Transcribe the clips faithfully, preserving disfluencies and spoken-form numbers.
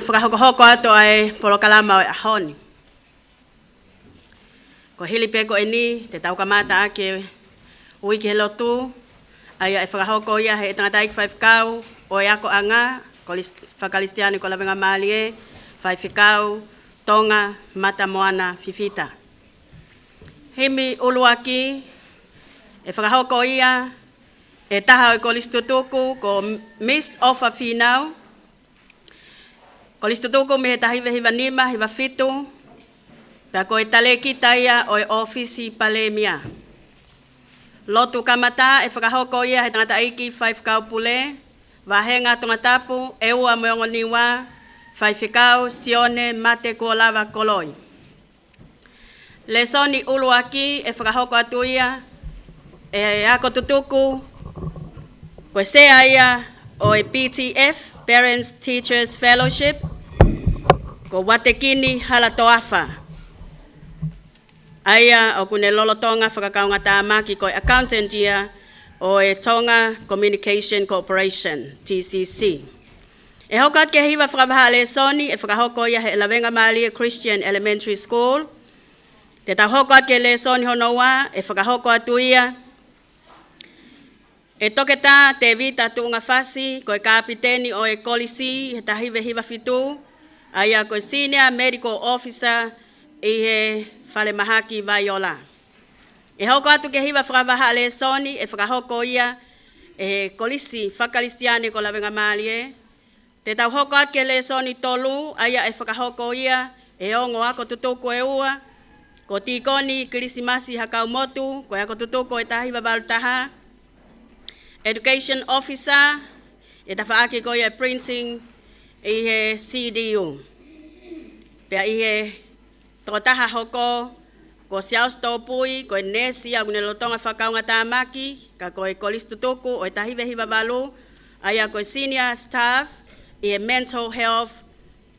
Fakahokohoko atu ʻa e polokalama ʻo e ʻaho ni. Ko e hili pē ko eni, te tau kamata ʻaki e uike he lotu, ʻa ia ʻe fakahoko ia ʻe he tangataʻeiki faifekau ʻo e akoʻanga, Kolis-, Fakakalisitiane ko Lavengamālie, Faifekau Tonga Matamoana Fifita. Himi ʻuluaki, ʻe fakahoko ia ʻe he taha ʻo e kolisi tutuku ko Miss Ofa Fīnau, kolisi tutuku mei he taha hiva hiva nima, hiva fitu, pea ko e talēkita ia ʻo e ʻōfisi Palēmia. Lotu kamata ʻe fakahoko ia ʻe he tangataʻeiki faifekau pule, vāhenga Tongatapu ʻe ua mo e ongo Niua, Faifekau Sione Mate Kuolava Koloi. Lēsoni ʻuluaki ʻe fakahoko atu ia ʻe he ako tutuku, ko e sea ia ʻo e P T F, Parents Teachers Fellowship, ko Uatekini Halatoafa. ʻA ia ʻoku ne lolotonga fakakaungātāmaki ko e accountant ia ʻo e Tonga Communication Corporation, T C C. ʻE hoko atu ki he hiva fakavahaʻa lēsoni ʻe fakahoko ia ʻe he Lavengamālie Christian Elementary School. Te tau hoko atu ki he lēsoni hono ua ʻe fakahoko atu ia ʻe Toketā Tēvita Tuʻungafasi, ko e kapiteni ʻo e kolisi he taha hiva hiva fitu, ʻa ia ko e Senior Medical Officer ʻi he falemahaki Vaiola. ʻE hoko atu ki he hiva fakavahaʻa lēsoni ʻe fakahoko ia ʻe he Kolisi Fakakalisitiane ko Lavengamālie. Te tau hoko atu ki he lēsoni tolu, ʻa ia ʻe fakahoko ia ʻe he ongo ako tutuku ʻe ua, ko Tīkoni Kilisimasi Hakaumotu, ko e ako tutuku ʻo e taha hiva valu taha, Education Officer, ʻi he tafaʻaki ko ia e printing ʻi he C D U. Pea ʻi he tokotaha hoko, ko Siaosi Tōpui, ko e neesi ia ʻoku ne lolotonga fakakaungātāmaki, ka ko e kolisi tutuku ʻo e taha hiva hiva valu, ʻa ia ko e senior staff ʻi he mental health,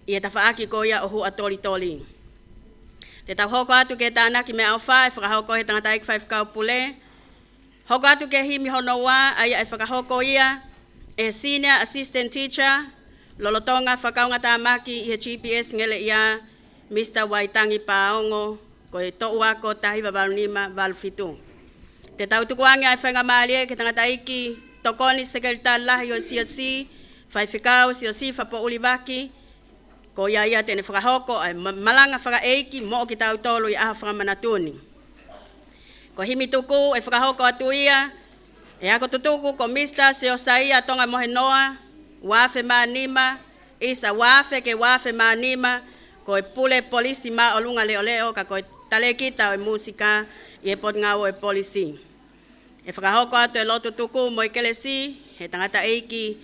ʻi he tafaʻaki ko ia ʻo Huʻatolitoli. Te tau hoko atu ki he tānaki meʻaʻofa ʻe fakahoko ʻe he tangataʻeiki faifekau pule, hoko atu ki he himi hono ua, ʻa ia ʻe fakahoko ia ʻe he Senior Assistant Teacher, lolotonga fakakaungātāmaki ʻi he G P S Ngeleʻia, Mister Vaitangi Paongo, ko e toʻu ako taha hiva valu nima valu fitu. Te tau tukuange ʻa e faingamālie ki he tangataʻeiki tokoni sekelitali lahi ʻo e C S C, Faifekau Siosifa Poʻuli Vaki, ko ia ia te ne fakahoko ʻa e ma-, malanga fakaʻeiki moʻo kitautolu ʻi he ʻaho fakamanatu ni. Ko e himi tuku ʻe fakahoko atu ia ʻe he ako tutuku ko Mister Siosaia Tonga Mohenoa, ua afe mā nima, ʻisa ua afe ki he ua afe mā nima, ko e pule polisi māʻolunga leʻoleʻo ka ko e talēkita ʻo e mūsika ʻi he potungāue polisi. ʻE fakahoko atu e lotu tuku mo e kelesi ʻe he tangataʻeiki,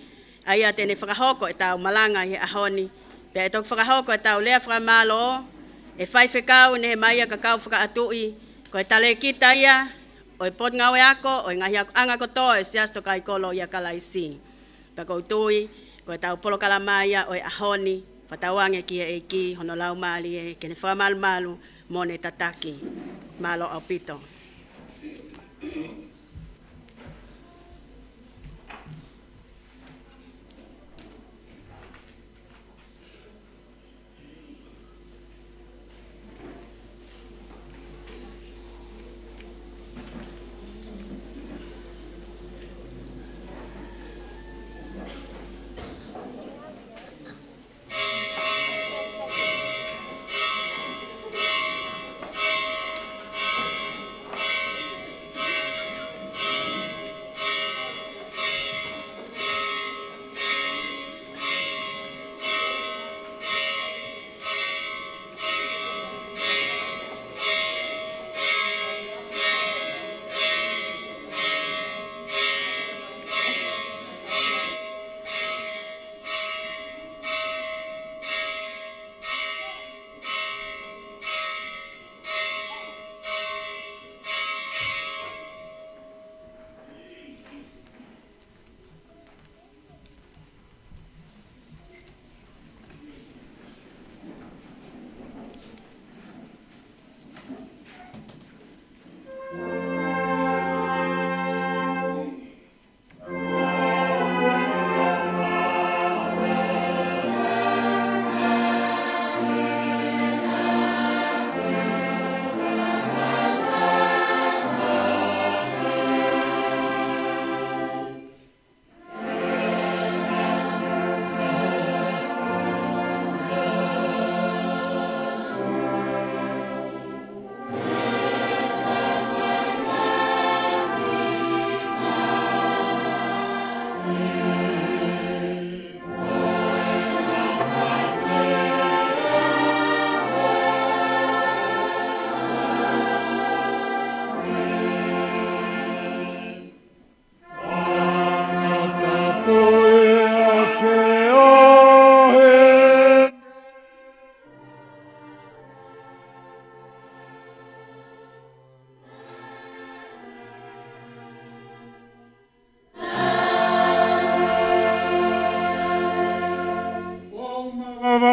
ʻa ia te ne fakahoko ʻetau malanga ʻi he ʻaho ni. Pea ʻe toki fakahoko ʻetau lea fakamālō ʻe he faifekau Nehemaia Kakau Fakaʻatuʻi, ko e talēkita ia ʻo e potungāue ako ʻo e ngaahi akoʻanga kotoa ʻo e Siasi Tokāikolo ʻia Kalaisi. Pea ʻoku ou tui ko ʻetau polokalama ia ʻo e ʻaho ni, fakatauange ki he ʻEiki hono Laumālie ke ne fakamalumalu mo ne tataki. Mālō ʻaupito.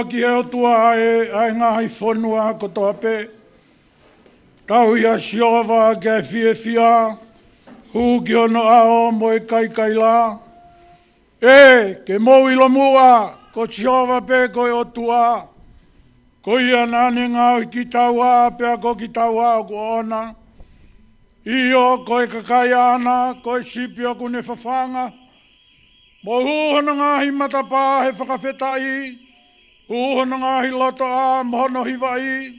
ki he ʻOtua ʻa e, ʻa e ngaahi fonua kotoa pē. Tauhi ʻa Sihova ke fiefia, hū ki hono ʻao mo e kaikaila. ʻE, ke mou ʻilo muʻa, ko Sihova pē ko e ʻOtua. Ko ia naʻa ne ngaohi kitaua, pea ko kitaua ʻoku ʻoʻona. ʻIo, ko e kakai ʻaʻana, ko e sipi ʻoku ne fafanga. Mou hū hono ngaahi matapā he fakafetaʻi, hū hono ngaahi lotoʻā mo hono hivaʻi.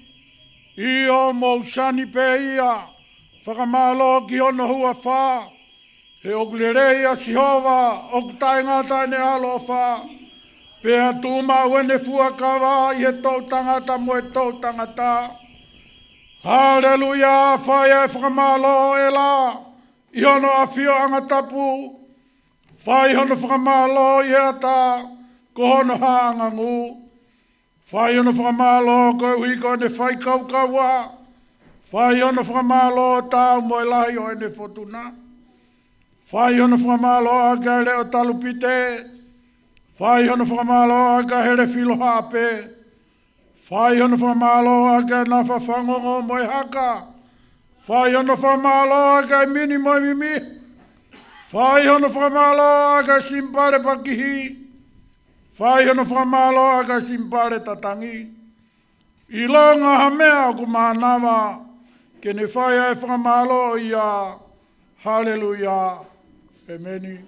ʻIo, mou sani pē ia, fakamālō ki hono huafa. He ʻoku lelei ʻa Sihova, ʻoku taʻengata ʻene ʻaloʻofa. Pea tuʻumaʻu ʻene fuakava ʻi he toʻutangata mo e toʻutangata. Haleluia, fai ʻa e fakamālō ʻe lā, ʻi hono ʻafioʻanga tapu. Fai hono fakamālō ʻi he ata, ko hono hāʻangangu. Fai hono fakamālō koeʻuhi ko ʻene faikaukaua. Fai hono fakamālō taau mo e lahi ʻo ʻene fotuna. Fai hono fakamālō ʻaki ʻa e leʻo talupite. Fai hono fakamālō ʻaki ʻa e hele filo haʻape. Fai hono fakamālō ʻaki ʻa e nafa fangongo mo e haka. Fai hono fakamālō ʻaki ʻa e mini mo e mimi. Fai hono fakamālō ʻaki ʻa e simipale pakihi. Fai hono fakamālō ʻaki ʻa e simipale tatangi. ʻIlonga ha meʻa ʻoku mānava, ke ne fai ʻa e fakamālō ia. Haleluia. ʻEmeni.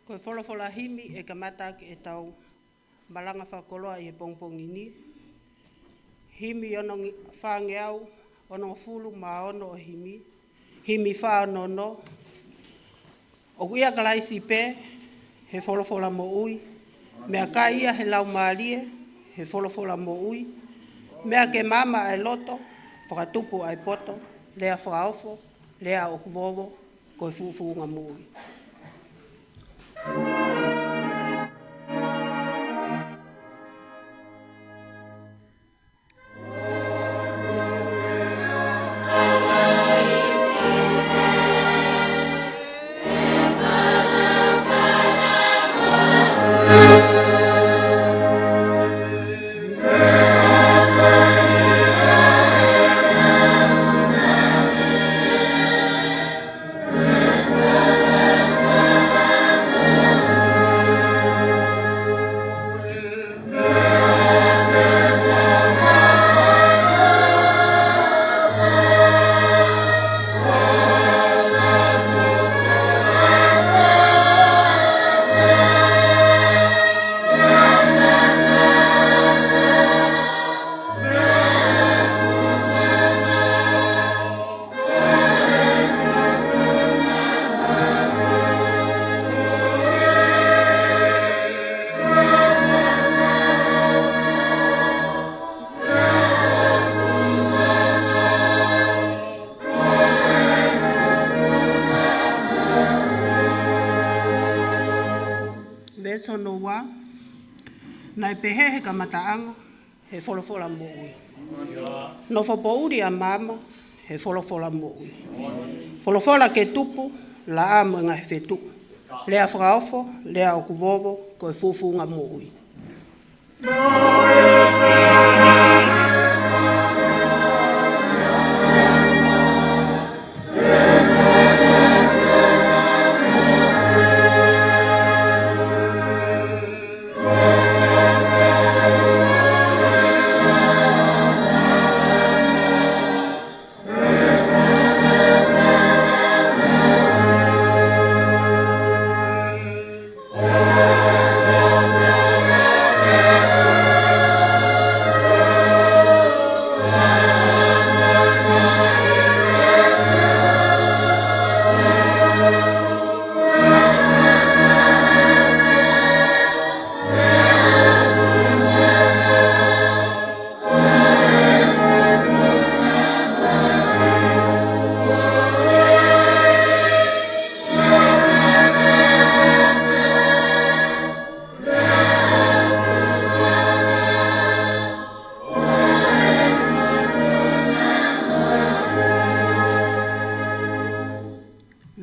Ko e folofola himi ʻe kamata ʻaki ʻetau malanga fakakoloa ʻi he pongipongi ni. Himi ono ngi-, fāngeau onongofulu mā ono ʻo e himi. Himi fā ono ono. ʻOku ʻia Kalaisi pē he folofola moʻui. Meʻakai ia he Laumālie he folofola moʻui. Meʻa ke maama ʻa e loto, fakatupu ʻa e poto, lea fakaofo, lea ʻoku vovo, ko e fuʻufuʻunga moʻui. Veesi hono ua, naʻe pehē he kamataʻanga, he folofola moʻui. Nofo poʻuli ʻa maama, he folofola moʻui. Folofola ke tupu, laʻā mo e ngaahi fetuʻu. Lea fakaofo, lea ʻoku vovo, ko e fuʻufuʻunga moʻui.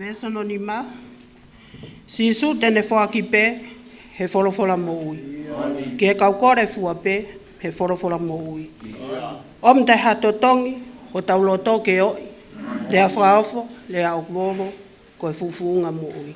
Veesi hono nima. Sīsū te ne foaki pē he folofola moʻui. Ki he kau kole fua pē he folofola moʻui. ʻOmi taʻe ha totongi hotau loto ke ʻoʻi, lea fakaofo, lea ʻoku vovo, ko e fufunga moʻui.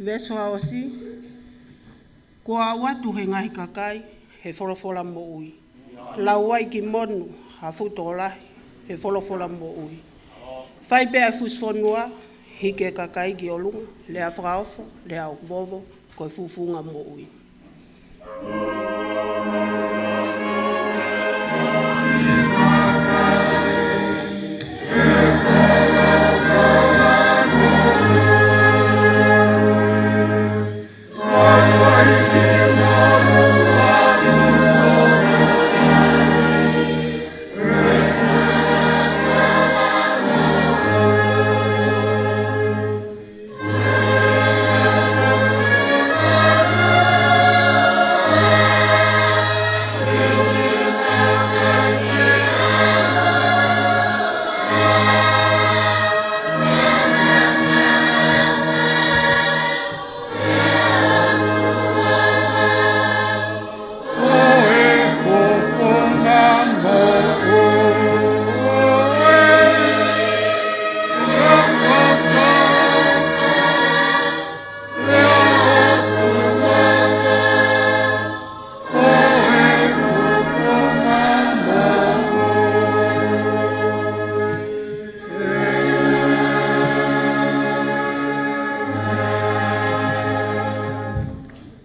Veesi fakaʻosi. Kuo aʻu atu he ngaahi kakai he folofola moʻui. Lau ai ki monu ha fuʻu tokolahi he folofola moʻui. Fai pē ʻa e fusi fonua, hiki e kakai ki ʻolunga, lea fakaofo, lea ʻoku vovo, ko e fufunga moʻui.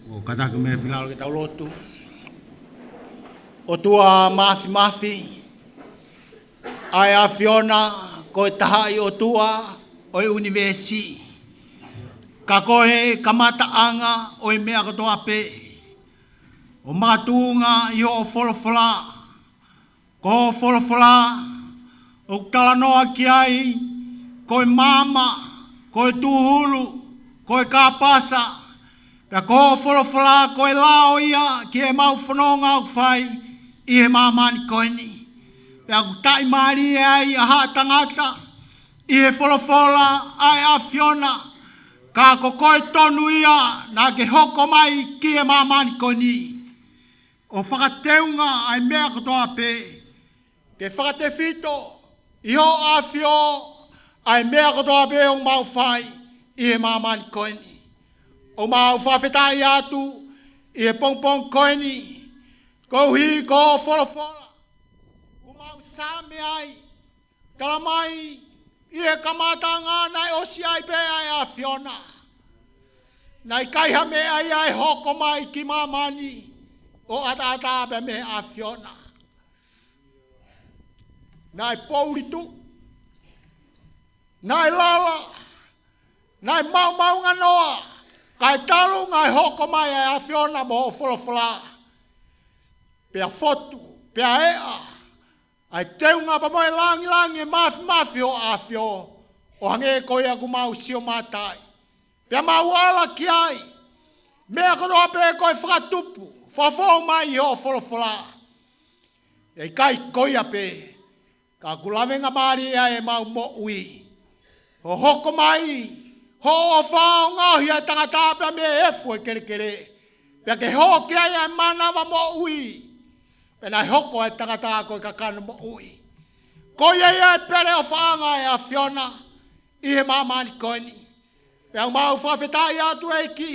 ʻOku kātaki mei he finangalo ke tau lotu. ʻOtua Māfimafi, ʻa e ʻAfiona, ko e Tahaʻi ʻOtua ʻo e ʻunivēsi. Ka ko e kamataʻanga ʻo e meʻa kotoa pē, ʻoku makatuʻunga ʻi hoʻo folofola. Ko hoʻo folofola ʻoku talanoa ki ai ko e maama, ko e tūhulu, ko e kāpasa, pea ko hoʻo folofola ko e lao ia ki heʻemau fononga ʻoku fai ʻi he māmani ko eni. Pea ʻoku taʻimālie ai ʻa haʻa tangata ʻi he folofola ʻa e ʻAfiona, ka ko koe tonu ia naʻa ke hoko mai ki he māmani ko eni ʻo fakateunga ʻa e meʻa kotoa pē, ke fakatefito ʻi hoʻo ʻAfio ʻa e meʻa kotoa pē ʻoku mau fai ʻi he māmani ko eni. ʻOku mau fakafetaʻi atu ʻi he pongipongi ko eni, koeʻuhi ko hoʻo folofola ʻoku mau saame ai. Tala mai ʻi he kamataʻanga naʻe ʻosi ai pē ʻa e ʻAfiona. Naʻe ʻikai ha meʻa ia ʻe hoko mai ki māmani ʻo ʻataʻatā pē mei he ʻAfiona. Naʻe poulituʻu, naʻe lala, naʻe maomaonganoa, kae talu naʻe hoko mai ʻa e ʻAfiona mo hoʻo folofola. Pea fotu, pea eʻa ʻa e teunga pea mo e langilangi ʻo e māfimafi ʻo e ʻAfio, ʻo hangē ko ia ʻoku mau sio mātaʻi. Pea mau ala ki ai, meʻa kotoa pē ko e fakatupu, fakafou mai ʻi hoʻo folofola. ʻIkai ko ia pē, ka ʻoku lavengamālie ai ʻemau moʻui. Hoʻo hoko mai, hoʻo ʻofa ʻo ngaohi ʻa e tangata pea mei he efu ʻo e kelekele. Pea ke hoko ai ʻa e mānava moʻui. Pea naʻe hoko ʻa e tangata ko e kakano moʻui. Ko ia ia ʻa e pele ʻofaʻanga ʻa e ʻAfiona ʻi he māmani ko eni. Pea ʻoku mau fakafetaʻi atu ʻEiki,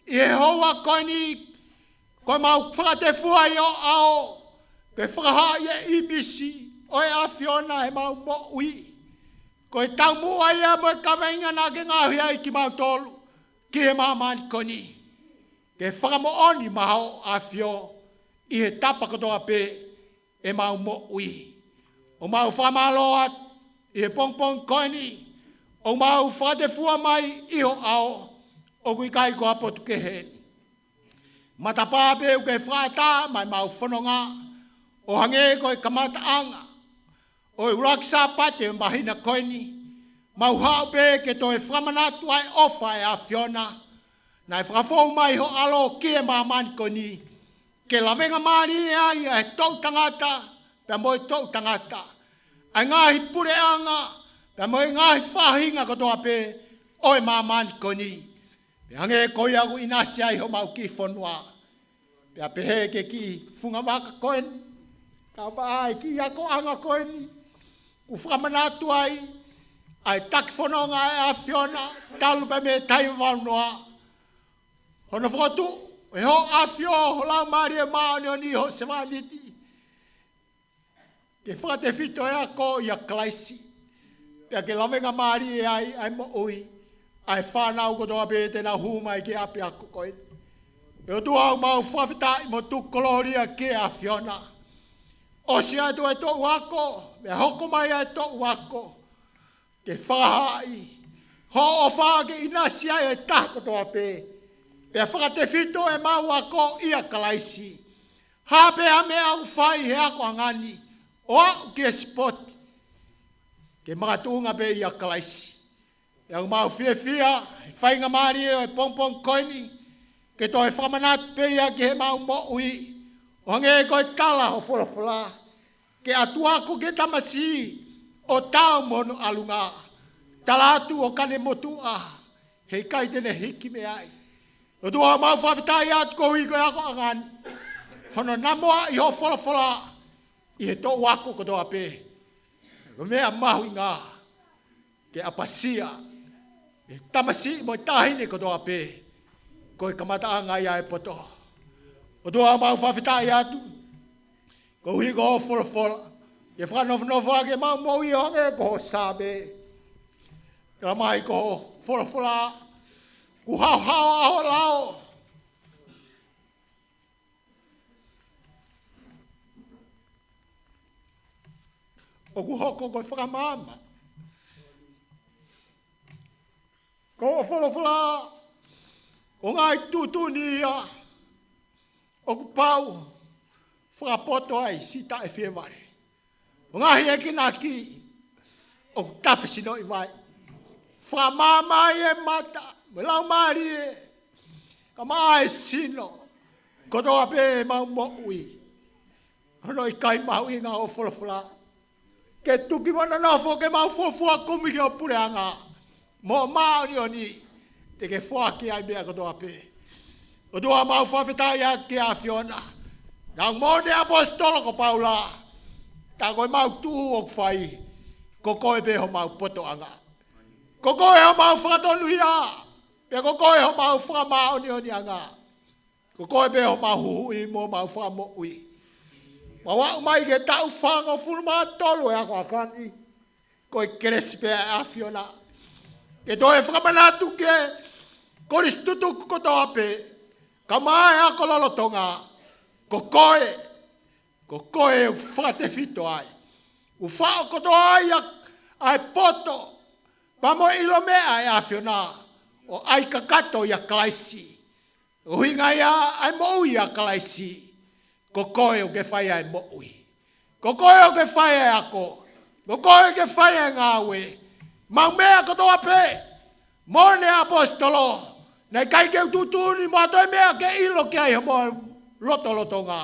ʻi he houa ko eni, ko ʻemau fakatefua ʻi ho ʻao, ke fakahaaʻi ʻa e ʻīmisi ʻo e ʻAfiona ʻi heʻemau moʻui. Ko e taumuʻa ia mo e kaveinga naʻa ke ngaohi ai kimautolu ki he māmani ko eni. Ke fakamoʻoni maʻa hoʻo ʻAfio ʻi he tapa kotoa pē ʻemau moʻui. ʻOku mau fakamālō atu ʻi he pongipongi ko eni, ʻoku mau fakatefua mai ʻi ho ʻao, ʻoku ʻikai ko ha potu kehe eni. Matapā pē ʻoku ke fakaʻatā mai ʻemau fononga, ʻo hangē ko e kamataʻanga ʻo e ʻuluaki Sāpate ʻo e māhina ko eni, mau haʻu pē ke toe fakamanatu ʻa e ʻofa ʻa e ʻAfiona naʻe fakafou mai ʻi ho ʻAlo ki he māmani ko eni, ke lavengamālie ai ʻa e toʻu tangata pea mo e toʻu tangata, ʻa e ngaahi puleʻanga pea mo e ngaahi faʻahinga kotoa pē ʻo e māmani ko eni. Pea hangē ko ia ʻoku ʻinasi ai homau kiʻi fonua, pea pehē ki he kiʻi fungavaka ko eni, kae ʻumaʻā ʻa e kiʻi akoʻanga ko eni kuo fakamanatu ai ʻa e taki fononga ʻa e ʻAfiona, talu pē mei he taha valu noa, hono fokotuʻu ʻe ho ʻAfio ho Laumālie Māʻoniʻoni ʻi ho sevāniti, ke fakatefito e ako ʻia Kalaisi, pea ke lavengamālie ai ʻa e moʻui ʻa e fānau kotoa pē te nau hū mai ki he ʻapiako ko eni. ʻE ʻOtua, ʻoku mau fakafetaʻi mo tuku kolōlia ki he ʻAfiona. ʻOsi atu e toʻu ako, pea hoko mai ʻa e toʻu ako ke fakahaaʻi hoʻo ʻofa ke ʻinasi ai e taha kotoa pē, pea fakatefito ʻemau ako ʻia Kalaisi. Ha pē ha meʻa ʻoku fai he akoʻanga ni, ʻo aʻu ki he sipoti, ke makatuʻunga pē ʻia Kalaisi. Pea ʻoku mau fiefia he faingamālie ʻo e pongipongi ko eni, ke toe fakamanatu pē ia ki heʻemau moʻui, ʻo hangē ko e tala ho folofola: Ke ʻatu ako ki he tamasiʻi ʻo taau mo hono ʻalunga, tala atu ʻo ka ne motuʻa, heʻikai te ne hiki mei ai. ʻOtua, ʻoku mau fakafetaʻi atu koeʻuhi ko e akoʻanga ni, hono namoaʻi ho folofola ʻi he toʻu ako kotoa pē. Ko e meʻa mahuʻinga ke ʻapasia e tamasiʻi mo e taʻahine kotoa pē, ko e kamataʻanga ia e poto. ʻOtua, ʻoku mau fakafetaʻi atu koeʻuhi ko hoʻo folofola, ke fakanofonofo ʻaki ʻemau moʻui ʻo hangē ko ho Saame. Talamai ko hoʻo folofola, kuo haohaoa ho lao, ʻoku hoko ko e fakamaama. Ko hoʻo folofola, ko e ngaahi tuʻutuʻuni ia ʻoku pau fakapoto ai siʻi taʻefievale. Ko e ngaahi enginaki ʻoku tafe sinoʻi vai. Fakamaama ai e mata mo e laumālie, kae ʻumaʻā e sino, kotoa pē ʻemau moʻui. Hono ʻikai mahuʻinga hoʻo folofola ke tuki mo nonofo ke mau fuofua kumi ki ho puleʻanga mo māʻoniʻoni, te ke foaki ai meʻa kotoa pē. ʻOtua, ʻoku mau fakafetaʻi atu ki he ʻAfiona. Naʻa mo ʻene ʻaposetolo ko Paula, tā ko ʻemau tuʻu ʻoku fai, ko koe pē homau potoʻanga. Ko koe homau fakatonuhia, pea ko koe homau fakamāʻoniʻoniʻanga. Ko koe pē homau huhuʻi mo homau fakamoʻui. Mau aʻu mai ki he taʻu fāngofulu mā tolu ʻo e akoʻanga ni, ko e kelesi pē ʻa e ʻAfiona ke toe fakamanatu ki he kolisi tutuku kotoa pē, kae ʻumaʻā e ako lolotonga, ko koe, ko koe ʻoku fakatefito ai, ʻoku faʻo kotoa ai ʻa, ʻa e poto pea mo e ʻilo meʻa ʻa e ʻAfiona, ʻo ʻai kakato ʻia Kalaisi. ʻUhinga ia ʻa e moʻui ʻia Kalaisi, ko koe ʻoku ke fai ʻa e moʻui. Ko koe ʻoku ke fai ʻa e ako. Ko koe ʻoku ke fai ʻa e ngāue. Mau meʻa kotoa pē. Mo ʻene ʻaposetolo, naʻe ʻikai ke u tuʻutuʻuni mo ha toe meʻa ke ʻilo ki ai homau lotolotonga,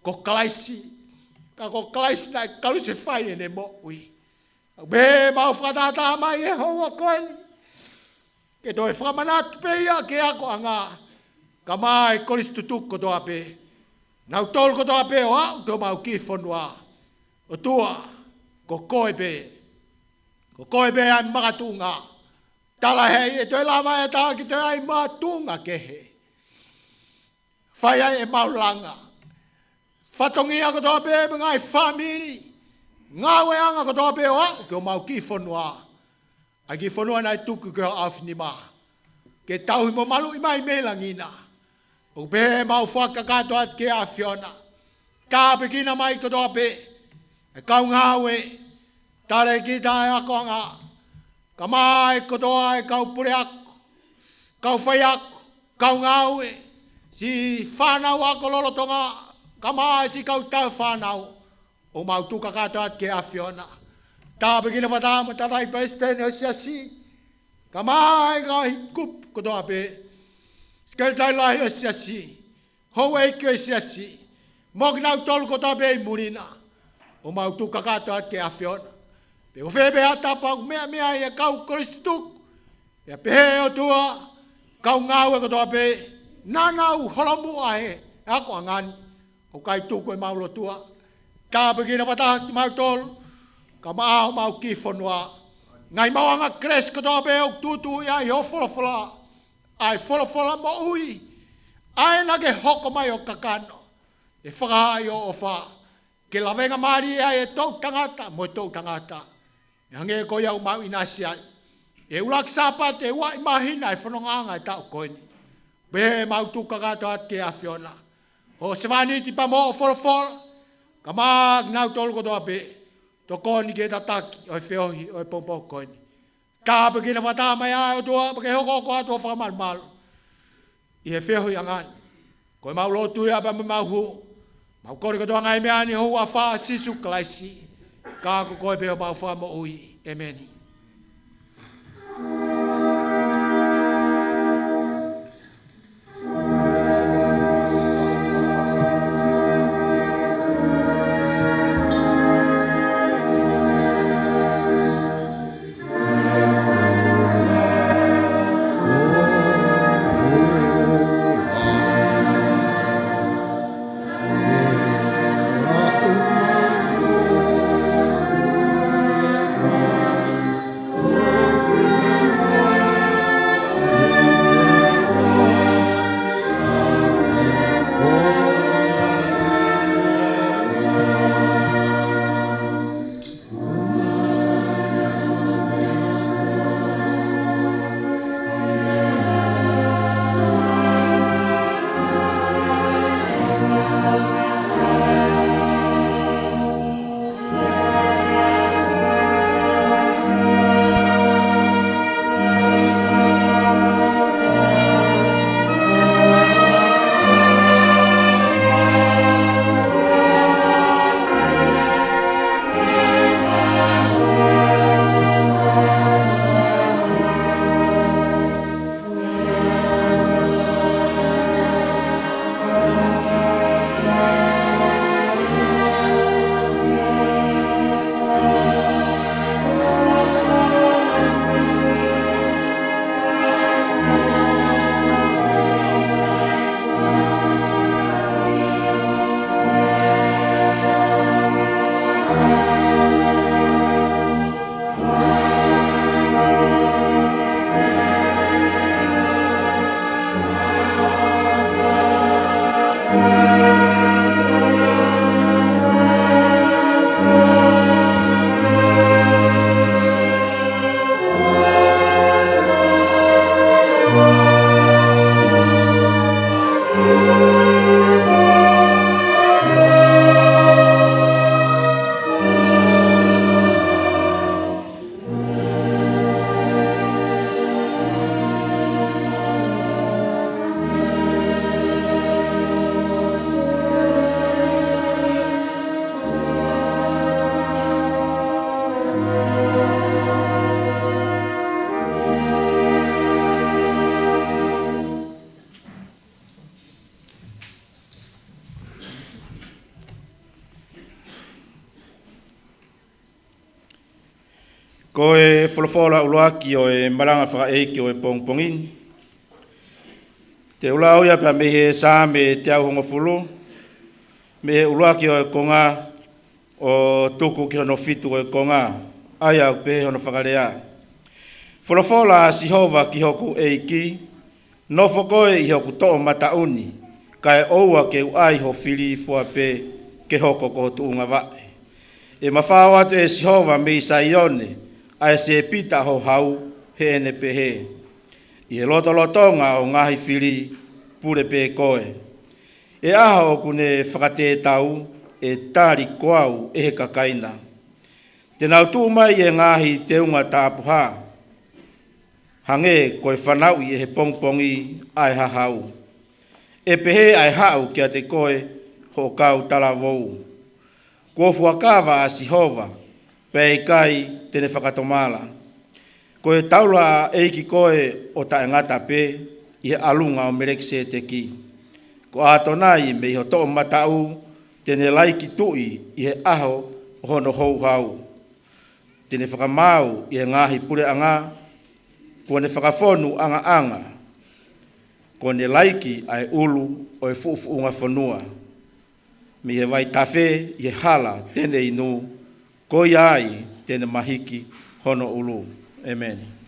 ko Kalaisi. Ka ko Kalaisi naʻe kalusefai ʻene moʻui. Pea mau fakatātā mai he houa ko eni, ke toe fakamanatu pē ia ki he akoʻanga, kae ʻumaʻā e kolisi tutuku kotoa pē, nautolu kotoa pē ʻo aʻu ki homau kiʻi fonua. ʻOtua, ko koe pē. Ko koe pē ʻa e makatuʻunga. Tala ʻe he ʻEiki ʻe toe lava ʻa e ʻatā ke toe ʻi ai makatuʻunga kehe. Fai ai ʻemau langa. Fatongia kotoa pē mo e ngaahi fāmili. Ngāueʻanga kotoa pē ʻo aʻu ki homau kiʻi fonua. ʻA e kiʻi fonua naʻe tuku ki ho ʻaofinima ke tauhi mo maluʻi mai mei langi na. ʻOku pehē ʻemau fakakakato atu ki he ʻAfiona. Tāpuekina mai kotoa pē e kau ngāue, talēkita ʻo e akoʻanga, kae ʻumaʻā kotoa e kau puleako, kau faiako, kau ngāue, siʻi fānau ako lolotonga, kae ʻumaʻā siʻi kau tau fānau, ʻoku mau tuku kakato atu ki he ʻAfiona. Tāpuekina fakataha mo e tangataʻeiki palesiteni ʻo e siasi, kae ʻumaʻā e ngaahi kupu kotoa pē, sekelitali lahi ʻo e siasi, houʻeiki ʻo e siasi, mo kinautolu kotoa pē ʻi muli na, ʻoku mau tuku kakato atu ki he ʻAfiona. Pe ko fē pē ha tapa ʻoku meʻa mei ai e kau kolisi tutuku, pea pehē ʻOtua, kau ngāue kotoa pē, naʻa nau holomuʻa he akoʻanga ni, ʻoku ʻikai tuku ʻemau lotua. Tāpuekina fakataha kimautolu, kae ʻumaʻā homau kiʻi fonua. Ngaahi maʻuʻanga kelesi kotoa pē ʻoku tuʻutuʻuni ai ho folofola, ʻa e folofola moʻui, ʻa ia naʻa ke hoko mai ʻo kakano, ʻe fakahā ʻi ho ʻofa, ke lavengamālie ai e toʻutangata mo e toʻutangata. ʻE hangē ko ia ʻoku mau ʻinasi ai, ʻe ʻuluaki Sāpate ʻe ua ʻi māhina e fonongaʻanga e taʻu ko eni. Pea mau tuku kakato atu ki he ʻAfiona. Ho sevāniti pea mo hoʻo folofola, kae ʻumaʻā kinautolu kotoa pē, tokoni ki he tataki ʻo e feohi ʻo e pongipongi ko eni. Tāpuekina fakataha mai ʻa e ʻOtua, pea ke hokohoko atu ho fakamalumalu ʻi he feohiʻanga ni. Ko ʻemau lotu ia pea mo ʻemau hū, mau kole kotoa ngaahi meʻa ni ʻi ho huafa Sīsū Kalaisi, ka ko koe pē homau Fakamoʻui. ʻEmeni. Ko e folofola ʻuluaki ʻo e malanga fakaʻeiki ʻo e pongipongi ni, Te u lau ia pea mei he Saame teau hongofulu, mei he ʻuluaki ʻo e konga ʻo tuku ki hono fitu ʻo e konga, ʻa ia ʻoku pehē hono fakalea. Folofola ʻa Sihova ki hoku ʻEiki, nofo koe ʻi hoku toʻomataʻu ni, kae ʻoua ke u ʻai ho fili fua pē ke hoko ko ho tuʻunga vaʻe. ʻE mafao atu ʻe Sihova mei Saione ʻa e sēpita ʻo ho hau, heʻene pehē, ʻi he lotolotonga ʻo ho ngaahi fili, pule pē koe. ʻI he ʻaho ʻoku ne fakatētau, ʻe tali ko au ʻe he kakai na. Te nau tuʻu mai ʻi he ngaahi teunga tāpuhā, hangē ko e fanauʻi ʻe he pongipongi ʻa e hahau. ʻE pehē ʻa e haʻu kiate koe hoʻo kau talavou, kuo fuakava ʻa Sihova, pea ʻe ʻikai te ne fakatomala. Ko e taulaʻeiki koe ʻo taʻengata pē ʻi he ʻalunga ʻo Melekiseteki. Ko ʻAtonai mei ho toʻomataʻu, te ne laiki tuʻi ʻi he ʻaho ʻo hono houhau. Te ne fakamaau ʻi he ngaahi puleʻanga, kuo ne fakafonu ʻangaʻanga. Kuo ne laiki ʻa e ʻulu ʻo e fuʻufuʻunga fonua. Mei he vaitafe ʻi he hala te ne inu, ko ia ai te ne mahiki hono ʻulu. ʻEmeni.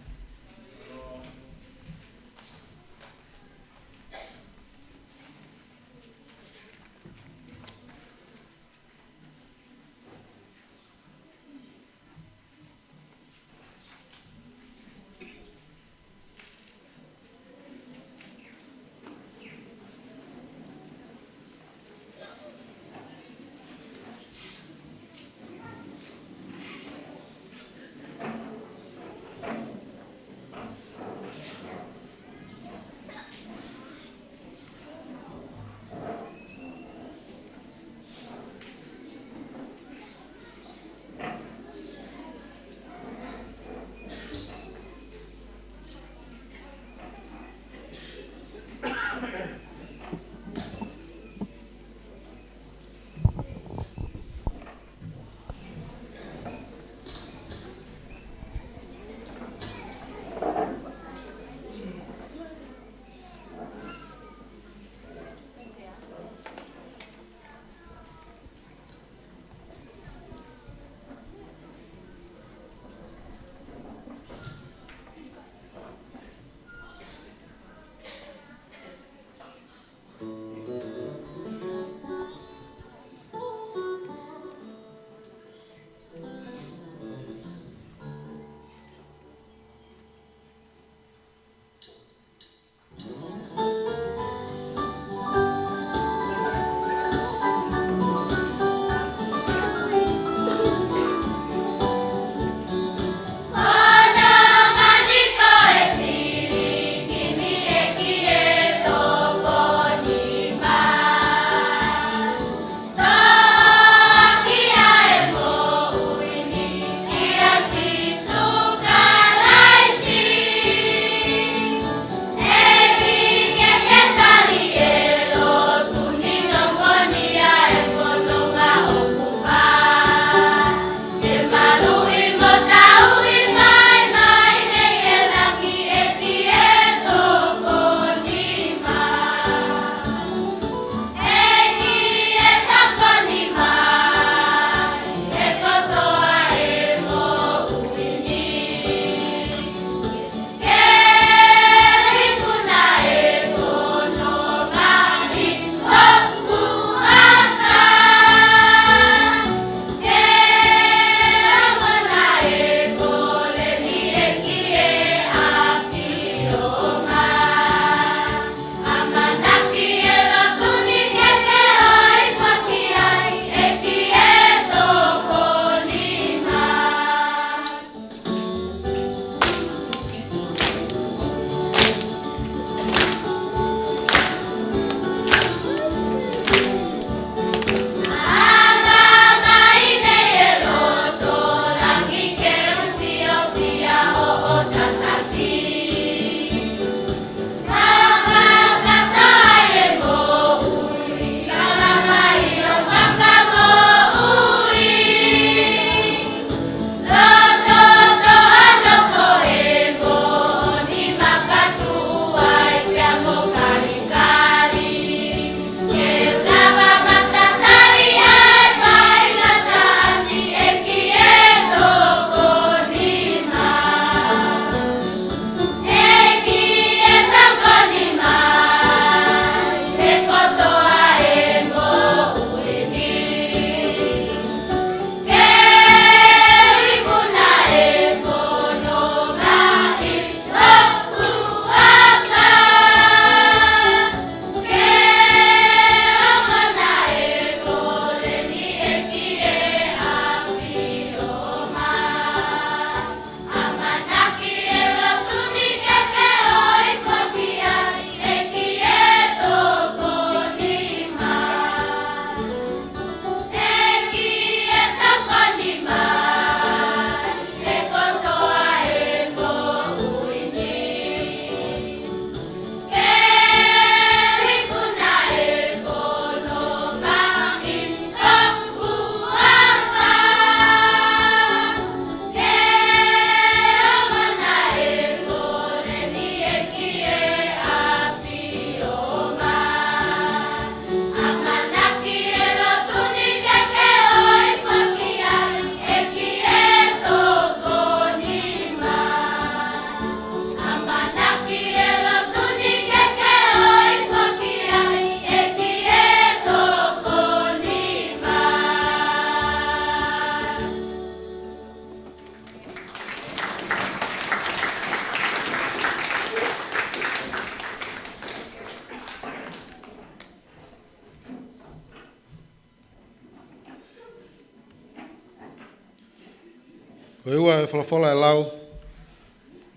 Ko e ua e folofola ʻe lau,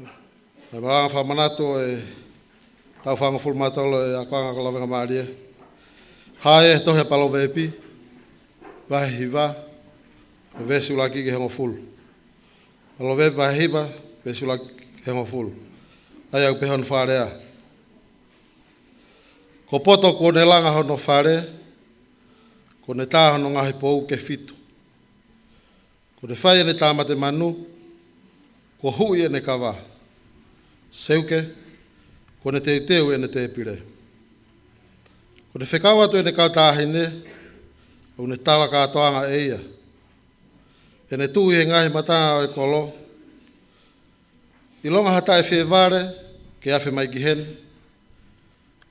ʻa e malanga fakamanatu ʻo e taʻu fāngofulu mā tolu ʻo e akoʻanga ʻo e lavengamālie, hā ia he tohi ʻa Palōveepi, vahe hiva, veesi ʻuluaki ki he hongofulu. Palōveepi vahe hiva, veesi ʻuluaki ki he hongofulu. ʻA ia ʻoku pehē hono fakalea: Ko Poto kuo ne langa hono fale, kuo ne tā hono ngaahi pou ke fitu. Kuo ne fai ʻene tāmate manu, kuo huʻi ʻene kava. Seuke, kuo ne teuteu ʻene tēpile. Kuo ne fekau atu ʻene kau taʻahine, ʻoku ne tala kātoanga ʻe ia. ʻEne tuʻu ʻi he ngaahi matanga ʻo e kolo. ʻIlonga ha taʻe fievale ke afe mai ki heni,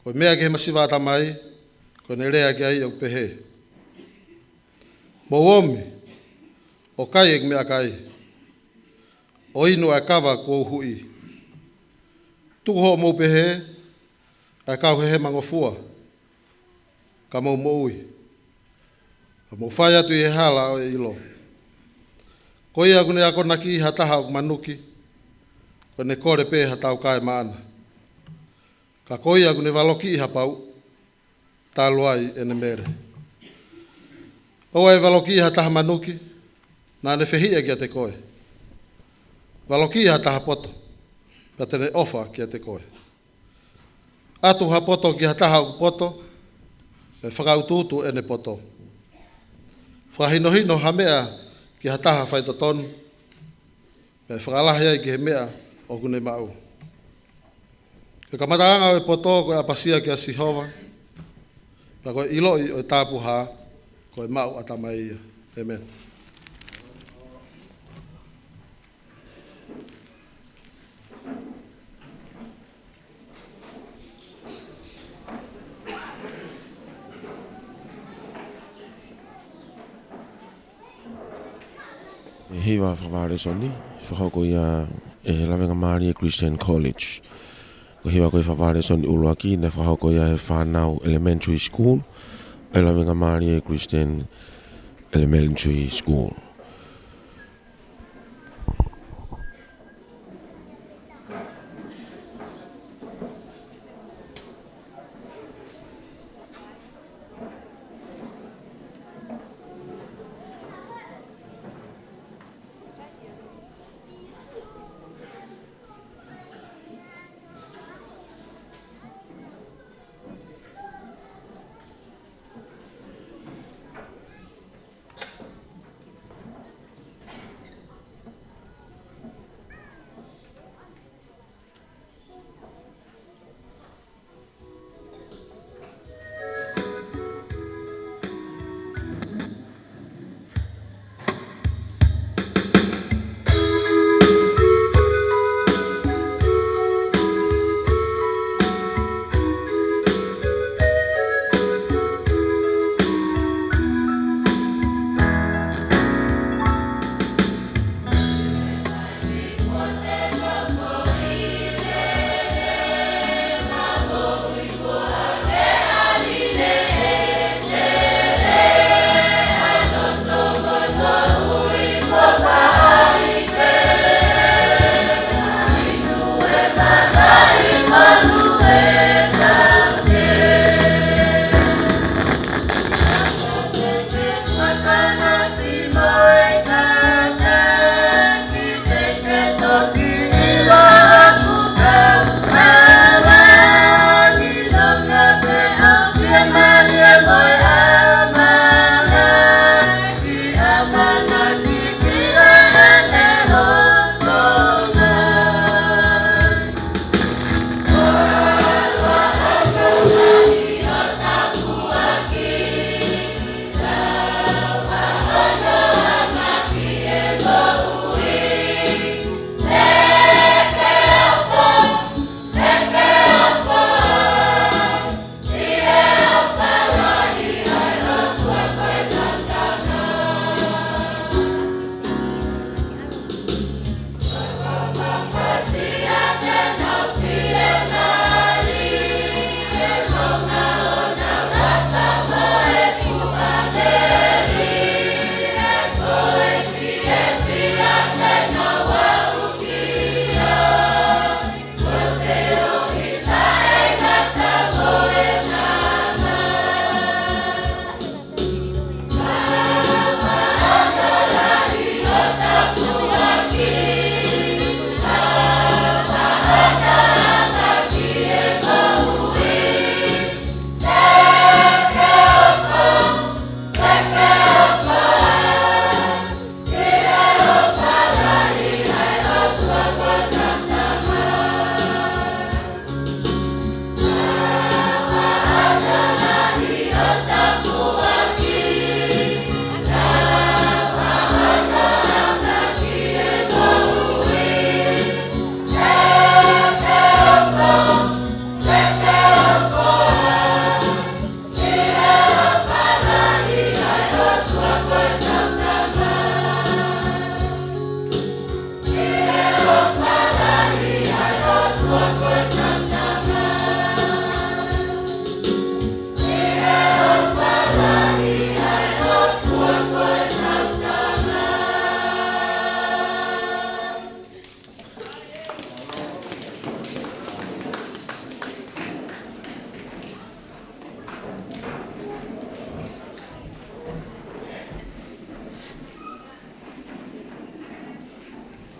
ko e meʻa ki he masiva ʻatamai, ko ʻene lea ki ai ʻoku pehē: Mou omi, ʻo kai ʻeku meʻakai, ʻo inu ʻa e kava kuo u huʻi. Tuku hoʻomou pehē ʻa e kau hehemangofua, ka mou moʻui, ka mou fai atu ʻi he hala ʻo e ʻilo. Ko ia ʻoku ne akonaki ha taha ʻoku manuki, ko ʻene kole pē ha taukae maʻana. Ka ko ia ʻoku ne valokiʻi ha pou, talu ai ʻene mele. ʻOua ʻe valokiʻi ha taha manuki, naʻa ne fehiʻa kiate koe. Valokiʻi ha taha poto, pea te ne ʻofa kiate koe. ʻAtu ha poto ki ha taha ʻoku poto, pea fakautuutu ʻene poto. Fakahinohino ha meʻa ki ha taha faitotonu, pea fakalahi ai ki he meʻa ʻoku ne maʻu. Ko e kamataʻanga ʻo e poto ko e ʻapasia kia Sihova, pea ko e ʻiloʻi ʻo e tāpuhā ko e maʻu ʻatamai ia. ʻĒmeni. Ko e hiva fakavālesoni, fakahoko ia ʻe he Lavengamālie Christian College. Ko e hiva ko e fakavālesoni ʻuluaki, naʻe fakahoko ia ʻe he Fānau Elementary School, ʻa e Lavengamālie Christian Elementary School.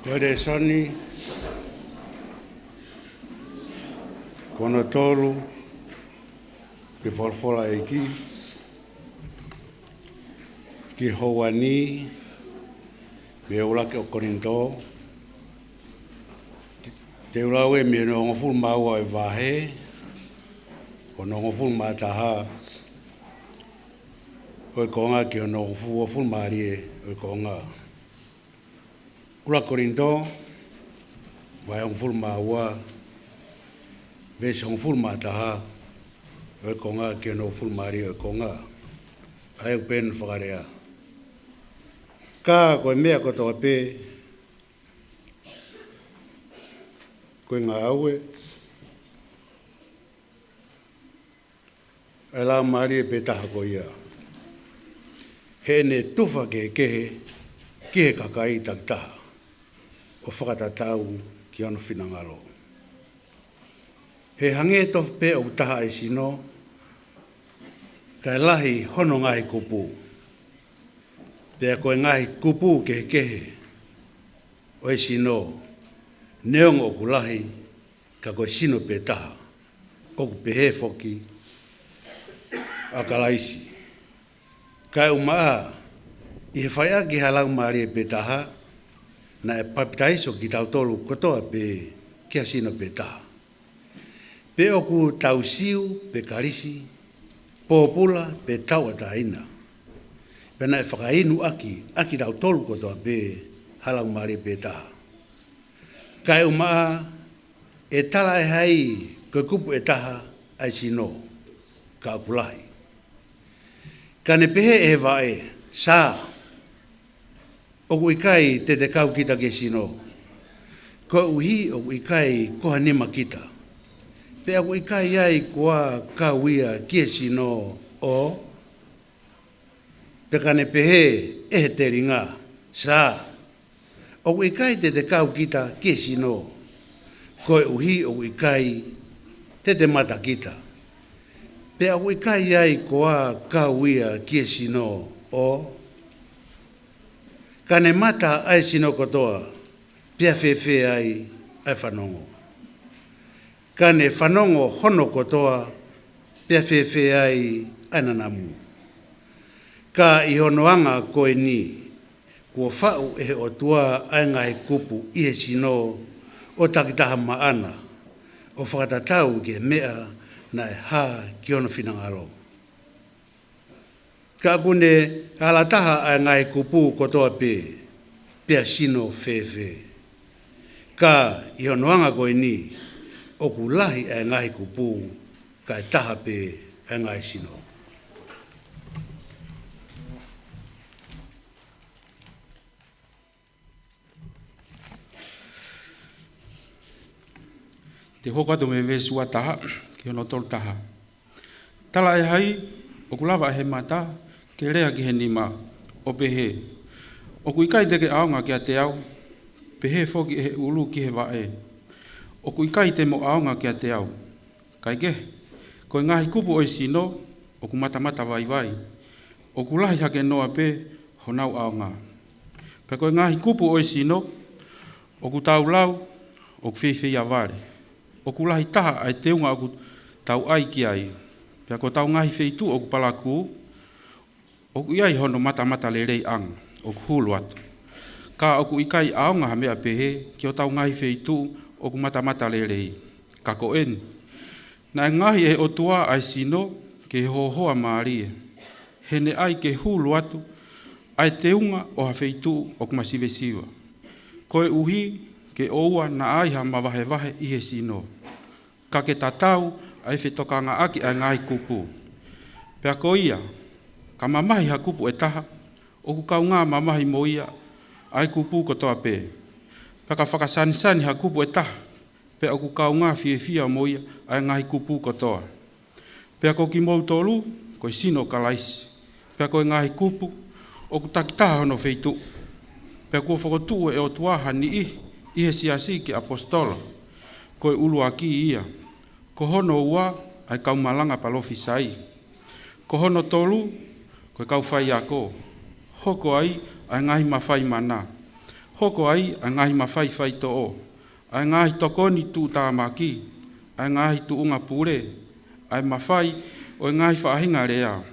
Ko e lēsoni ko hono tolu ki he folofola ʻa e ʻEiki, ki he houa ni, mei he ʻuluaki ʻo Kolinitō, te u lau ia mei hono hongofulu mā ua ʻo e vahe, hono hongofulu mā taha ʻo e konga ki hono hongofulu, hongofulu mā ua ʻo e konga. ʻUluaki Kolinitō, vahe hongofulu mā ua, veesi hongofulu mā taha ʻo e konga ki hono hongofulu mā ua ʻo e konga. ʻA ia ʻoku pehē hono fakalea: Ka ko e meʻa kotoa pē, ko e ngāue ʻa e Laumālie pē taha ko ia, heʻene tufa kehekehe ki he kakai takitaha, ʻo fakatatau ki hono finangalo. He hangē tofu pē ʻoku taha ʻa e sino, kae lahi hono ngaahi kupu. Pea ko e ngaahi kupu kehekehe ʻo e sino, neongo ʻoku lahi, ka ko e sino pē taha, ʻoku pehē foki ʻa Kalaisi. Kaeʻumaʻā, ʻi he fai ʻaki ha Laumālie pē taha, naʻe papitaiso kitautolu kotoa pē ki ha sino pē taha. Pe ʻoku tau Siu pe Kalisi, pōpula pe tauʻatāina, pea naʻe fakainu ʻaki, ʻa kitautolu kotoa pē ha Laumālie pē taha. Kaeʻumaʻā, ʻe tala ʻe hai ko e kupu ʻe taha ʻa e sino, ka ʻoku lahi? Ka ne pehē ʻe he vaʻe, Sā, ʻoku ʻikai te te kau kita ki he sino, koeʻuhi ʻoku ʻikai ko ha nima kita. Pea ʻoku ʻikai ai koā kau ia ki he sino ʻo? Pea ka ne pehē ʻe he telinga, Sā, ʻoku ʻikai te te kau kita ki he sino, koeʻuhi ʻoku ʻikai te te mata kita. Pea ʻoku ʻikai ai koā kau ia ki he sino ʻo? Ka ne mata ʻa e sino kotoa, pea fēfē ai ʻa e fanongo? Ka ne fanongo hono kotoa, pea fēfē ai ʻa e nanamu? Ka ʻi hono anga ko eni, kuo faʻu ʻe he ʻOtua ʻa e ngaahi kupu ʻi he sino ʻo takitaha maʻana, ʻo fakatatau ki he meʻa naʻe hā ki hono finangalo. Ka ʻoku ne hala taha ʻa e ngaahi kupu kotoa pē, pea sino fēfē? Ka ʻi hono anga ko eni, ʻoku lahi ʻa e ngaahi kupu, kae taha pē ʻa e ngaahi sino. Te u hoko atu mei he veesi ua taha ki hono tolu taha. Tala ʻe hai ʻoku lava ʻe he mata ke lea ki he nima, ʻo pehē, ʻOku ʻikai te ke ʻaonga kiate au? Pehē foki ʻe he ʻulu ki he vaʻe, ʻOku ʻikai te mo ʻaonga kiate au? Kaekehe, ko e ngaahi kupu ʻo e sino ʻoku matamata vaivai, ʻoku lahi hake noa pē honau ʻaonga. Pea ko e ngaahi kupu ʻo e sino ʻoku taulau, ʻoku feifeiavale, ʻoku lahi taha ʻa e teunga ʻoku tau ʻai ki ai. Pea ko hotau ngaahi feituʻu ʻoku palakū, ʻoku ʻi ai hono matamata leleiʻanga ʻoku hulu atu. Ka ʻoku ʻikai ʻaonga ha meʻa pehē ki hotau ngaahi feituʻu ʻoku matamata lelei. Ka ko eni, naʻe ngaohi ʻe he ʻOtua ʻa e sino ki he hōhoa mālie, heʻene ʻai ke hulu atu ʻa e teunga ʻo ha feituʻu ʻoku masivesiva, koeʻuhi ke ʻoua naʻa ai ha mavahevahe ʻi he sino, ka ke tatau ʻa e fetokangaʻaki ʻa e ngaahi kupu. Pea ko ia, ka mamahi ha kupu ʻe taha, ʻoku kaungā mamahi mo ia ʻa e kupu kotoa pē. Pea ka fakasanisani ha kupu ʻe taha, pea ʻoku kaungā fiefia mo ia ʻa e ngaahi kupu kotoa. Pea ko kimoutolu, ko e sino ʻo Kalaisi, pea ko e ngaahi kupu ʻoku takitaha hono feituʻu. Pea kuo fokotuʻu ʻe he ʻOtua ha niʻihi ʻi he siasi ke ʻaposetolo, ko e ʻuluaki ia. Ko hono ua, ʻa e kau malanga palōfisai. Ko hono tolu, ko e kau faiako, hoko ai ʻa e ngaahi mafai mana. Hoko ai ʻa e ngaahi mafai faitoʻo, ʻa e ngaahi tokoni tuʻutāmaki, ʻa e ngaahi tuʻunga pule, ʻa e mafai ʻo e ngaahi faʻahinga lea.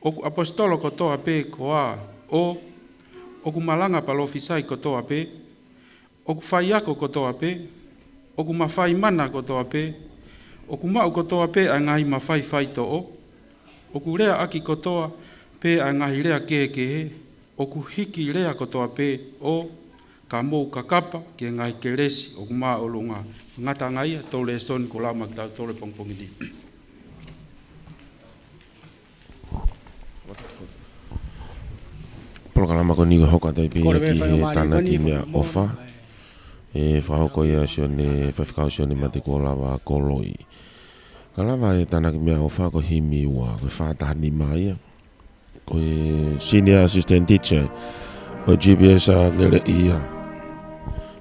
ʻOku ʻaposetolo kotoa pē koā ʻo? ʻOku malanga palōfisai kotoa pē? ʻOku faiako kotoa pē? ʻOku mafai mana kotoa pē? ʻOku maʻu kotoa pē ʻa e ngaahi mafai faitoʻo? ʻOku leaʻaki kotoa pē ʻa e ngaahi lea kehekehe? ʻOku hiki lea kotoa pē ʻo? Ka mou kakapa ki he ngaahi kelesi ʻoku māʻolunga. Ngata ʻanga ia, tolu lēsoni kuo lau maʻa kitautolu he pongipongi ni. Polokalama ko eni ʻoku hoko atu ai pē ia ki he tānaki meʻaʻofa. ʻE fakahoko ia ʻe Sione, Faifekau Sione Matekuolava Koloi. Ka lava e tānaki meʻaʻofa ko e himi ua, ko e fā taha nima ia. Ko e Senior Assistant Teacher ʻo e G P S ʻa Ngeleʻia.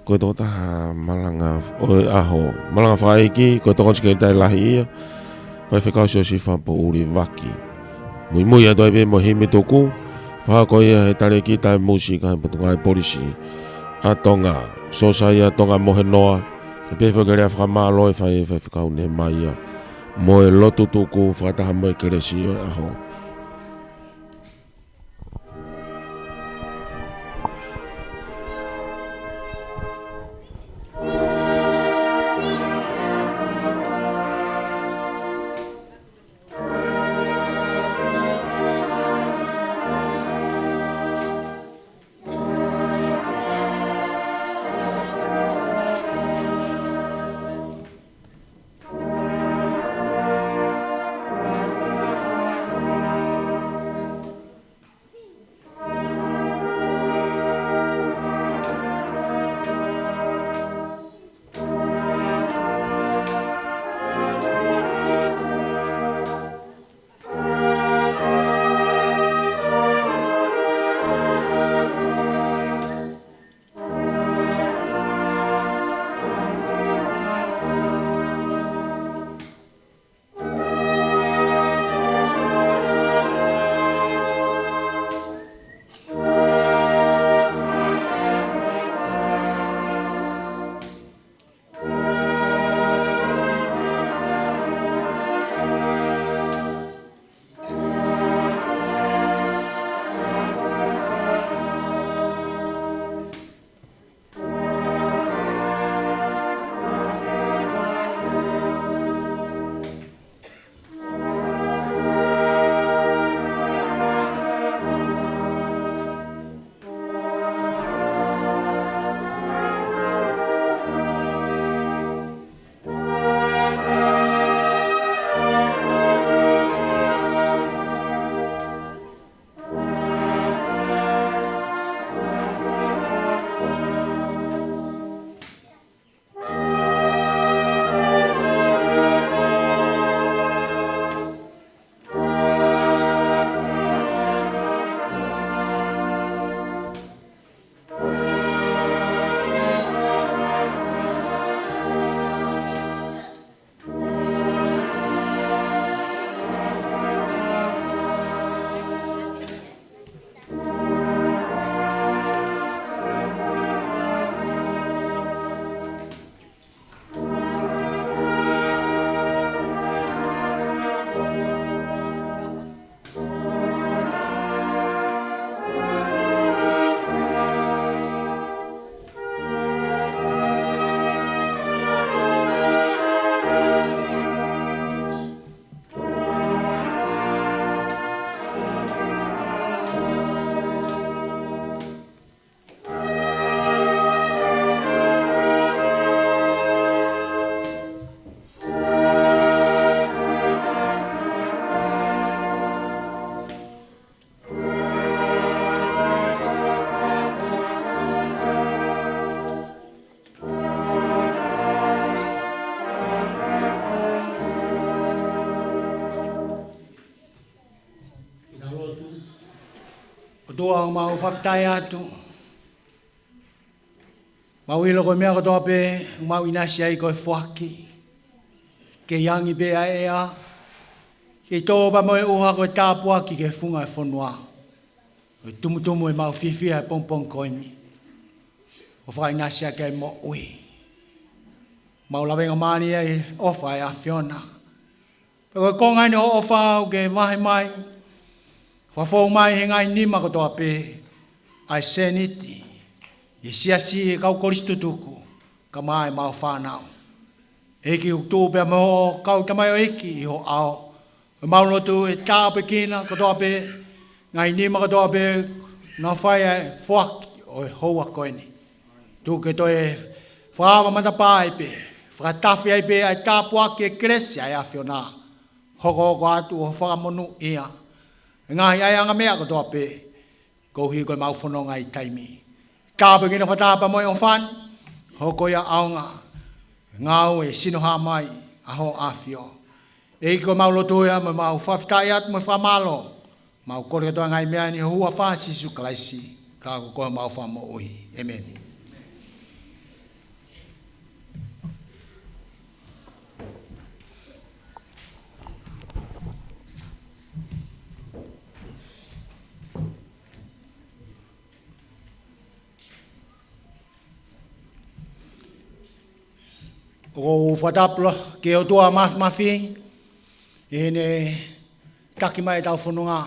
Ko e tokotaha malanga ʻo e ʻaho, malanga fakaʻeiki, ko e tokoni sekelitali lahi ia, Faifekau Siosifa Poʻuli Vaki. Muimui atu ai pē mo e himi tuku, fakahoko ia ʻe he talēkita ʻo e mūsika ʻo e Potungāue Polisi ʻa Tonga, Siosaia Tonga Mohenoa, ʻe pehē foki ki he lea fakamālō ʻe fai ʻe Faifekau Nehemaia, mo e lotu tuku fakataha mo e kelesi ʻo e ʻaho. Pea lotu. ʻOtua, ʻoku mau fakafetaʻi atu. Mau ʻilo ko e meʻa kotoa pē ʻoku mau ʻinasi ai ko e foaki. Kei angi pē ʻa e ʻea, kei tō pē mo e ʻuha ko e tāpuaki ki he funga ʻo e fonua. Ko e tumutumu ʻemau fiefia he pongipongi ko eni. ʻo fakaʻinasi ʻaki ʻa e moʻui. Mau lavengamālie ʻi he ʻofa ʻa e ʻAfiona. Pea ko e konga eni hoʻo ʻofa ʻoku ke vahe mai, fakafou mai he ngaahi nima kotoa pē ʻa e sēniti ʻi he siasi, ʻa e kau kolisi tutuku, kae ʻumaʻā ʻemau fānau. ʻEiki, ʻoku tuʻu pē mo hoʻo kau tamaioʻeiki ʻi ho ʻao. ʻOku mau lotua ʻe tāpuekina kotoa pē ngaahi nima kotoa pē naʻa nau fai ʻa e foaki ʻo e houa ko eni. Tuku ke toe fakaava matapā ai pē, fakatafe ai pē ʻa e tāpuaki ʻa e kelesi ʻa e ʻAfiona. Hokohoko atu ʻo fakamonūʻia ʻa e ngaahi ʻaiʻanga meʻa kotoa pē, koeʻuhi ko ʻemau fononga ʻi he taimi ni. Tāpuekina fakataha pea mo e ʻofa ni, hoko ia ʻaonga, ngāue ʻi he sino hā mai ʻa hoʻo ʻAfio. ʻEiki, ʻoku mau lotua ia mo mau fakafetaʻi atu mo fakamālō. Mau kole kotoa e ngaahi meʻa ni ʻi ho huafa Sīsū Kalaisi, ka ko koe homau Fakamoʻui. ʻĒmeni. ʻOku ou fakatapu lahi ki he ʻOtua Māfimafi, ʻi heʻene taki mai ʻetau fononga.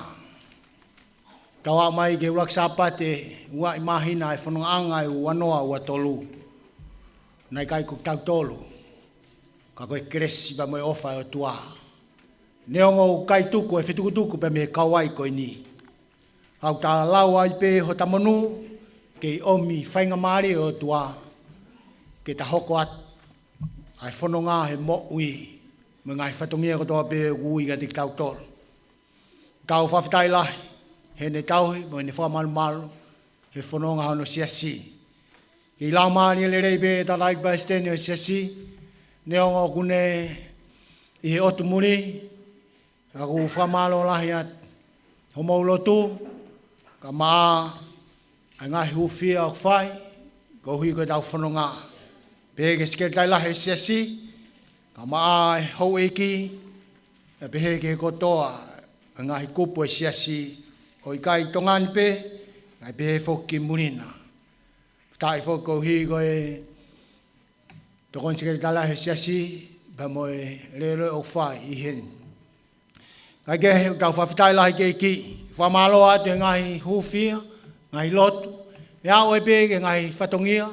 Tau aʻu mai ki he ʻuluaki Sāpate ua ʻi māhina ʻa e fonongaʻanga ʻe ua noa ua tolu. Naʻe ʻikai ko kitautolu, ka ko e kelesi pea mo e ʻofa ʻa e ʻOtua. Neongo ʻoku ʻikai tuku e fetukutuku pea mei he kauaʻi ko eni, ka ʻoku ta lau ai pē hota monū, kei ʻomi faingamālie ʻa e ʻOtua ke ta hoko atu ʻa e fononga he moʻui mo e ngaahi fatongia kotoa pē ʻoku ui kiate kitautolu. Tau fakafetaʻi lahi heʻene tauhi mo ʻene fakamalumalu he fononga hono siasi. Kei laumālie lelei pē e tangataʻeiki palesiteni ʻo e siasi, neongo ʻoku ne ʻi he ʻotu muli, ka ʻoku ou fakamālō lahi atu hoʻomou lotu, kae ʻumaʻā ʻa e ngaahi hūfia ʻoku fai koeʻuhi ko ʻetau fononga. Pehē ki he sekelitali lahi ʻo e siasi, kae ʻumaʻā e houʻeiki, pea pehē ki he kotoa ʻa e ngaahi kupu ʻo e siasi, ʻo ʻikai Tonga ni pē, kae pehē foki ki muli na. Fakafetaʻi foki koeʻuhi ko e tokoni sekelitali lahi ʻo e siasi, pea mo e leʻoleʻo ʻoku fai ʻi heni. Kae kehe, ʻoku tau fakafetaʻi lahi ki he ʻEiki, fakamālō atu he ngaahi hūfia, ngaahi lotu, pea aʻu ai pē ki he ngaahi fatongia,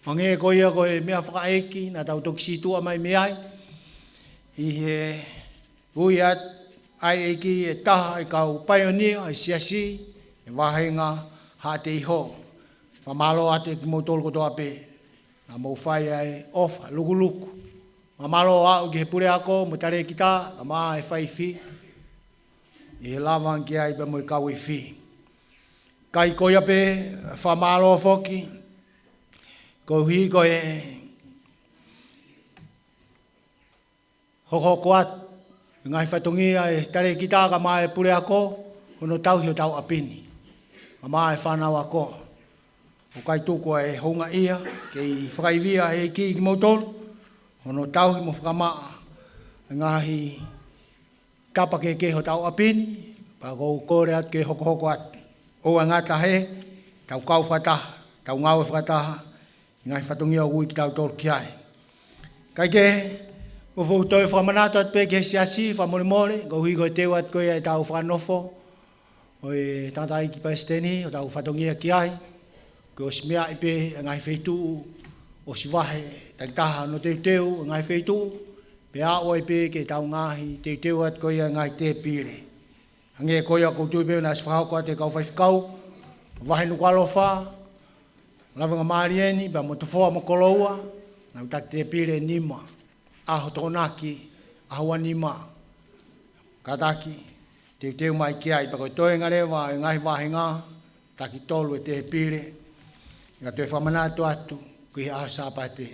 hangē ko ia ko e meʻa fakaʻeiki naʻa tau toki sītuʻa mai mei ai, ʻi he ui atu ʻa e ʻEiki e taha ʻo e kau paionia ʻo e siasi, ʻi he vāhenga Haʻateiho. Fakamālō atu kimoutolu kotoa pē naʻa mou fai ʻa e ʻofa lukuluku. Fakamālō aʻu ki he puleako mo e talēkita, kae ʻumaʻā e faifi, ʻi he lava ki ai pea mo e kau ifi. ʻIkai ko ia pē, fakamālō foki koeʻuhi ko e hokohoko atu e ngaahi fatongia ʻa e talēkita kae ʻumaʻā e puleako, hono tauhi hotau ʻapi ni, kae ʻumaʻā e fānau ako. ʻOku ʻikai tuku ʻa e houngaʻia, kei fakaivia ʻe he ʻEiki kimoutolu hono tauhi mo fakamaʻa e ngaahi tapa kehekehe hotau ʻapi ni, pea ʻoku ou kole atu ke hokohoko atu. ʻOua ʻe ngata he tau kau fakataha, tau ngāue fakataha, ngaahi fatongia ʻoku ui kitautolu ki ai. Kae kehe, ʻoku ou toe fakamanatu atu pē ki he siasi, fakamolemole, koeʻuhi ko e teu atu ko ia ʻetau fakanofo ʻo e tangataʻeiki palesiteni, hotau fatongia ki ai, kuo ʻosi meaʻi pē ʻa e ngaahi feituʻu, ʻosi vahe takitaha hono teuteu ʻa e ngaahi feituʻu, pea aʻu ai pē ki heʻetau ngaahi teuteu atu ko ia ʻa e ngaahi tēpile. Hangē ko ia ʻoku ou tui pē naʻe ʻosi fakahoko atu ʻe he kau faifekau, vahe Nukuʻalofa, Lavengamālie ni, pea mo Tofoa mo Koloua, naʻa nau taki tēpile ʻe nima, ʻaho Tokonaki, ʻaho ua nima, kātaki, teuteu mai ki ai, pea ko e toenga leva ʻa e ngaahi vāhenga, taki tolu e tēpile, ka toe fakamanatu atu ki he ʻaho Sāpate.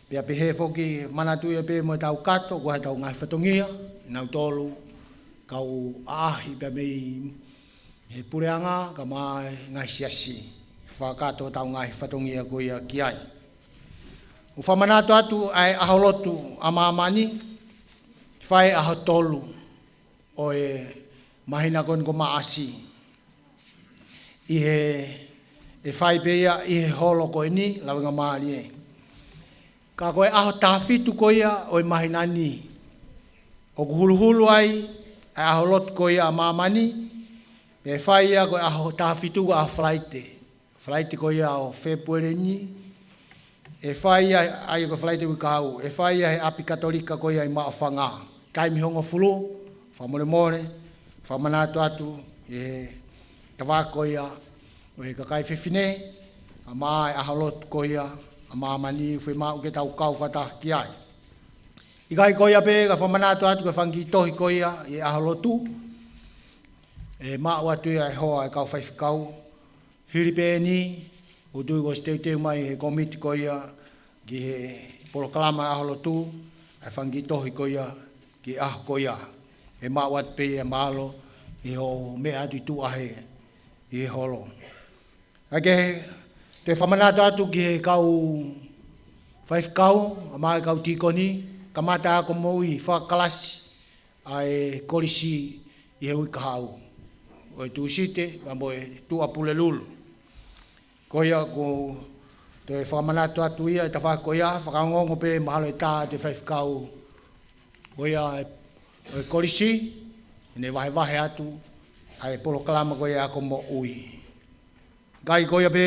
Pea pehē foki, manatuʻi pē mo ʻetau kato, ko ʻetau ngaahi fatongia, nautolu kau ʻaʻahi pea mei he puleʻanga, kae ʻumaʻā e ngaahi siasi, fakakato hotau ngaahi fatongia ko ia ki ai. ʻOku fakamanatu atu ʻa e ʻaho lotu ʻa māmani, fai ʻaho tolu ʻo e māhina ko eni ko Maʻasi. ʻI he ʻe fai pē ia ʻi he holo ko eni, lavengamālie. Ka ko e ʻaho taha fitu ko ia ʻo e māhina ni, ʻoku huluhulu ai ʻa e ʻaho lotu ko ia ʻa māmani, ʻe fai ia ko e ʻaho taha fitu ko e ʻaho Falaite. Falaite ko ia ʻo Fēpueli ni, ʻe fai ia, ʻa ia ko e Falaite uike kahaʻu, ʻe fai ia he ʻapi Katolika ko ia ʻi Maʻufanga. Taimi hongofulu, fakamolemole, fakamanatu atu ʻi he tafaʻaki ko ia ʻo e kakai fefine, kae ʻumaʻā e ʻaho lotu ko ia ʻa māmani, fiemaʻu ke tau kau fakataha ki ai. ʻIkai ko ia pē, ka fakamanatu atu ko e fanga kiʻi tohi ko ia ʻi he ʻaho lotu, ʻe maʻu atu ia ʻe he hoa ʻo e kau faifekau. Hili pē eni, ʻoku ou tui kuo ʻosi teuteu mai ʻe he kōmiti ko ia ki he polokalama ʻaho lotu, ʻa e fanga kiʻi tohi ko ia ki he ʻaho ko ia. ʻE maʻu atu pē ia, mālō ʻi hoʻo meʻa atu ʻi tuʻa he, ʻi he holo. Kae kehe, toe fakamanatu atu ki he kau faifekau, kae ʻumaʻā e kau tīkoni, kamata ako moʻui fakakalasi ʻa e kolisi ʻi he uike kahaʻu, ʻo e Tūsite, pea mo e Tuʻapulelulu. Ko ia ʻoku ou toe fakamanatu atu ia ʻi he tafaʻaki ko ia, fakaongoongo pē mahalo ʻe tā ʻa e faifekau ko ia ʻo e kolisi, ʻene vahevahe atu ʻa e polokalama ko ia ako moʻui. ʻIkai ko ia pē,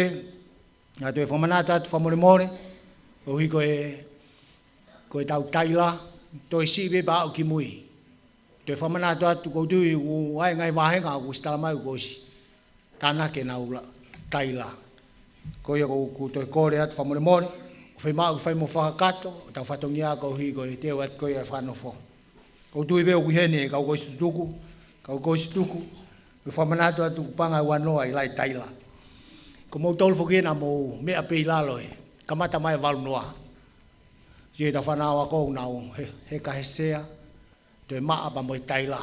naʻa toe fakamanatu atu fakamolemole, koeʻuhi ko e, ko e tau taila, toe siʻi pē pea aʻu ki mui. Toe fakamanatu atu, ʻoku ou tui ʻoku ʻi ai e ngaahi vāhenga ʻoku ʻosi tala mai kuo ʻosi tānaki ʻenau la-, taila. Ko ia ʻoku ou, ʻoku ou toe kole atu fakamolemole, ʻoku fiemaʻu ke fai mo fakakakato ʻetau fatongia koeʻuhi ko e teu atu ko ia e fakanofo. ʻOku ou tui pē ʻoku ʻi heni e kau kolisi tutuku, kau kolisi tutuku, ʻoku fakamanatu atu kuo paʻanga ʻe uanoa ʻi he laʻi taila. Ko moutolu foki naʻa mou meʻa pē ʻi lalo ē, kamata mai e valu noa. Siʻi ʻetau fānau ako ʻoku nau he, heka he sea, toe maʻa pea mo e taila.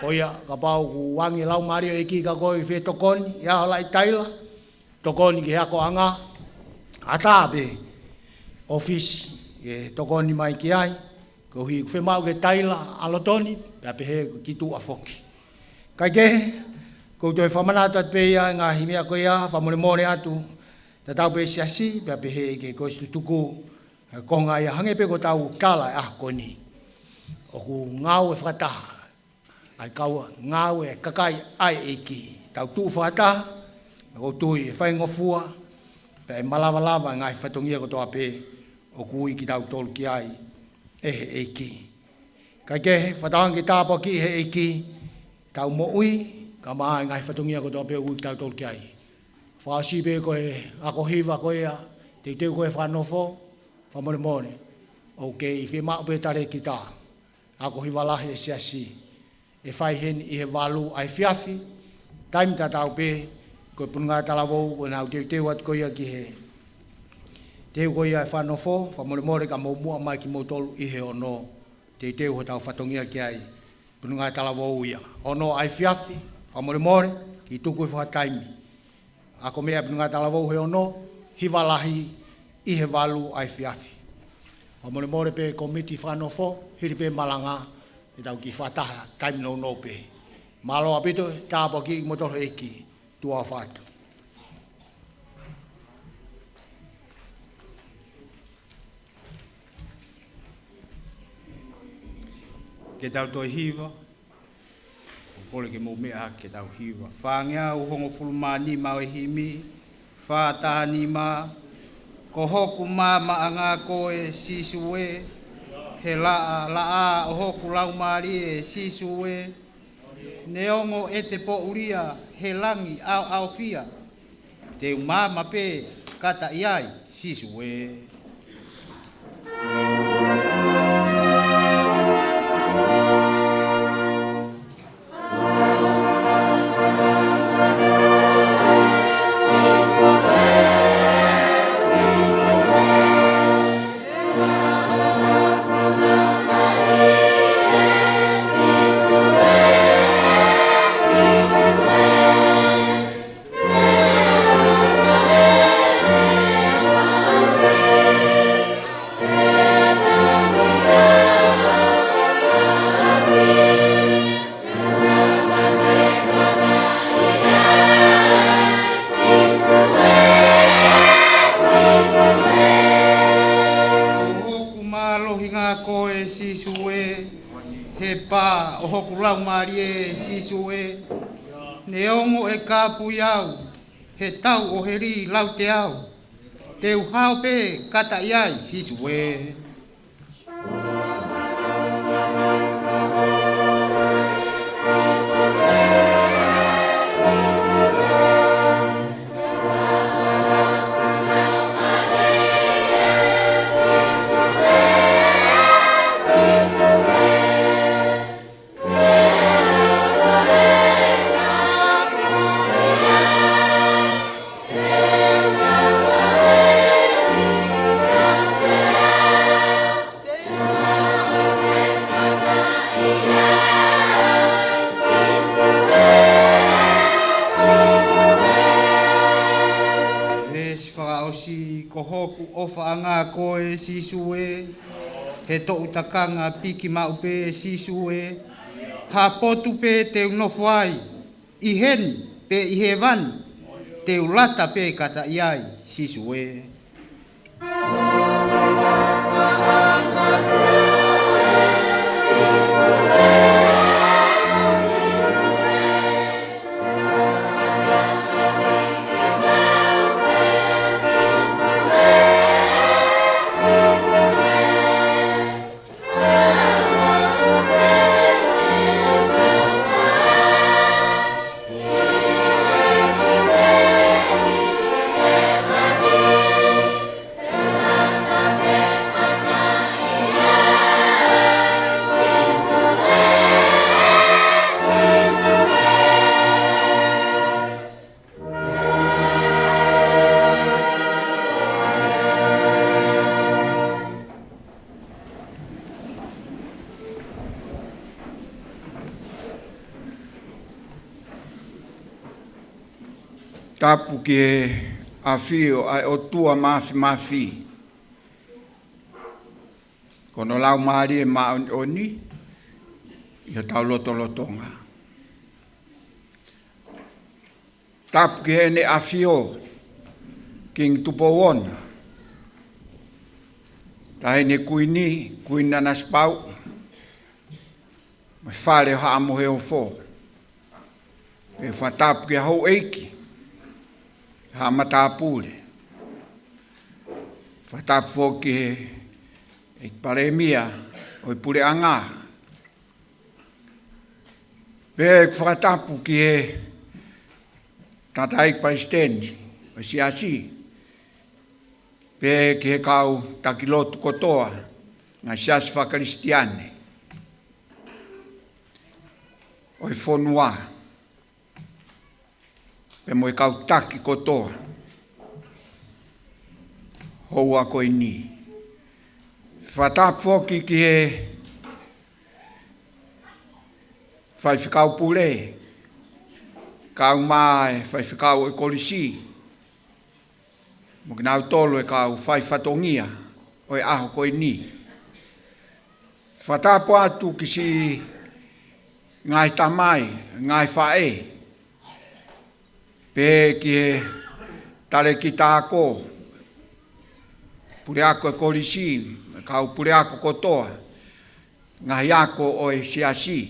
Ko ia, kapau ʻoku ʻange e Laumālie ʻo e ʻEiki kia koe ke fetokoni ʻi he ʻaho laʻi taila, tokoni ki he akoʻanga, ʻatā pē ʻōfisi ke tokoni mai ki ai, koeʻuhi ʻoku fiemaʻu ke taila ʻa loto ni, pea pehē ki tuʻa foki. Kae kehe, ʻoku ou toe fakamanatu atu pē ia e ngaahi meʻa ko ia, fakamolemole atu, tatau pē siasi, pea pehē ki he kolisi tutuku, ʻa e konga ia hangē pē ko ʻetau tala he ʻaho ko eni. ʻOku ngāue fakataha ʻa e kau ngāue ʻa e kakai ʻa e ʻEiki. Tau tuʻu fakataha, ʻoku ou tui ʻe faingofua, pea ʻe malavalava e ngaahi fatongia kotoa pē ʻoku ui kitautolu ki ai ʻe he ʻEiki. Kae kehe, fakatauange ke tāpuakiʻi ʻe he ʻEiki ʻetau moʻui, kae ʻumaʻā e ngaahi fatongia kotoa pē ʻoku ui kitautolu ki ai. Fakaʻosi pē ko e ako hiva ko ia, teuteu ko e fakanofo, fakamolemole, ʻoku kei fiemaʻu pē talēkita, ako hiva lahi e siasi, ʻe fai heni ʻi he valu ʻa e efiafi, taimi tatau pē, ko e Potungāue Talavou, ʻoku nau teuteu atu ko ia ki he teu ko ia e fakanofo, fakamolemole ka mou muʻa mai kimoutolu ʻi he ono, teuteu hotau fatongia ki ai, Potungāue Talavou ia. Ono ʻa e efiafi, fakamolemole, kiʻi tuku e fakataimi. Ako meʻa e Potungāue Talavou he ono, hiva lahi ʻi he valu ʻa e efiafi. Fakamolemole pē kōmiti fakanofo, hili pē malanga, ʻe tau kiʻi fakataha, taimi nounou pē. Mālō ʻaupito, tāpuakiʻi kimoutolu ʻe he ʻEiki, tuʻa ʻofa atu. Ke tau toe hiva, ʻoku ou kole ke mou meʻa hake ke tau hiva. Fāngeau hongofulu mā nima ʻo e himi, fā taha nima, ko hoku maamaʻanga koe Sīsū ē, he laʻa, laʻā ʻo hoku laumālie Sīsū ē, neongo ʻete poʻulia he langi ʻaoʻaofia, te u maama pē kata ʻi ai, Sīsū ē. Hoku laumālie Sīsū ē, neongo ʻe kāpui au he tau ʻo heli lauteau, te u hao pē kata ʻi ai Sīsū ē. Veesi fakaʻosi. Ko hoku ʻofaʻanga koe Sīsū ē, he toʻutakanga piki maʻu pē Sīsū ē, ha potu pē te u nofo ai, ʻi heni pe ʻi hēvani, te u lata pē kata ʻi ai Sīsū ē. Tapu ki he ʻafio ʻa e ʻOtua Māfimafi, ko hono Laumālie Māʻoniʻoni ʻi hotau lotolotonga. Tapu ki heʻene ʻafio Kingi Tupou Ono, Taʻahine Kuini, Kuini Nanasipauʻu, mo e Fale ʻo Haʻa Moheofo. Pea fakatapu ki he houʻeiki, haʻa matāpule. Fakatapu foki ki he, he Palēmia ʻo e Puleʻanga. Pea ʻoku fakatapu ki he Tangataʻeiki Palesiteni ʻo e Siasi, pea ki he kau taki lotu kotoa, ngaahi siasi fakakalisitiane ʻo e fonua, pea mo e kau taki kotoa houa ko eni. Fakatapu foki ki he faifekau pule, kau mai e faifekau ʻo e kolisi, mo kinautolu e kau faifatongia ʻo e ʻaho ko eni. Fakatapu atu ki siʻi ngaahi tamai, ngaahi faʻē, pea ki he talēkita ako, puleako e kolisi, kau puleako kotoa, ngaahi ako ʻo e siasi,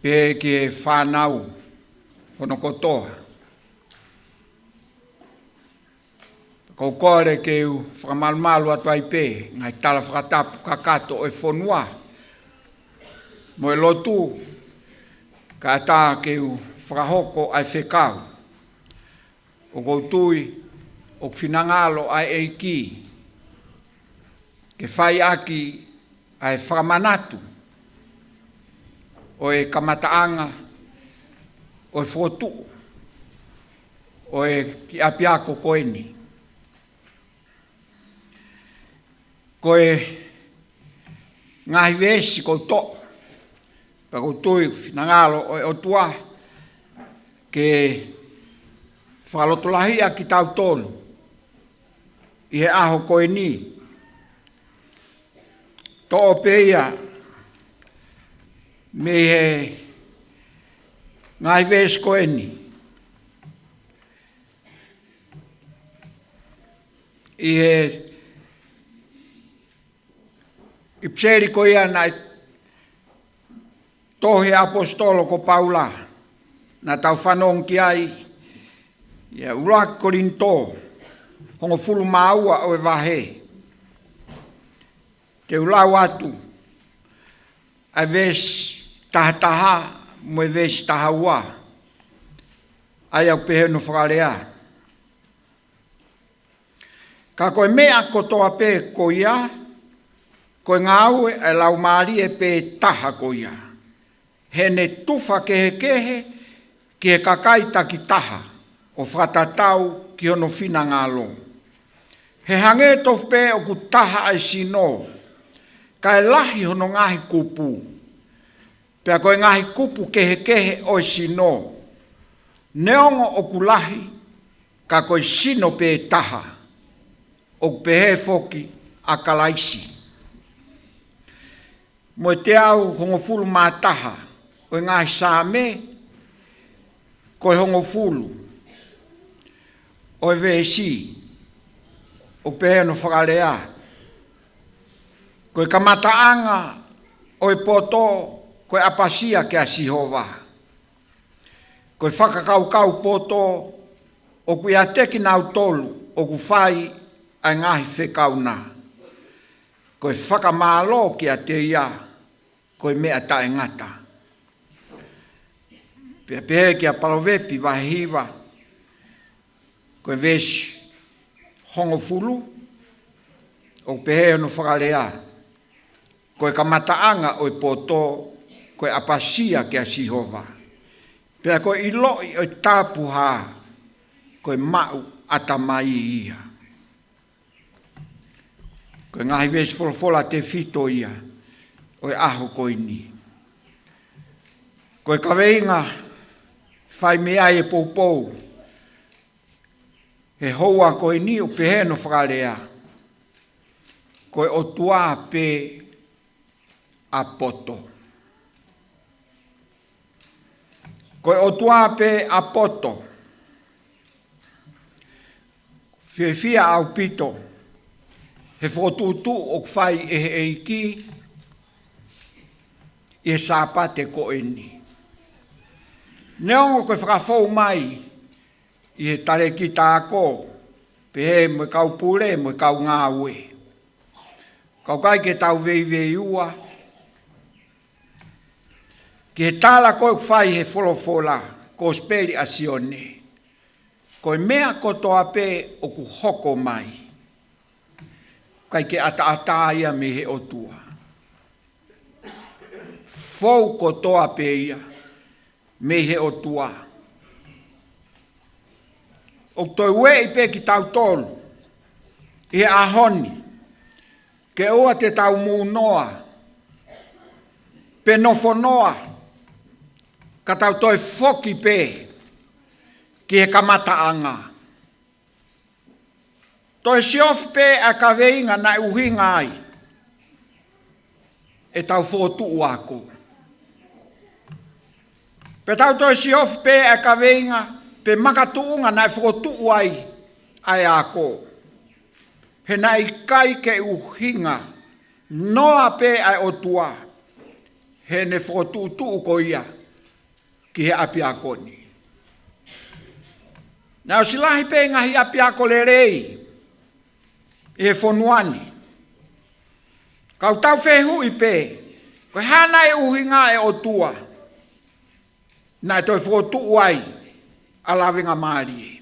pea ki he fānau hono kotoa. ʻOku ou kole ke u fakamalumalu atu ai pē ngaahi tala fakatapu kakato ʻo e fonua mo e lotu, kae ʻatā ke u fakahoko ʻa e fekau. ʻOku ou tui ʻoku finangalo ʻa e ʻEiki ke fai ʻaki ʻa e fakamanatu ʻo e kamataʻanga ʻo e fokotuʻu ʻo e kiʻi ʻapiako ko eni. Ko e ngaahi veesi ʻoku ou toʻo, pea ʻoku ou tui finangalo ʻo e ʻOtua ke fakalotolahiʻi ʻa kitautolu ʻi he ʻaho ko eni. Toʻo pē ia mei he ngaahi veesi ko eni. ʻI he ʻipiseli ko ia naʻe Tohi ʻAposetolo ko Paula, naʻa tau fanongo ki ai, ʻi he ʻuluaki Kolinitō, hongofulu mā ua ʻo e vahe. Te u lau atu ʻa e veesi taha taha mo e veesi taha ua, ʻa ia ʻoku pehē hono fakalea. Ka ko e meʻa kotoa pē ko ia, ko e ngāue ʻa e Laumālie pē taha ko ia. Heʻene tufa kehekehe ki he kakai takitaha ʻo fakatatau ki hono finangalo. He hangē tofu pē ʻoku taha ʻa e sino, kae lahi hono ngaahi kupu. Pea ko e ngaahi kupu kehekehe ʻo e sino, neongo ʻoku lahi, ka ko e sino pē taha, ʻoku pehē foki ʻa Kalaisi. Mo e teau hongofulu mā taha ʻo e ngaahi Saame, ko e hongofulu ʻo e veesi, ʻoku pehē hono fakalea. Ko e kamataʻanga ʻo e poto, ko e ʻapasia kia Sihova. Ko e fakakaukau poto, ʻoku ʻiate kinautolu ʻoku fai ʻa e ngaahi fekau na. Ko e fakamālō kiate ia, ko e meʻa taʻengata. Pea pehē kia Palovepi vahe hiva, ko e veesi hongofulu, ʻoku pehē hono fakalea. Ko e kamataʻanga ʻo e poto, ko e ʻapasia kia Sihova. Pea ko e ʻiloʻi ʻo e tāpuhā, ko e maʻu ʻatamai ia. Ko e ngaahi veesi folofola tefito ia ʻo e ʻaho ko eni. Ko e kaveinga fai mei ai e poupou he houa ko eni ʻoku pehē hono fakalea. Ko e ʻOtua pē ʻa poto. Ko e ʻOtua pē ʻa poto. Fiefia ʻaupito he fokotuʻutuʻu ʻoku fai ʻe he ʻEiki ʻi he Sāpate ko eni. Neongo ko e fakafou mai ʻi he talēkita ako, pehē mo e kau pule, mo e kau ngāue. Ka ʻoku ʻikai ke tau veiveiua ki he tala ko ē ʻoku fai he folofola, Kosipeli ʻa Sione. Ko e meʻa kotoa pē ʻoku hoko mai, ʻikai ke ʻataʻatā ia mei he ʻOtua. Fou kotoa pē ia mei he ʻOtua. ʻOku toe ueʻi pē kitautolu ʻi he ʻaho ni, ke ʻoua te tau mūnoa pe nofonoa, ka tau toe foki pē ki he kamataʻanga. Toe siofi pē ʻa e kaveinga naʻe ʻuhinga ai ʻetau fokotuʻu ako. Pea tau toe siofi pē ʻa e kaveinga pe makatuʻunga naʻe fokotuʻu ai ʻa e ako. He naʻe ʻikai ke ʻuhinga noa pē ʻa e ʻOtua heʻene fokotuʻutuʻu ko ia ki he ʻapiako ni. Naʻe ʻosi lahi pē ngaahi ʻapiako lelei ʻi he fonua ni. Ka ʻoku tau fehuʻi pē, ko e hā naʻe ʻuhinga e ʻOtua naʻe toe fokotuʻu ai ʻa Lavengamālie?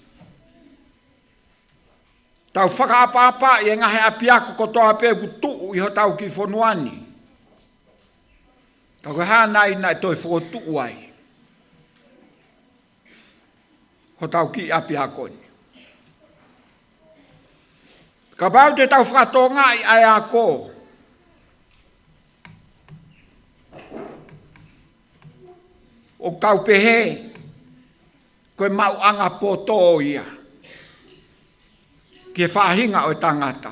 Tau fakaʻapaʻapaʻi e ngaahi ʻapiako kotoa pē ʻoku tuʻu ʻi hotau kiʻi fonua ni. Ka ko e hā nai naʻe toe fokotuʻu ai hotau kiʻi ʻapiako ni? Kapau te tau fakatokangaʻi ʻa e ako, ʻoku tau pehē ko e maʻuʻanga poto ia ki he faʻahinga ʻo e tangata.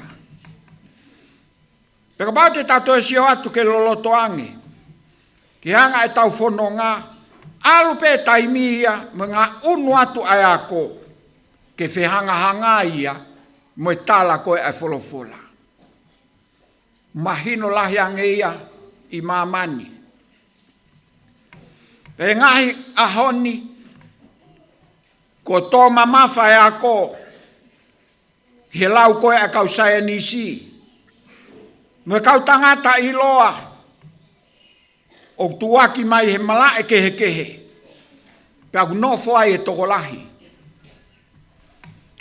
Pea kapau te tau toe sio atu ke loloto ange ki he anga ʻetau fononga, ʻalu pē taimi ia mo e ngaʻunu atu ʻa e ako ke fehangahangai ia mo e tala ko ē ʻa e folofola. Mahino lahi ange ia ʻi māmani. Pea ngaahi ʻaho ni, kuo tō mamafa e ako ʻi he lau ko ē ʻa e kau saienisi mo e kau tangata ʻiloa ʻoku tuʻuaki mai he malaʻe kehekehe, pea ʻoku nofo ai e tokolahi.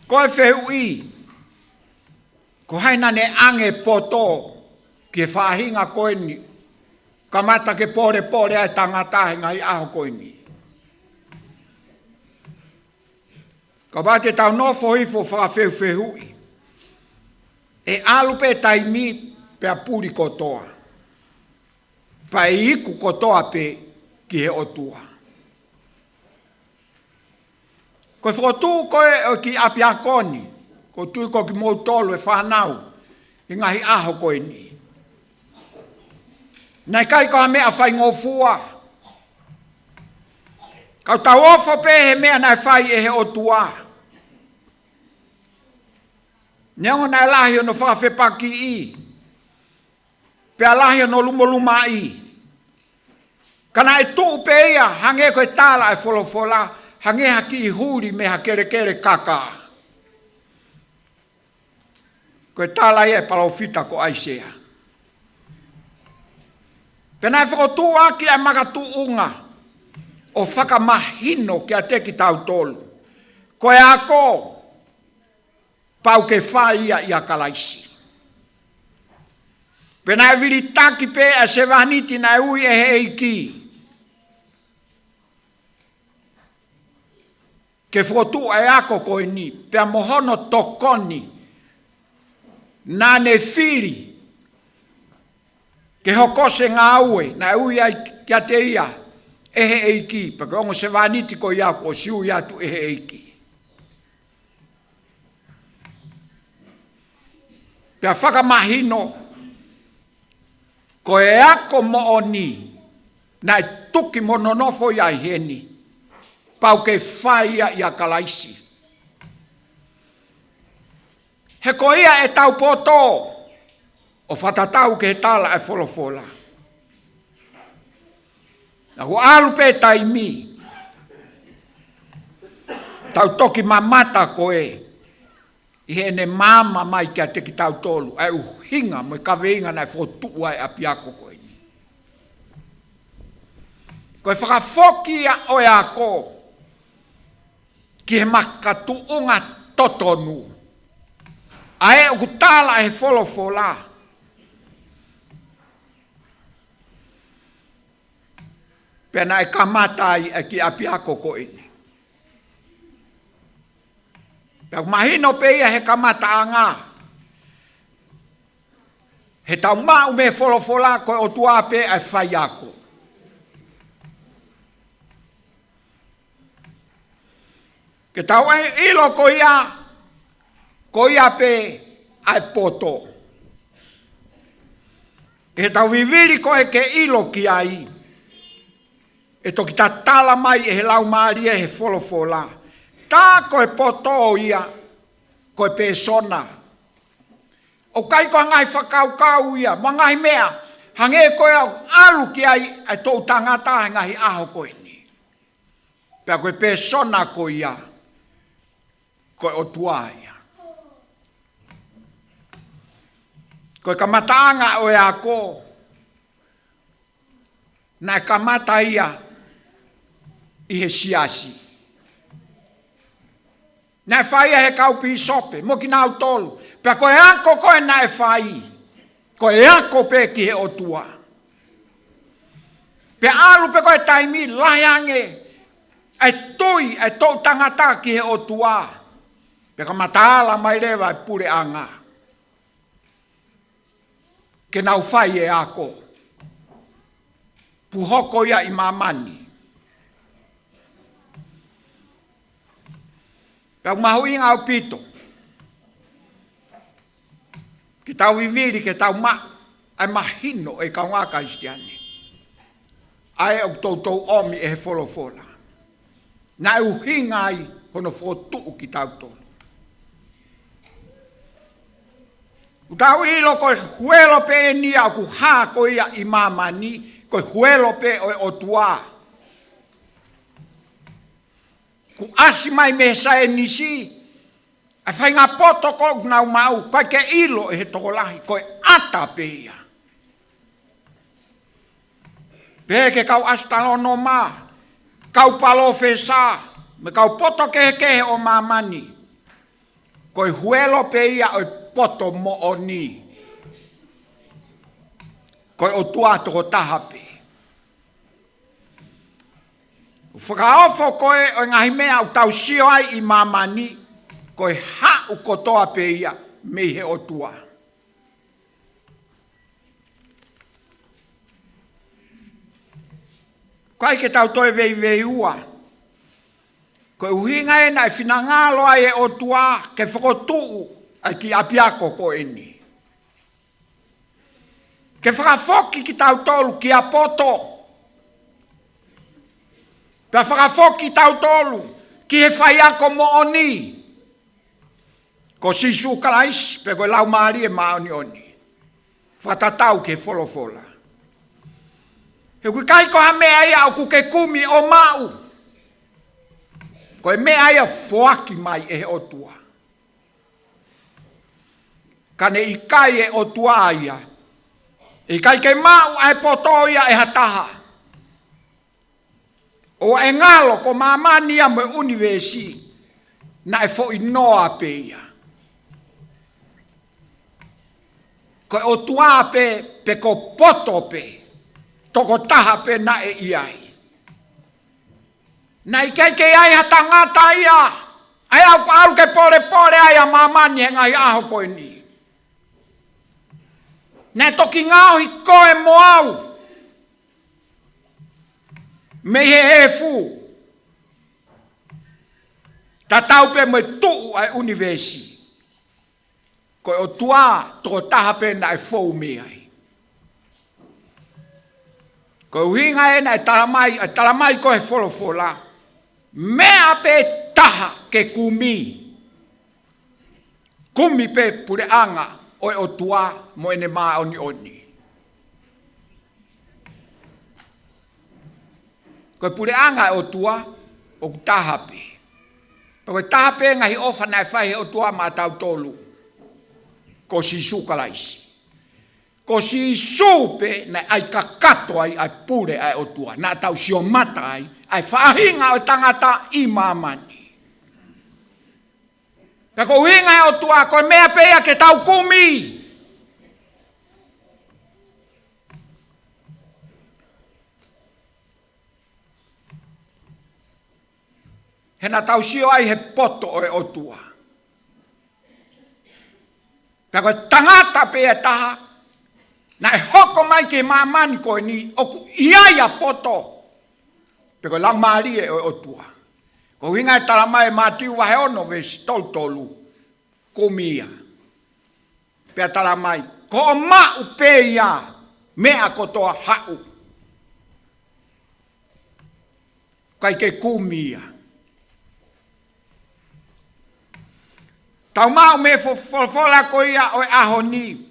Ko e fehuʻi, ko hai naʻa ne ʻange poto ki he faʻahinga ko eni, kamata ke polepole ai e tangata he ngaahi ʻaho ko eni? Kapau te tau nofo hifo ʻo fakafehufehuʻi, ʻe ʻalu pē taimi pea puli kotoa, pea ʻe iku kotoa pē ki he ʻOtua. Ko e fokotuʻu ko ē ʻo e kiʻi ʻapiako ni, ʻoku ou tui ko kimoutolu e fānau ʻi he ngaahi ʻaho ko eni, naʻe ʻikai ko ha meʻa faingofua. Ka ʻoku tau ofo pē he meʻa naʻe fai ʻe he ʻOtua. Neongo naʻe lahi hono fakafepakiʻi, pea lahi hono lumolumaʻi, ka naʻe tuʻu pē ia hangē ko e tala ʻa e folofola, hangē ha kiʻi huli mei ha kelekele kaka. Ko e tala ia ʻa e palōfita ko ʻAisea. Pea naʻe fokotuʻuaki ʻa e makatuʻunga ʻo fakamahino kiate kitautolu ko e ako, pau ke fai ia ʻia Kalaisi. Pea naʻe vilitaki pē ʻa e sevāniti naʻe ui ʻe he ʻEiki ke fokotuʻu ʻa e ako ko eni, pea mo hono tokoni naʻa ne fili ke hoko ʻi he ngāue naʻe ui ai kiate ia ʻe he ʻEiki, pea ko e ongo sevāniti ko ia kuo ʻosi ui atu ʻe he ʻEiki. Pea fakamahino ko e ako moʻoni naʻe tuki mo nonofo ia ʻi heni, pau ke fai ia ʻia Kalaisi. He ko ia ʻetau poto, ʻo fakatatau ki he tala ʻa e folofola. Naʻa kuo ʻalu pē taimi, tau toki mamata ko ē ʻi heʻene maama mai kiate kitautolu ʻa e ʻuhinga mo e kaveinga naʻe fokotuʻu ai e ʻapiako ko eni. Ko e fakafoki ia ʻo e ako ki he makatuʻunga totonu, ʻa ē ʻoku tala ʻe he folofola. Pea naʻe kamata ai ʻa e kiʻi ʻapiako ko eni. Pea ʻoku mahino pē ia he kamataʻanga, he tau maʻu mei he folofola ko e ʻOtua pē ʻa e faiako. Ke tau ʻilo ko ia, ko ia pē ʻa e poto. Ke tau vivili ko ē ke ʻilo ki ai, ʻe toki tatala mai ʻe he Laumālie he folofola. Tā ko e poto ia, ko e pēsona. ʻOku ʻikai ko ha ngaahi fakakaukau ia, mo e ngaahi meʻa hangē ko ia ʻoku ʻalu ki ai ʻa e toʻu tangata he ngaahi ʻaho ko eni. Pea ko e pēsona ko ia, ko e ʻOtua ia. Ko e kamataʻanga ʻo e ako, naʻe kamata ia ʻi he siasi. Naʻe fai ia ʻe he kau pīsope mo kinautolu. Pea ko e ako ko ē naʻe fai, ko e ako pē ki he ʻOtua. Pea ʻalu pē ko ē taimi, lahi ange ʻa e tui ʻa e toʻu tangata ki he ʻOtua, pea kamata ala mai leva e puleʻanga ke nau fai e ako. Pea hoko ia ʻi māmani. Pea ʻoku mahuʻinga ʻaupito ke tau vivili, ke tau maʻu ʻa e mahino ʻe kaungā Kalisitiane ʻa ē ʻoku toutou ʻomi ʻe he folofola. Naʻe ʻuhinga ai hono fokotuʻu kitautolu. ʻOku tau ʻilo ko e huelo pē eni ia ʻoku hā ko ia ʻi māmani, ko e huelo pē ʻo e ʻOtua. ʻoku ʻasi mai mei he saienisi, ʻa e faʻahinga poto ʻoku nau maʻu, ʻikai ke ʻilo ʻe he tokolahi, ko e ʻata pē ia. Pehē ki he kau ʻasitalōnoma, kau palōfesa, mo e kau poto kehekehe ʻo māmani, ko e huelo pē ia ʻo e poto moʻoni, ko e ʻOtua tokotaha pē. Fakaofo ko ē ʻo e ngaahi meʻa ʻoku tau sio ai ʻi māmani, ko e haʻu kotoa pē ia mei he ʻOtua. ʻIkai ke tau toe veiveiua. Ko e ʻuhinga ē naʻe finangalo ai e ʻOtua ke fokotuʻu ʻa e kiʻi ʻapiako ko eni, ke fakafoki kitautolu kia poto, pea fakafoki kitautolu ki he faiako moʻoni, ko Sīsū Kalaisi, pe ko e Laumālie Māʻoniʻoni, fakatatau ki he folofola. He ʻoku ʻikai ko ha meʻa ia ʻoku ke kumi ʻo maʻu. Ko e meʻa ia foaki mai ʻe he ʻOtua. Ka ne ʻikai e ʻOtua ia, ʻikai ke maʻu ʻa e poto ia ʻe ha taha. ʻOua ʻe ngalo ko māmani ia mo e ʻunivēsi, naʻe foʻi noa pē ia. Ko e ʻOtua pē, pe ko poto pē, tokotaha pē naʻe ʻi ai. Naʻe ʻikai ke ʻi ai ha tangata ia, ʻa ia ʻoku ʻalu ke polepole ai ʻa māmani he ngaahi ʻaho ko eni. Naʻe toki ngaohi koe mo au mei he efu, tatau pē mo e tuʻu ʻa e ʻunivēsi. Ko e ʻOtua tokotaha pē naʻe fou mei ai. Ko e ʻuhinga ē naʻe talamai, ʻa e talamai ko e folofola, meʻa pē taha ke kumi, kumi pē puleʻanga ʻo e ʻOtua mo ʻene māʻoniʻoni. Ko e puleʻanga ʻo e ʻOtua ʻoku taha pē. Pea ko e taha pē ngaahi ʻofa naʻe fai he ʻOtua maʻatautolu, ko Sīsū Kalaisi. Ko Sīsū pē naʻe ʻai kakato ai ʻa e pule ʻa e ʻOtua, naʻa tau sio mata ai, ʻa e faʻahinga ʻo e tangata ʻi māmani. Pea ko e ʻuhinga ʻo e ʻOtua, ko e meʻa pē ia ke tau kumi. He naʻa tau sio ai he poto ʻo e ʻOtua. Pea ko e tangata pē ia ʻe taha naʻe hoko mai ki māmani ko eni ʻoku ʻi ai ʻa e poto, pe ko e Laumālie ʻo e ʻOtua. Ko e ʻuhinga ē talamai ʻe Mātiu vahe ono veesi tolu tolu, kumi ia. Pea talamai, ko hoʻo maʻu pē ia, meʻa kotoa haʻu. ʻIkai ke kumi ia. Tau maʻu mei he fo-, folofola ko ia ʻo e ʻaho ni,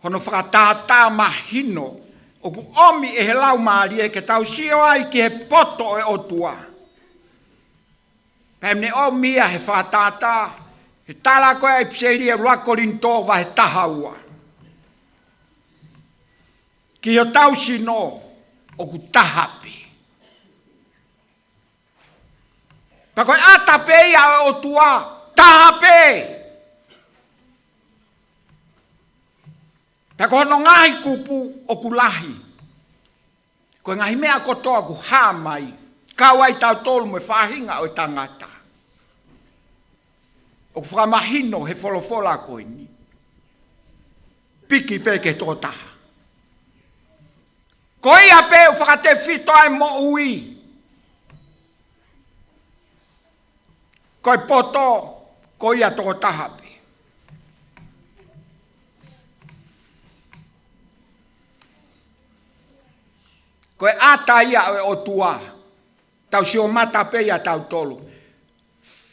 hono fakatātā mahino ʻoku ʻomi ʻe he Laumālie ke tau sio ai ki he poto ʻo e ʻOtua. Pea ne ʻomi ia he fakatātā, he tala ko ē ʻa e ʻipiseli ʻa e ʻuluaki Kolinitō vahe taha ua. Ki hotau sino ʻoku taha pē. Pea ko e ʻata pē ia ʻo e ʻOtua, taha pē. Pea ko hono ngaahi kupu ʻoku lahi. Ko e ngaahi meʻa kotoa ʻoku hā mai, kau ai tautolu mo e faʻahinga ʻo e tangata, ʻoku fakamahino he folofola ko eni, piki pē ki he tokotaha. Ko ia pē ʻoku fakatefito ai moʻui. Ko e poto, ko ia tokotaha pē. Ko e ʻata ia ʻo e ʻOtua, tau sio mata pē ia tautolu.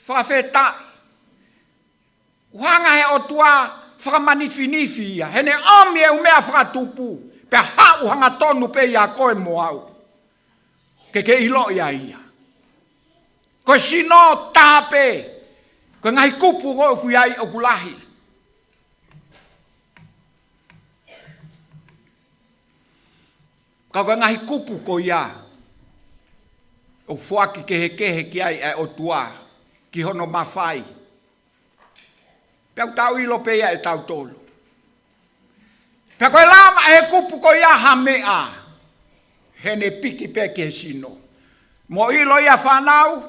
Fakafetaʻi. ʻOku hanga he ʻOtua fakamanifinifi ia. He ne ʻomi e ʻū meʻa fakatupu. Pea haʻu hangatonu pē ia koe mo au. Ke ke ʻilo ia ia. Ko e sino taha pē, ko e ngaahi kupu ko ē ʻoku ʻi ai ʻoku lahi. Ka ko e ngaahi kupu ko ia, ʻoku foaki kehekehe ki ai ʻa e ʻOtua, ki hono mafai. Pea ʻoku tau ʻilo pē ia ʻe tautolu. Pea ko e lava ʻe he kupu ko ia ha meʻa, he ne piki pē ki he sino. Mou ʻilo ia fānau,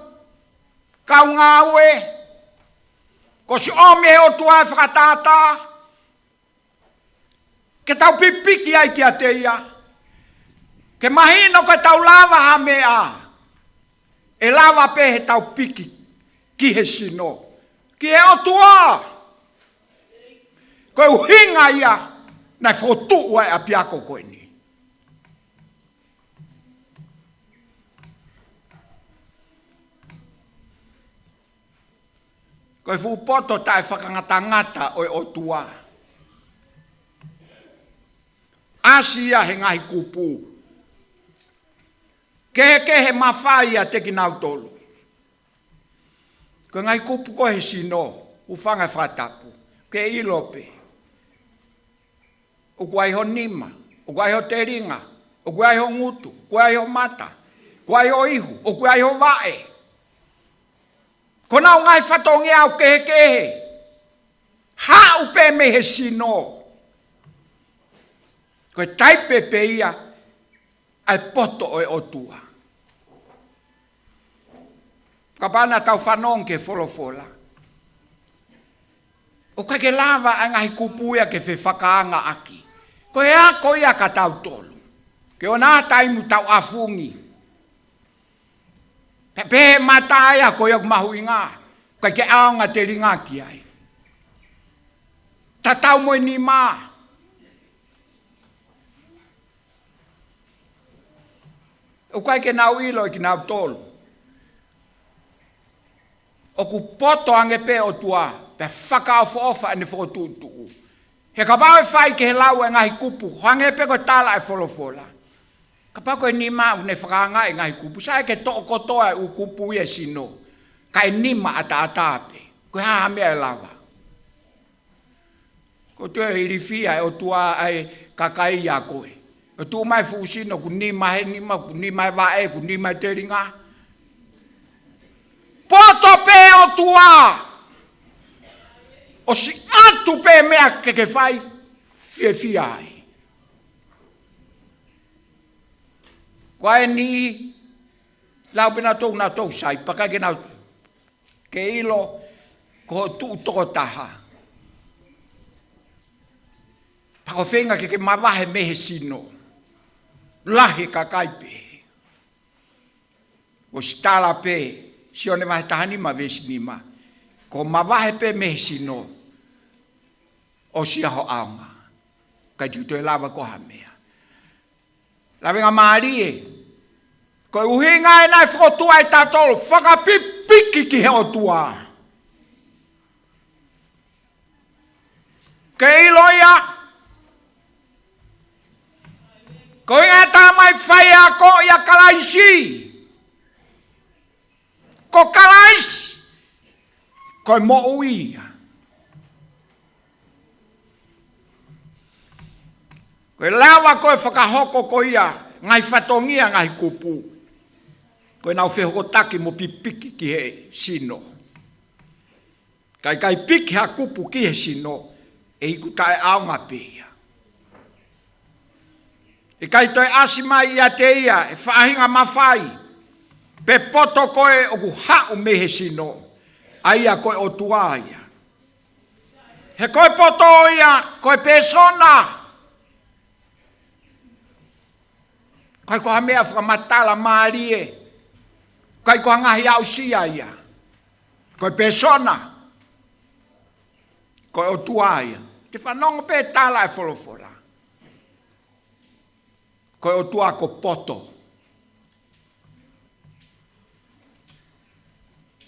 kau ngāue, kuo ʻosi ʻomi ʻe he ʻOtua e fakatātā, ke tau pipiki ai kiate ia. Ke mahino ko ʻetau lava ha meʻa, ʻe lava pē heʻetau piki ki he sino. Ki he ʻOtua. Ko e ʻuhinga ia naʻe fokotuʻu ai ʻapiako ko eni. Ko e fuʻu poto taʻefakangatangata ʻo e ʻOtua. ʻAsi ia he ngaahi kupu. Kehekehe mafai ʻiate kinautolu. Ko e ngaahi kupu ko ē he sino, hūfanga he fakatapu. Ke ʻilo pē. ʻOku ʻi ai ho nima, ʻoku ʻi ai ho telinga, ʻoku ʻi ai ho ngutu, ʻoku ʻi ai ho mata, ʻoku ʻi ai ho ihu, ʻoku ʻi ai ho vaʻe. Ko honau ngaahi fatongia ʻoku kehekehe. Haʻu pē mei he sino. Ko e taipe pē ia ʻa e poto ʻo e ʻOtua. Kapau naʻa tau fanongo ki he folofola, ʻoku ʻikai ke lava ʻa e ngaahi kupu ia ke fefakaangaʻaki. Ko e ako ia kia tautolu. Ke ʻoua naʻa tau muʻa tau ʻafungi. Pea pehē mata ia ko ia ʻoku mahuʻinga. ʻIkai ke ʻaonga telinga ki ai. Tatau mo e nima. ʻOku ʻikai ke nau ʻilo ʻe kinautolu ʻoku poto ange pē ʻOtua, pea fakaʻofoʻofa ʻene fokotuʻutuʻu. He kapau ʻe fai ki he lau e ngaahi kupu, hangē pē ko e tala e folofola. Kapau ko e nima ʻoku ne fakaangaʻi e ngaahi kupu, sai ke toʻo kotoa e ʻū kupu ia e sino, kae nima ʻataʻatā pē. Ko e hā ha meʻa ʻe lava? Ko e toe ilifia ʻe he ʻOtua ʻa e kakai ʻia koe. ʻO tuʻu mai fuʻu sino, ʻoku nima he nima, ʻoku nima he vaʻe, ʻoku nima he telinga. Poto pē ʻOtua. ʻOsi ʻatu pē meʻa ke ke fai fiefia ai. Ko e niʻihi, lau pē nautolu, nautolu sai, pea ʻikai ke nau ke ʻilo, ko hoʻo tuʻu tokotaha. Pea ko e feinga ke ke mavahe mei he sino. Lahi e kakai pē. ʻOsi tala pē, Sione vahe taha nima veesi nima. Ko e mavahe pē mei he sino, ʻosi ia ho ʻaonga. ʻIkai te u toe lava ko ha meʻa. Lavengamālie. Ko e ʻuhinga ia naʻe fokotuʻu ai tautolu, fakapipiki ki he ʻOtua. Ke ʻilo ia, ko e ʻuhinga e tala mai faiako ʻia Kalaisi. Ko Kalaisi, ko e moʻui ia. Ko e lava ko ē fakahoko ko ia, ngaahi fatongia, ngaahi kupu, ko ʻenau fehokotaki mo pipiki ki he sino. Ka ʻikai piki ha kupu ki he sino, ʻe iku taʻeʻaonga pē ia. ʻIkai toe ʻasi mai ʻiate ia e faʻahinga mafai pe poto ko ē ʻoku haʻu mei he sino, ʻa ia ko e ʻOtua ia. He ko e poto ia, ko e pēsona. ʻIkai ko ha meʻa fakamatala mālie. ʻIkai ko ha ngaahi aʻusia ia. Ko e pēsona. Ko e ʻOtua ia. Ke fanongo pē tala e folofola. Ko e ʻOtua ko e poto.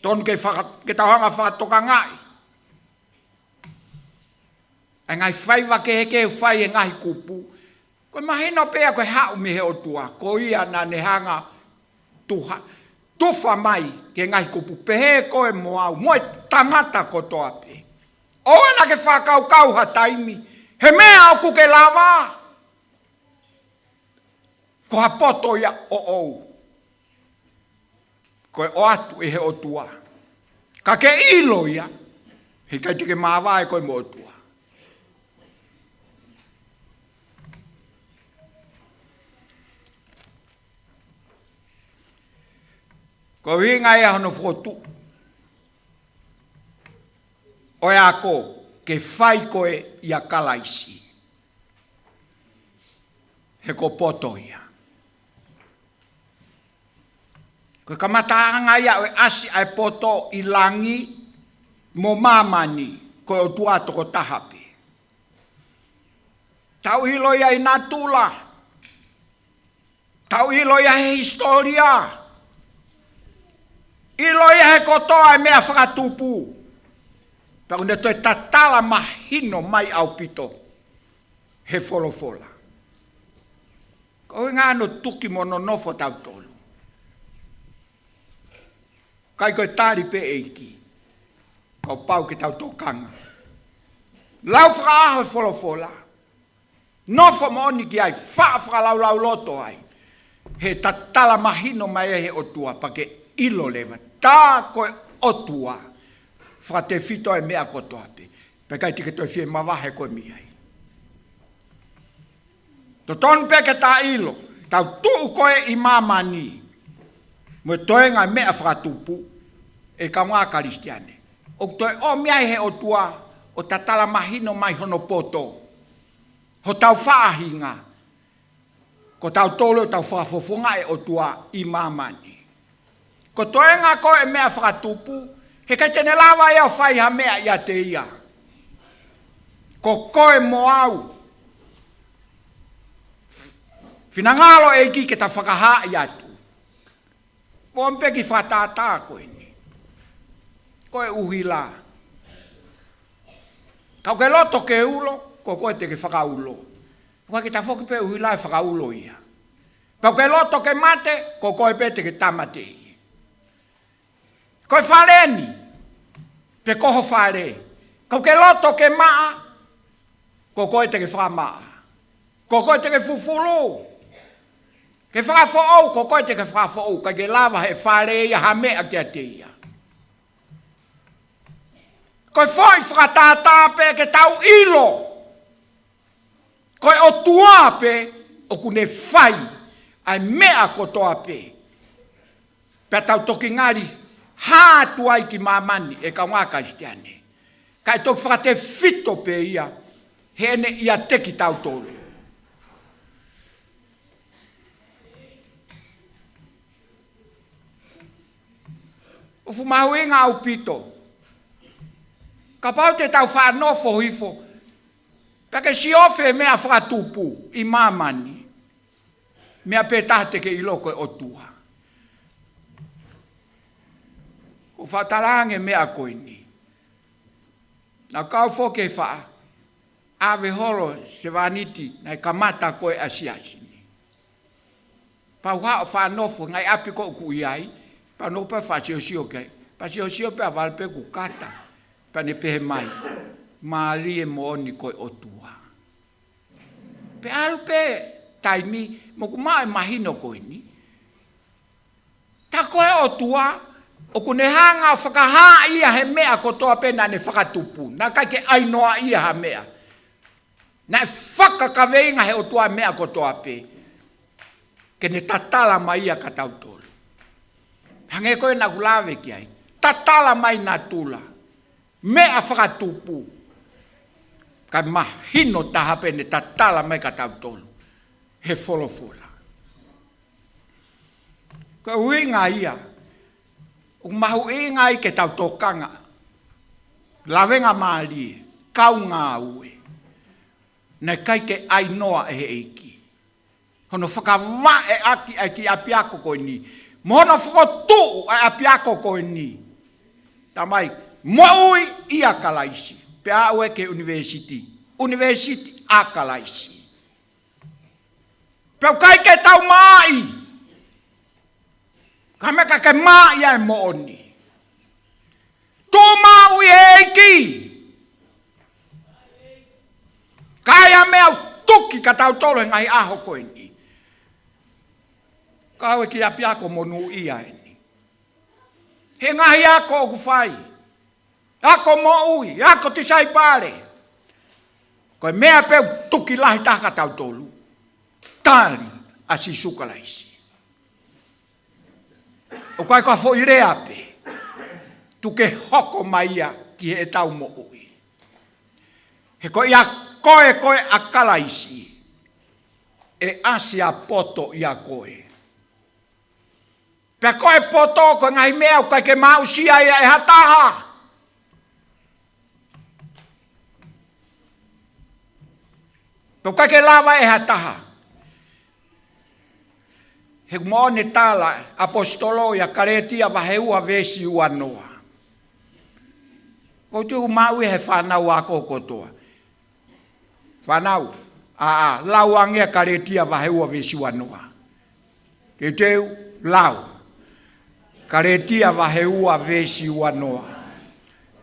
Tonu ke faka-, ke tau hanga fakatokangaʻi ʻa e ngaahi faiva kehekehe ʻoku fai ʻe he ngaahi kupu. Ko e mahino pē ia ko e haʻu mei he ʻOtua. Ko ia naʻa ne hanga tuha-, tufa mai ki he ngaahi kupu, pehē koe mo au, mo e tangata kotoa pē. ʻOua naʻa ke fakakaukau ha taimi, he meʻa ʻoku ke lava, ko ha poto ia ʻoʻou. Ko e ʻoatu ʻe he ʻOtua. Ka ke ʻilo ia, he ʻikai te ke māvae koe mo e ʻOtua. Ko e ʻuhinga ia hono fokotuʻu ʻo e ako, ke fai koe ʻia Kalaisi. He ko e poto ia. Ko e kamataʻanga ia ʻo e ʻasi ʻa e poto ʻi langi mo māmani, ko e ʻOtua tokotaha pē. Tau ʻilo ia ʻi natula. Tau ʻilo ia he hisitōlia. ʻIlo ia he kotoa e meʻa fakatupu. Pea ʻoku ne toe tatala mahino mai ʻaupito he folofola. Ko e ʻuhinga hono tuki mo nonofo tautolu. ʻIkai ko e tali pē ʻEiki. Kapau ke tau tokanga. Lau fakaʻaho e folofola. Nofo moʻoni ki ai, faʻa fakalaulauloto ai. He tatala mahino mai he ʻOtua pea ke ʻilo leva. Tā ko e ʻOtua. Fakatefito e meʻa kotoa pē. Pea ʻikai te ke toe fie mavahe koe mei ai. Totonu pē ke ta ʻilo, tau tuʻu ko ē ʻi māmani, mo e toenga meʻa fakatupu, ʻe kaungā Kalisitiane. ʻOku toe ʻomi ai he ʻOtua, ʻo tatala mahino mai hono poto. Hotau faʻahinga, ko tautolu ʻoku tau fakafofonga e ʻOtua ʻi māmani. Ko e toenga ko ē meʻa fakatupu, he ʻikai te ne lava ia ʻo fai ha meʻa ʻiate ia. Ko koe mo au. Finangalo ʻEiki ke ta fakahaaʻi atu. Mo pē ki fakatātā ko eni. Ko e ʻuhila. Ka ʻoku ke loto ke ulo, ko koe te ke fakaulo. ʻOua ke ta foki pē ʻuhila ʻe fakaulo ia. Pea ʻoku ke loto ke mate, ko koe pē te ke tāmateʻi. Ko e fale ni, pe ko ho fale. Ka ʻoku ke loto ke maʻa, ko koe te ke fakamaʻa. Ko koe te ke fufulu. Ke fakafoʻou, ko koe te ke fakafoʻou. ʻIkai ke lava he fale ia ha meʻa kiate ia. Ko e foʻi fakatātā pē ke tau ʻilo. Ko e ʻOtua pē ʻoku ne fai ʻa e meʻa kotoa pē. Pea tau toki ngali hā atu ai ki māmani ʻe kaungā Kalisitiane. Kae toki fakatefito pē ia, heʻene ʻiate kitautolu. ʻOku fuʻu mahuʻinga ʻaupito. Kapau te tau faʻa nofo hifo. Pea ke siofi e meʻa fakatupu ʻi māmani. Meʻa pē taha te ke ʻilo ko e ʻOtua. ʻOku faʻa talaange meʻa ko eni. Naʻa ku kau foki he faʻa ʻave holo sevāniti naʻe kamata ko ē ʻa e siasi ni. Pea u haʻu ʻo faʻa nofo, ngaahi ʻapi ko ē ʻoku ʻi ai, pea u nofo pē faʻa siosio ki ai, pea siosio pē ʻa vale pē kuo kata, pea ne pehē mai, mālie moʻoni ko e ʻOtua. Pea ʻalu pē taimi, mo ku maʻu e mahino ko eni. Tā ko e ʻOtua, ʻoku ne hanga ʻo fakahā ia he meʻa kotoa pē naʻa ne fakatupu, naʻe ʻikai ke ʻai noa ia ha meʻa. Naʻe fakakaveinga he ʻOtua meʻa kotoa pē. Ke ne tatala mai ia kia tautolu. Hangē ko ē naʻa ku lave ki ai. Tatala mai natula. Meʻa fakatupu. Kae mahino taha pē ne tatala mai kia tautolu. He folofola. Ko e ʻuhinga ia. ʻOku mahuʻinga ai ke tau tokanga. Lavengamālie. Kau ngāue. Naʻe ʻikai ke ʻai noa ʻe he ʻEiki. Hono fakavaʻe ʻaki ʻa e kiʻi ʻapiako ko eni. Mo hono fokotuʻu ʻa e ʻapiako ko eni. Tamai, moʻui ʻia Kalaisi. Pea aʻu ē ki he ʻunivēsiti. ʻUnivēsiti ʻa Kalaisi. Pea ʻoku ʻikai ke tau maʻi. Ka meʻa ka ke maʻu ia e moʻoni. Tuʻu maʻu ʻi he ʻEiki. Ka ai ha meʻa ʻoku tuki kia tautolu he ngaahi ʻaho ko eni. Ka ʻoku ʻikai ke ʻapiako monūʻia eni. He ngaahi ako ʻoku fai. Ako moʻui, ako tisaipale. Ko e meʻa pē ʻoku tuki lahi taha kia tautolu. Tali ʻa Sīsū Kalaisi. ʻOku ʻikai ko ha foʻi lea pē. Tuku ke hoko mai ia ki heʻetau moʻui. He ko ia ko e, ko e ʻa Kalaisi. ʻE ʻasi ʻa poto ia ko e. Pea ko e poto ko e ngaahi meʻa ʻoku ʻikai ke maʻusia ia ʻe ha taha. Pea ʻoku ʻikai ke lava ʻe ha taha. He ʻoku moʻoni e tala ʻa e ʻaposetolo ʻia Kalētia vahe ua veesi ua noa. ʻOku ou tui ʻoku maʻu ia he fānau ako kotoa. Fānau, ʻa, ʻa, lau ange ʻa Kalētia vahe ua veesi ua noa. Teuteu, lau. Kalētia vahe ua veesi ua noa.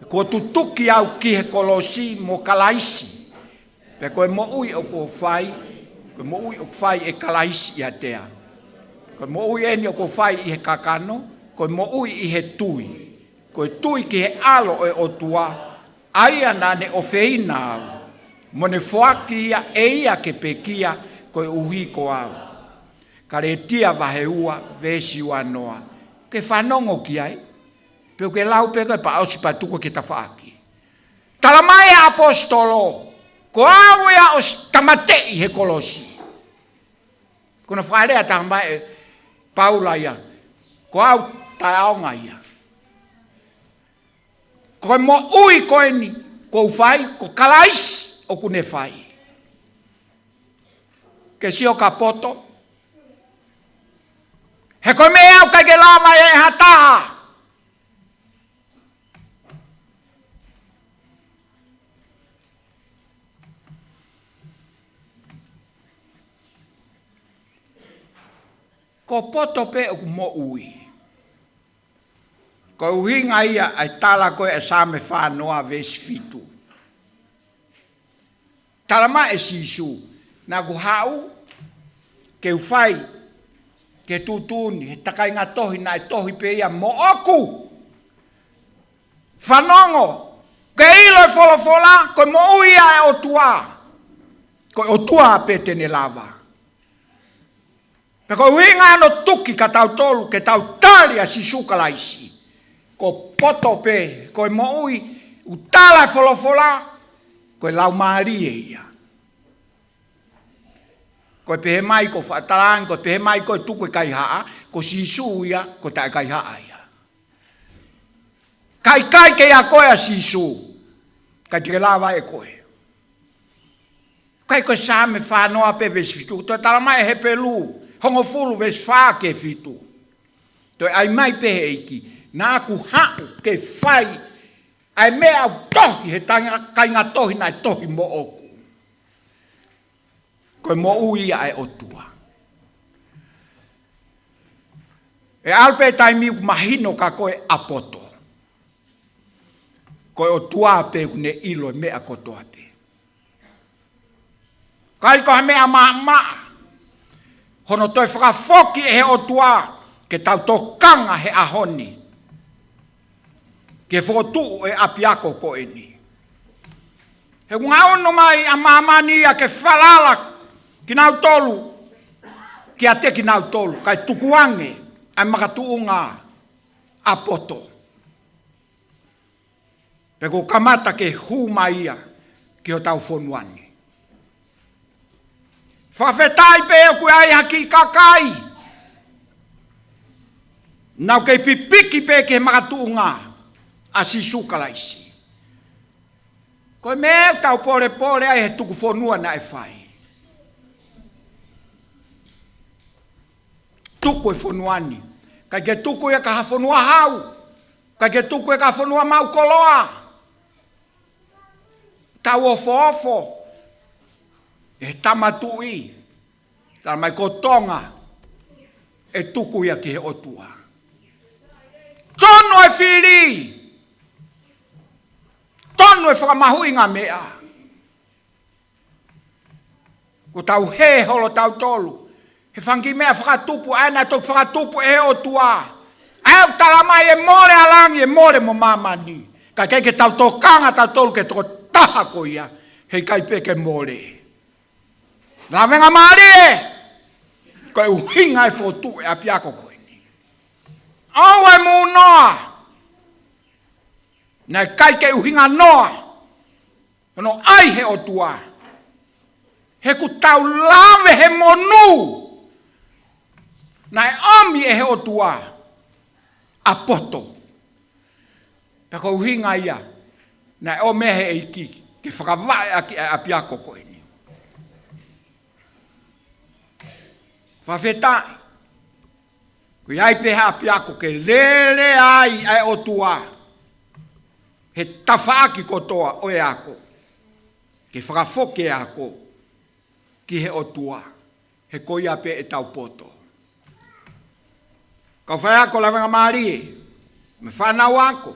Kuo tutuki au ki he kolosi mo Kalaisi. Pea ko e moʻui ʻoku ou fai, ko e moʻui ʻoku fai ʻe Kalaisi ʻiate au. Ko e moʻui eni ʻoku ou fai ʻi he kakano, ko e moʻui ʻi he tui. Ko e tui ki he ʻAlo ʻo e ʻOtua, ʻa ia naʻa ne ʻofeina au, mo ne foaki ia ʻe ia ke pekia koeʻuhi ko au. Kalētia vahe ua, veesi ua noa. Ke fanongo ki ai, pe ʻoku ke lau pē koe pea ʻosi pea tuku ki tafaʻaki. Tala mai ʻa e ʻaposetolo, ko au ia ʻosi tāmateʻi he kolosi. Ko hono fakalea taha mai ʻe Paula ia, ko au taʻeʻaonga ia. Ko e moʻui ko eni, ʻoku ou fai, ko Kalaisi ʻoku ne fai. Ke sio ki he poto. He ko e meʻa ʻoku ʻikai ke lava ʻe ha taha. Ko poto pē ʻoku moʻui. Ko e ʻuhinga ia ʻa e tala ko ē ʻa e Saame fā noa veesi fitu. Tala mai ʻe Sīsū, naʻa ku haʻu ke u fai, ke tuʻutuʻuni, he ta kāinga tohi naʻe tohi pē ia moʻoku. Fanongo, ke ʻilo e folofola, ko e moʻui ia ʻa e ʻOtua. Ko e ʻOtua pē te ne lava. Pea ko e ʻuhinga hono tuki kia tautolu ke tau tali ʻa Sīsū Kalaisi. Ko poto pē, ko e moʻui, ʻoku tala e folofola, ko e laumālie ia. Ko e pehē mai ko e faʻa talaange, ko e pehē mai ko e tuku e kaihaʻa, ko Sīsū ia, ko e taʻekaihaʻa ia. Ka ʻikai ke ʻi ai koe ʻa Sīsū, ʻikai te ke lava ʻe koe. ʻIkai ko e Saame fā noa pē veesi fitu, toe tala mai ʻe Hepelū hongofulu veesi fā ki he fitu. Toe ʻai mai pē ʻe he ʻEiki, naʻa ku haʻu ke fai ʻa e meʻa ʻoku tohi he ta kāinga tohi naʻe tohi moʻoku. Ko e moʻui ia ʻa e ʻOtua. ʻE ʻalu pē taimi ʻoku mahino kia koe ʻa poto. Ko e ʻOtua pē ʻoku ne ʻilo e meʻa kotoa pē. ʻIkai ko ha meʻa maʻamaʻa. Hono toe fakafoki ʻe he ʻOtua ke tau tokanga he ʻaho ni. Ke fokotuʻu e ʻapiako ko eni. He ʻoku ngaohi mai ʻa māmani ia ke falala kinautolu, kiate kinautolu, kae tukuange ʻa e makatuʻunga ʻa poto. Pea kuo kamata ke hū mai ia ki hotau fonua ni. Fakafetaʻi pē ʻoku ʻi ai ha kiʻi kakai naʻa nau kei pipiki pē ki he makatuʻunga ʻa Sīsū Kalaisi. Ko e meʻa ʻoku tau polepole ai he tuku fonua naʻe fai. Tuku e fonua ni. ʻIkai ke tuku ia ki ha fonua hau. ʻIkai ke tuku ia ki ha fonua maʻu koloa. Tau ofoofo ʻe he Tama Tuʻi. Tala mai ko Tonga ʻe tuku ia ki he ʻOtua. Tonu e fili. Tonu e fakamahuʻinga meʻa. Ko tau hē holo tautolu he fanga kiʻi meʻa fakatupu, ʻa ē naʻe toki fakatupu ʻe he ʻOtua. ʻA ē ʻoku tala mai ʻe mole ʻa langi, ʻe mole mo māmani, ka ʻikai ke tau tokanga tautolu ke tokotaha ko ia, heʻikai pē ke mole. Lavengamālie, ko e ʻuhinga e fokotuʻu e ʻapiako ko eni. ʻOua ʻe mūnoa. Naʻe ʻikai ke ʻuhinga noa hono ʻai he ʻOtua. He ʻoku tau lave he monū naʻe ʻomi ʻe he ʻOtua ʻa poto. Pea ko e ʻuhinga ia naʻe ʻomai ʻe he ʻEiki ke fakavaʻe ʻaki ʻa e ʻapiako ko eni. Fakafetaʻi. Ko ia ai pē ha ʻapiako ke lele ai ʻa e ʻOtua he tafaʻaki kotoa ʻo e ako, ke fakafoki e ako ki he ʻOtua, he ko ia pē ʻetau poto. Kau faiako lavengamālie, mo e fānau ako,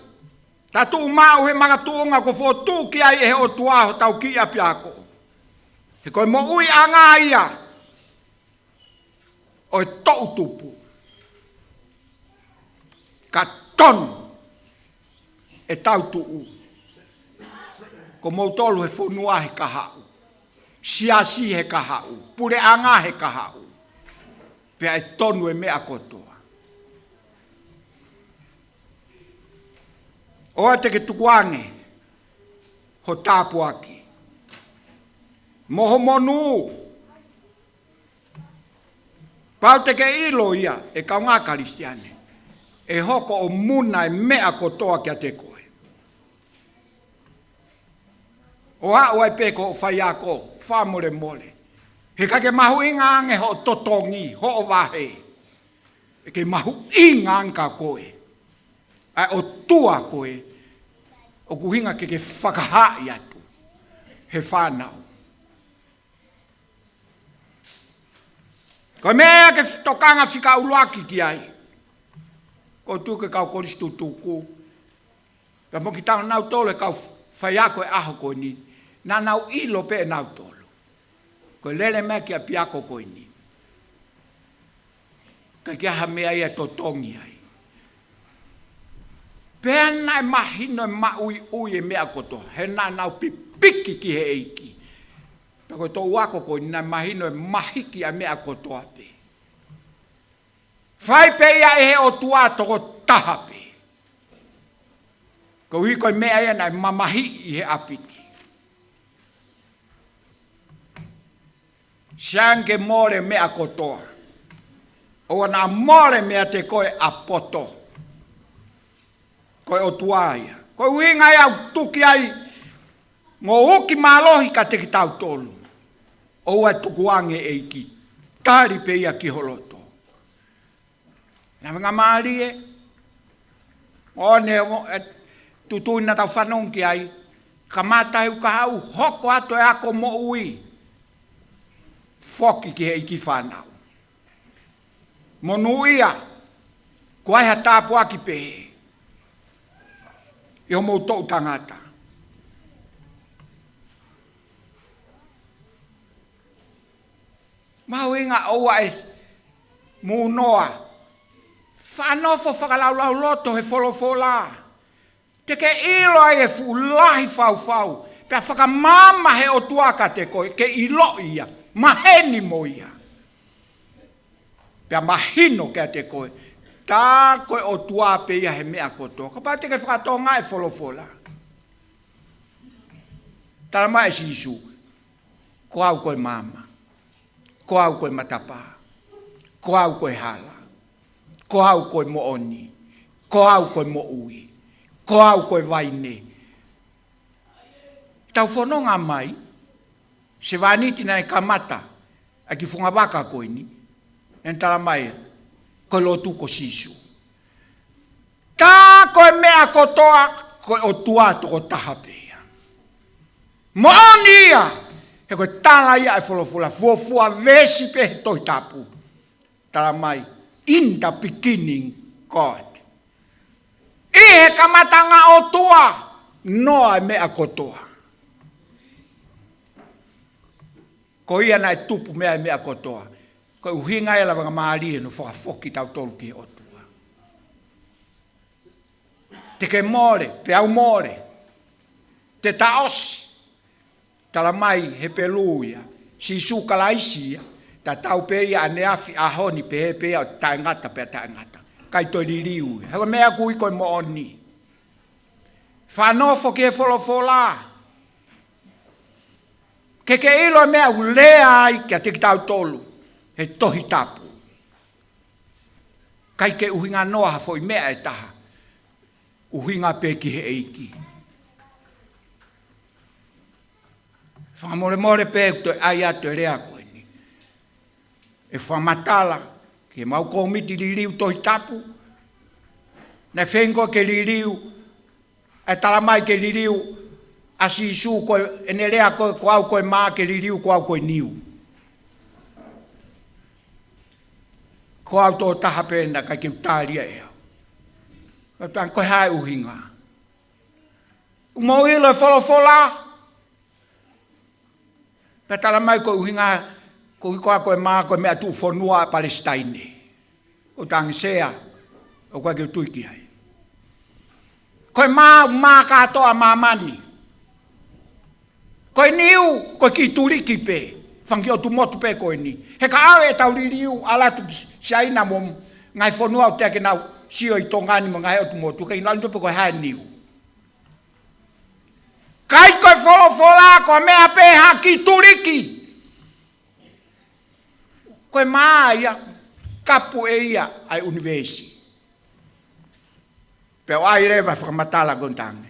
tau tuʻu maʻu he makatuʻunga kuo fokotuʻu ki ai ʻe he ʻOtua hotau kiʻi ʻapiako. He ko e moʻuiʻanga ia ʻo e toʻutupu. Ka tonu ʻetau tuʻu, ko moutolu he fonua he kahaʻu, siasi he kahaʻu, puleʻanga he kahaʻu, pea ʻe tonu e meʻa kotoa. ʻOua te ke tukuange ho tāpuaki mo ho monū. Pau te ke ʻilo ia, ʻe kaungā Kalisitiane, ʻe hoko ʻo muna e meʻa kotoa kiate koe. ʻO aʻu ai pē ko hoʻo faiako, fakamolemole, he ʻikai ke mahuʻinga ange hoʻo totongi, hoʻo vahe. ʻE ke mahuʻinga ange ka ko e ʻa e ʻOtua ko ē ʻoku ʻuhinga ke ke fakahaaʻi atu he fānau. Ko e meʻa ke tokanga fika ʻuluaki ki ai, ko e tuku e kau kolisi tutuku, pea mo kitautolu e kau faiako e ʻaho ko eni, naʻa nau ʻilo pē ʻe nautolu, ko e lele mai ki ʻapiako ko eni, ʻikai ke ʻi ai ha meʻa ia ʻe totongi ai. Pea naʻe mahino e maʻuiʻui e meʻa kotoa, he naʻa nau pipiki ki he ʻEiki. Pea ko e toʻu ako ko eni naʻe mahino e mahiki ʻa e meʻa kotoa pē. Fai pē ia ʻe he ʻOtua tokotaha pē, koeʻuhi ko e meʻa ia naʻe mamahiʻi he ʻapi ni. Sai ange ke mole meʻa kotoa, ʻoua naʻa mole meiate koe ʻa poto. Ko e ʻOtua ia. Ko e ʻuhinga ia ʻoku tuku ai mo uki mālohi kiate kitautolu. ʻOua ʻe tukuange ʻEiki. Tali pē ia ki ho loto. Lavengamālie, ʻo ne, ʻo, ʻe, tuʻutuʻuni naʻa tau fanongo ki ai, kamata he ukahaʻu, hoko atu e ako moʻui, foki ki he ʻEiki fānau. Monūʻia, ko e hā e tāpuaki pē ʻi hoʻomou toʻu tangata. Mahuʻinga ʻoua ʻe mūnoa. Fakanofo fakalaulauloto he folofola. Te ke ʻilo ai e fuʻu lahi faufau. Pea fakamaama he ʻOtua kiate koe, ke ʻiloʻi ia. Maheni mo ia. Pea mahino kiate koe, tā ko e ʻOtua pē ia he meʻa kotoa. Kapau te ke fakatokangaʻi e folofola. Tala mai ʻe Sīsū, ko au ko e maama, ko au ko e matapā, ko au ko e hala, ko au ko e moʻoni, ko au ko e moʻui, ko au ko e vaine. Tau fononga mai, sevāniti naʻe kamata ʻa e kiʻi fungavaka ko eni, naʻe tala mai, ko e lotu ko Sīsū. Tā ko e meʻa kotoa, ko e ʻOtua tokotaha pē ia. Moʻoni ia, he ko e tala ia e folofola, fuofua veesi pē he Tohi Tapu. Tala mai, in the beginning, God. ʻI he kamataʻanga ʻOtua, noa e meʻa kotoa. Ko ia naʻe tupu mei ai e meʻa kotoa. Ko e ʻuhinga ia e lavengamālie, hono fakafoki kitautolu ki he ʻOtua. Te ke mole, peá u mole. Te ta ʻosi. Talamai ʻe Hepelū ia, Sīsū Kalaisi ia, tatau pē ia ʻaneafi, ʻaho ni, pehē pē ia ʻo taʻengata pea taʻengata. ʻIkai toe liliu ia. He ko e meʻa ʻoku ui ko e moʻoni. Fakanofo ki he folofola. Ke ke ʻilo e meʻa ʻoku lea ai kiate kitautolu he Tohi Tapu. ʻIkai ke ʻuhinga noa ha foʻi meʻa ʻe taha. ʻUhinga pē ki he ʻEiki. Fakamolemole pē ʻeku toe ʻai atu e lea ko eni. ʻE fakamatala ki heʻemau kōmiti liliu Tohi Tapu. Naʻe feinga ke liliu, ʻe talamai ke liliu ʻa Sīsū ko ʻene lea ko, ko au ko e mā, ke liliu ko au ko e niu. Ko au tokotaha pē naʻe ʻikai ke u tali ia ʻe au. Ka tanga ko e hā e ʻuhinga. ʻOku mou ʻilo e folofola. Pea talamai ko e ʻuhinga, ko e ʻuhi ko au ko e mā, ko e meʻa tuʻufonua ʻa Palesitaine. Ko e tangi sea, ʻoku ʻikai ke u tui ki ai. Ko e mā, mā kātoa ʻa māmani. Ko e niu, ko e kiʻi tuliki pē. Fanga kiʻi ʻotu motu pē ko eni. He ka ʻave ʻetau liliu, ʻalu atu ki Siaina mo e ngaahi fonua ʻoku teʻeki ke nau sio ʻi Tonga ni mo e ngaahi ʻotu motu. Kei nau ʻilo pē ko e hā e niu. ʻIkai ko e folofola, ko e meʻa pē ha kiʻi tuliki. Ko e mā ia, kapu ʻe ia ʻa e ʻunivēsi. Pea u ʻai leva e fakamatala ko eni tangi.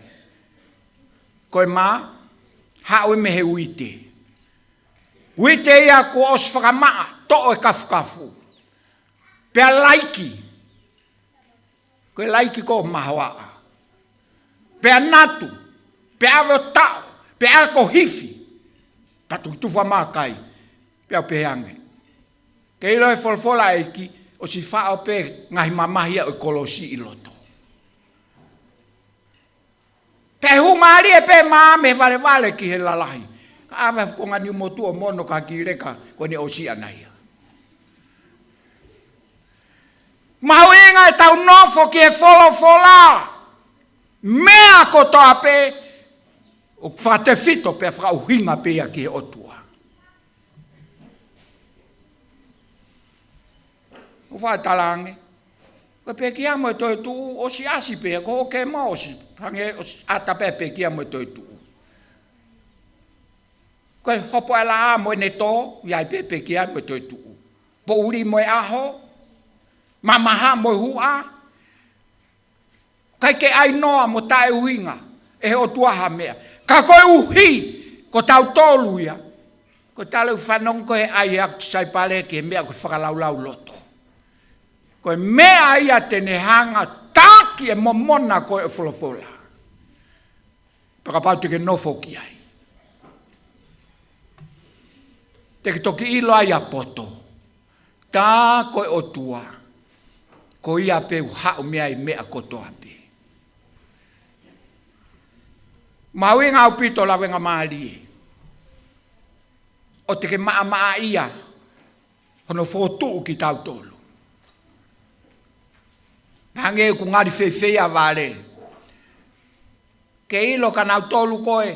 Ko e mā, haʻu ia mei he uite. Uite ia kuo ʻosi fakamaʻa, toʻo e kafukafu. Pea laiki. Ko e laiki ko e mahoaʻa. Pea natu, pea ʻave ʻo taʻo, pea ako hifi. Ka tuku tufa makai, pea u pehē ange. Ke ʻilo e folofola ʻa e ʻEiki, ʻosi faʻo pē ngaahi mamahi ia ʻo e kolosi ʻi loto. Pea hū mālie pē mā mei he valevale ki he lalahi. Ka ʻave ha konga niu motuʻa ʻo mono ka ki leka ko eni ʻosi ʻana ia. Mahuʻinga ʻetau nofo ki he folofola. Meʻa kotoa pē ʻoku fakatefito pea fakaʻuhinga pē ia ki he ʻOtua. ʻOku faʻa talaange. Ko e pekia mo e toetuʻu, ʻosi ʻasi pē, ko e kemo ʻosi, hangē ʻosi ʻata pē pekia mo e toetuʻu. Ko e hopo ʻa e laʻā mo ʻene tō, ʻi ai pē pekia mo e toetuʻu. Poʻuli mo e ʻaho, mamaha mo e huʻa, ʻikai ke ʻai noa mo taʻeʻuhinga ʻe he ʻOtua ha meʻa. Ka koeʻuhi, ko tautolu ia. Ko e tala ʻoku fanongo ko e ʻai ʻa e ʻaku tisaipale ki he meʻa ko e fakalaulauloto. Ko e meʻa ia te ne hanga taki e momona ko e folofola. Pea kapau te ke nofo ki ai. Te ke toki ʻilo ai ʻa e poto. Tā ko e ʻOtua. Ko ia pē ʻoku haʻu mei ai e meʻa kotoa pē. Mahuʻinga ʻaupito lavengamālie. ʻO te ke maʻamaʻaʻia. Hono fokotuʻu kitautolu. Hangē ʻoku ngali feifei ʻa vale. Ke ʻilo kia nautolu ko ē,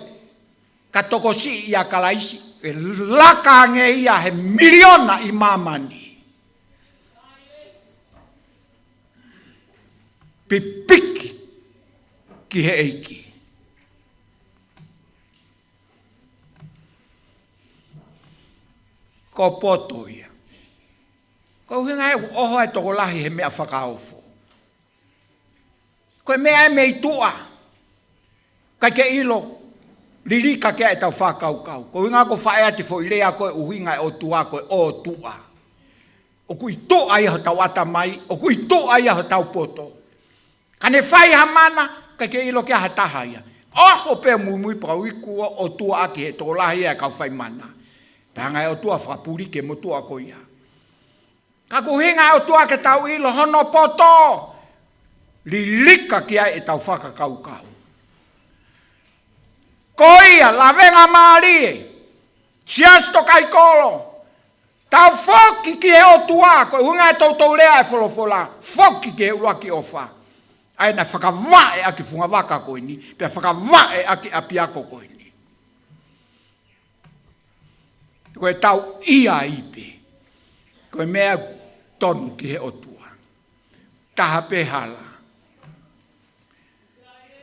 ka tokosiʻi ʻia Kalaisi, ʻe laka ange ia he miliona ʻi māmani. Pipiki ki he ʻEiki. Ko e poto ia. Ko e ʻuhinga ē ʻoku ʻoho ʻa e tokolahi he meʻa fakaofo. Ko e meʻa ē mei tuʻa. ʻIkai ke ʻilo, lilika ke ʻetau fakakaukau. Ko e ʻuhinga ko e faʻē ʻa e foʻi lea ko e ʻuhinga ʻo e ʻOtua ko e ʻOtua. ʻOku ʻi tuʻa ia hotau ʻatamai, ʻoku ʻi tuʻa ia hotau poto. Ka ne fai ha mana, ʻikai ke ʻilo kia ha taha ia. ʻOho pē muimui pea u iku ʻo ʻOtua ʻaki he tokolahi ʻa e kau fai mana. Pea hanga ʻe he ʻOtua fakapuli ki he motuʻa ko ia. Ka ko e ʻuhinga ʻo e ʻOtua ke tau ʻilo hono poto. Lilika ki ai ʻetau fakakaukau. Ko ia, lavengamālie, siasi tokaikoló, tau foki ki he ʻOtuá, ko e ʻuhinga ʻetau toutou lea ʻa e folofola, foki ki he ʻuluaki ʻofa. ʻA ia naʻe fakavaʻe ʻaki e fungavaka ko eni, pea fakavaʻe ʻaki e ʻapiako ko eni. Ko ʻetau ʻi ai pē. Ko e meʻa tonu ki he ʻOtua. Taha pē hala.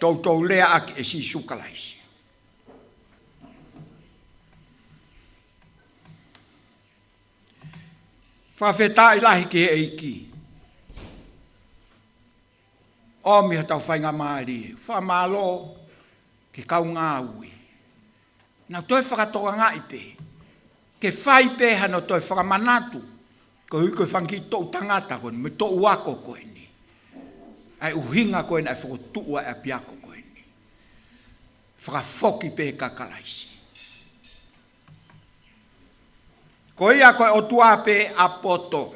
Toutou lea ʻaki ʻe Sīsū Kalaisi. Fakafetaʻi lahi ki he ʻEiki. ʻOmi hotau faingamālie. Fakamālō ki he kau ngāue. Nau toe fakatokangaʻi pē. Ke fai pē hano toe fakamanatu. Koeʻuhi ko e fanga kiʻi toʻu tangata ko eni, mo e toʻu ako ko eni. ʻA e ʻuhinga ko eni, ʻa e fokotuʻu ʻa e ʻapiako ko eni. Fakafoki pē kia Kalaisi. Ko ia ko e ʻOtua pē ʻa poto.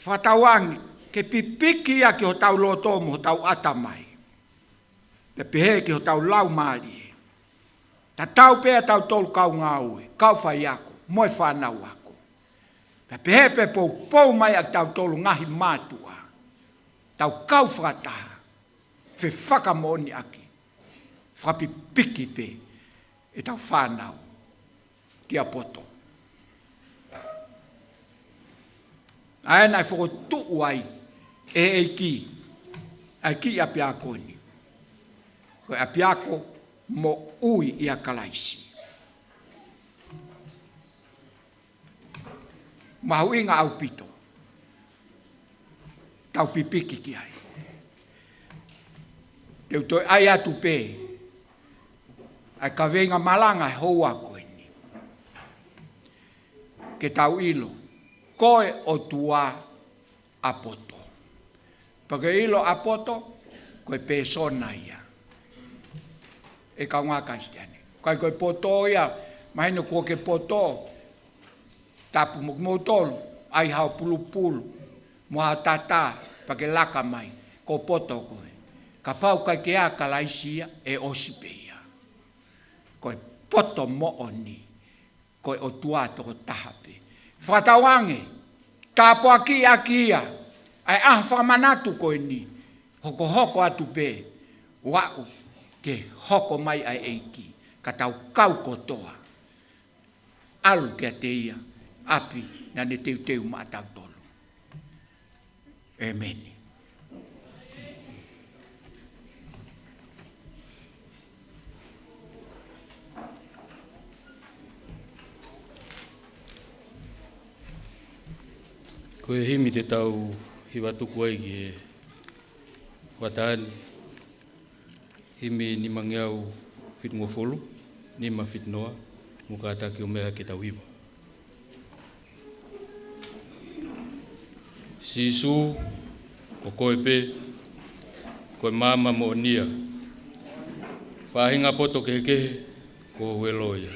Fakatauange, ke pipiki ia ki hotau loto mo hotau ʻatamai. Pea pehē ki hotau laumālie. Tatau pē ʻa tautolu kau ngāue, kau faiako, mo e fānau ako. Pea pehē pē poupou mai ʻa tautolu ngaahi mātuʻa. Tau kau fakataha, fefakamoʻoniʻaki, fakapipiki pē ʻetau fānau kia poto. ʻA ia naʻe fokotuʻu ai ʻe he ʻEiki ʻa e kiʻi ʻapiako ni. Ko e ʻapiako moʻui ʻia Kalaisi. Mahuʻinga ʻaupito. Tau pipiki ki ai. Te u toe ʻai atu pē ʻa e kaveinga malanga he houa ko eni. Ke tau ʻilo, ko e ʻOtua ʻa poto. Pea ke ʻilo ʻa poto, ko e pēsona ia. ʻE kaungā Kalisitiane. ʻIkai ko e poto ia, mahino kuo ke poto, tapu mo kimoutolu, ʻai hao pulupulu, mo hao tatā, pea ke laka mai, ko poto koe. Kapau ʻikai ke ʻi ai ʻa Kalaisi ia, ʻe ʻosi pē ia. Ko e poto moʻoni, ko e ʻOtua tokotaha pē. Fakatauange, tāpuakiʻi ʻaki ia, ʻa e ʻaho fakamanatu ko eni, hokohoko atu pē, ʻoku ke hoko mai ʻa e ʻEiki, ka tau kau kotoa. ʻAlu kiate ia, ʻapi naʻa ne teuteu maʻatautolu. ʻĒmeni. Ko e himi te tau hiva tuku ai ki he houa ni. Himi nimangeau fitungofulu, nima fitungofulu, mo kātaki ʻo meʻa ke tau hiva. Sīsū, ko koe pē, ko e maama moʻoni ia. Faʻahinga poto kehekehe, ko ho velo ia.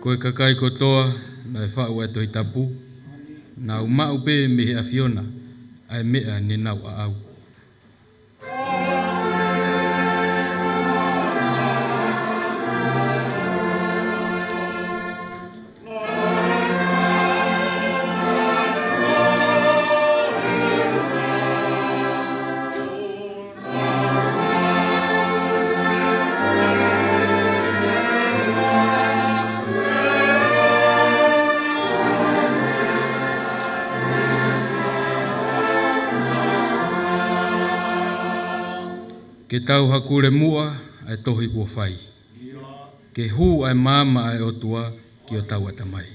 Ko e kakai kotoa naʻe faʻu ʻa e Tohi Tapu, nau maʻu pē mei he ʻAfiona ʻa e meʻa ne nau ʻaʻau. Ke tau hakule muʻa ʻa e tohi kuo fai. Ke hū ʻa e maama ʻa e ʻOtua ki hotau ʻatamai.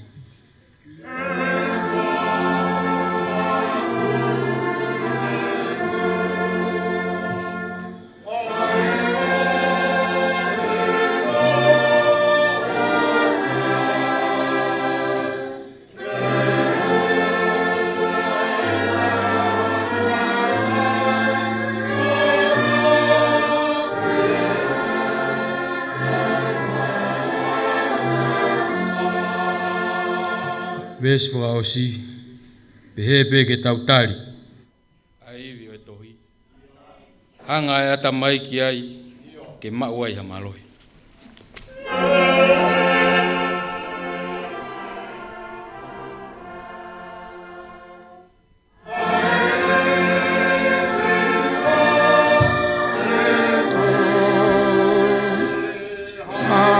Veesi fakaʻosi, pehē pē ke tau tali ʻa e ivi ʻo e tohi. Hanga ʻe he ʻatamai ki ai, ke maʻu ai ha mālohi.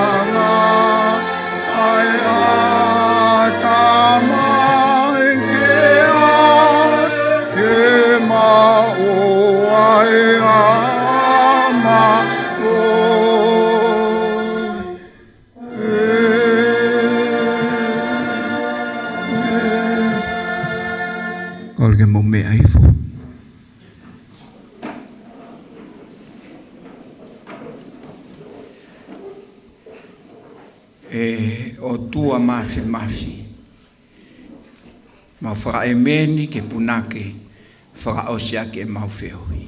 Hanga ʻe he ʻatamai ke ʻai ke maʻu ai ha mālohi. Kole ke mou meʻa hifo. ʻE ʻOtua Māfimafi, mau fakaʻemeni ke punake fakaʻosi ʻaki ʻemau feohi.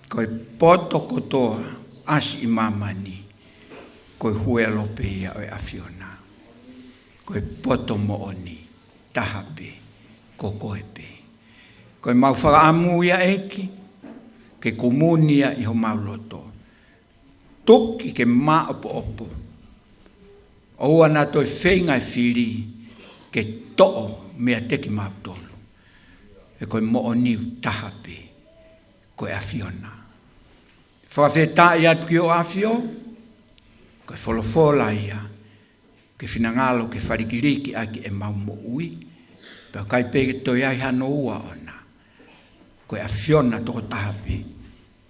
Ko e poto kotoa ʻasi ʻi māmani, ko e huelo pē ia ʻo e ʻAfiona. Ko e poto moʻoni taha pē, ko koe pē. Ko ʻemau fakaʻamu ia ʻEiki, ke kumuni ia ʻi homau loto. Tuki ke māʻopoʻopo. ʻOua naʻa toe feinga e fili ke toʻo meiate kimautolu. He ko e moʻoni ʻoku taha pē, ko e ʻAfiona. Fakafetaʻi atu ki hoʻo ʻAfio, ko e folofola ia, ke finangalo ke falikiliki ʻaki ʻemau moʻui, pea ʻikai pē ke toe ʻi ai hano ua ʻona. Ko e ʻAfiona tokotaha pē,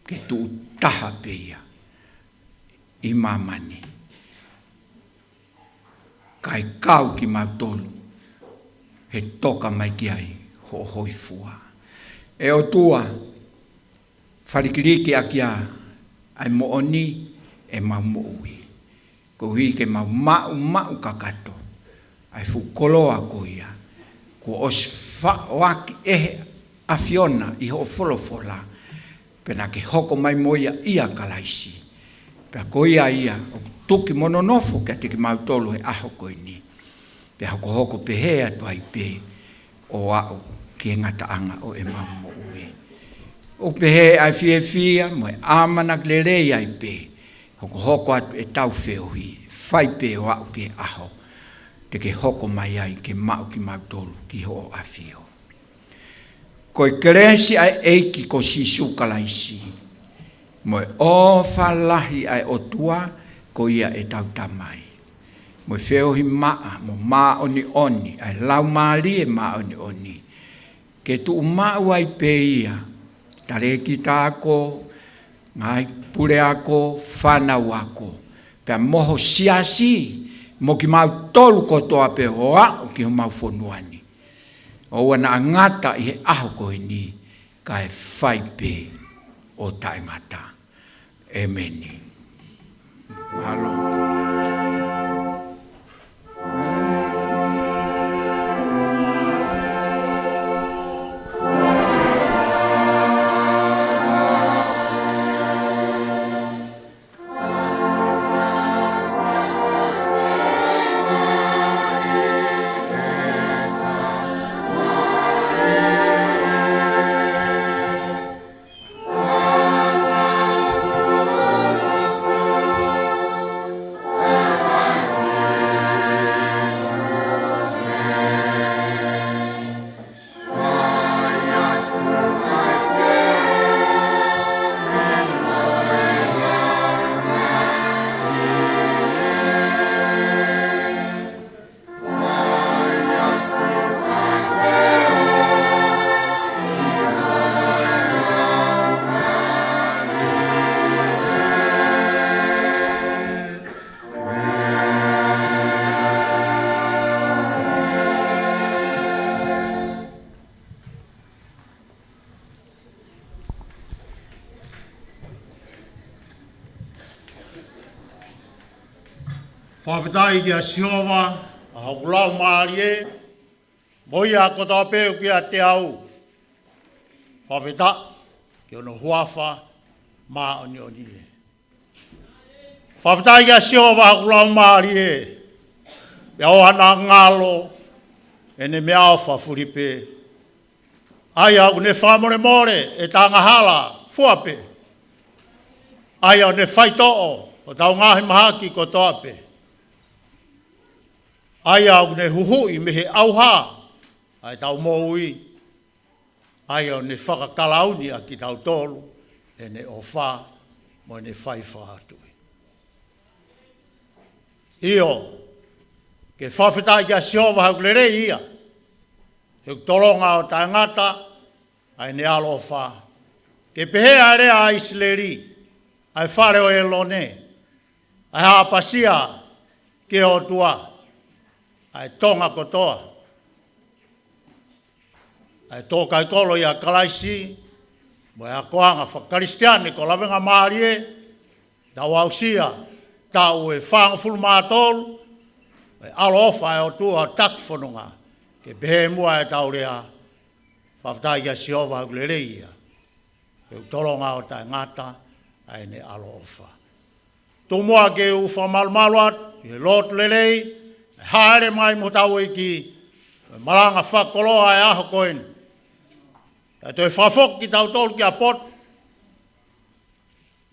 ke tuʻu taha pē ia ʻi māmani. Kae kau kimautolu he toka mai ki ai hoʻo hōifua. ʻE ʻOtua, falikiliki ʻaki ʻa e moʻoni ʻemau moʻui. Koeʻuhi ke mau maʻumaʻu kakato ʻa e fuʻu koloa ko ia kuo ʻosi faʻoaki ʻe he ʻAfiona ʻi hoʻo folofola, pea naʻa ke hoko mai mo ia ʻia Kalaisi. Pea ko ia ia ʻoku tuki mo nonofo kiate kimautolu he ʻaho ko eni. Pea hokohoko pehē atu ai pē ʻo aʻu ki he ngataʻanga ʻo ʻemau moʻui. ʻOku pehē ʻa e fiefia mo e ʻamanaki lelei ai pē, hokohoko atu ʻetau feohi, fai pē ʻo aʻu ki he ʻaho te ke hoko mai ai ke maʻu kimautolu ki hoʻo ʻAfio. Ko e kelesi ʻa e ʻEiki ko Sīsū Kalaisi, mo e ʻofa lahi ʻa e ʻOtua ko ia ʻetau Tamai, mo e feohi maʻa mo māʻoniʻoni ʻa e Laumālie Māʻoniʻoni, ke tuʻu maʻu ai pē ia, talēkita ako, ngaahi puleako, fānau ako, pea mo ho siasi, mo kimautolu kotoa pē ʻo aʻu ki homau fonua ni. ʻOua naʻa ngata ʻi he ʻaho ko eni, kae fai pē ʻo taʻengata. ʻEmeni. Mālō. Fakafetaʻi kia Sihova, ʻa hoku laumālie, mo ia kotoa pē ʻoku ʻiate au, fakafetaʻi ki hono huafa māʻoniʻoni ē. Fakafetaʻi kia Sihova, ʻa hoku laumālie, pea ʻoua naʻa ngalo ʻene meʻaʻofa fulipē. ʻA ia ʻoku ne fakamolemole ʻetau angahala fua pē. ʻA ia ʻoku ne faitoʻo hotau ngaahi mahaki kotoa pē. ʻA ia ʻoku ne huhuʻi mei he ʻauha ʻa ʻetau moʻui. ʻA ia ʻoku ne fakakalauni ʻa kitautolu ʻene ʻofa mo ʻene fai fakatuʻi. ʻIo, ke fakafetaʻi kia Sihova, he ʻoku lelei ia, he ʻoku tolonga ʻo taʻengata ʻa ʻene ʻaloʻofa. Ke pehē ʻa e lea ʻa ʻIsileli, ʻa e fale ʻo ʻĒlone, ʻa e haʻapasia ki he ʻOtua ʻa e Tonga kotoa, ʻa e tō kai kolo ʻia Kalaisi, mo e akoʻanga fakakalisitiane ko Lavengamālie, tau aʻusia taʻu ʻe fāngofulu mā tolu, ʻa e ʻaloʻofa ʻa e ʻOtua ʻo taki fononga, ke pehē muʻa ʻetau lea, fakafetaʻi kia Sihova, he ʻoku lelei ia, he ʻoku tolonga ʻo taʻengata ʻa ʻene ʻaloʻofa. Tuku muʻa ke u fakamalumalu atu ʻi he lotu lelei, ʻa e hāʻele mai mo hotau ʻEiki, ʻa e malanga fakakoloa ʻa e ʻaho ko eni. Kae toe fakafoki kitautolu ki ha potu,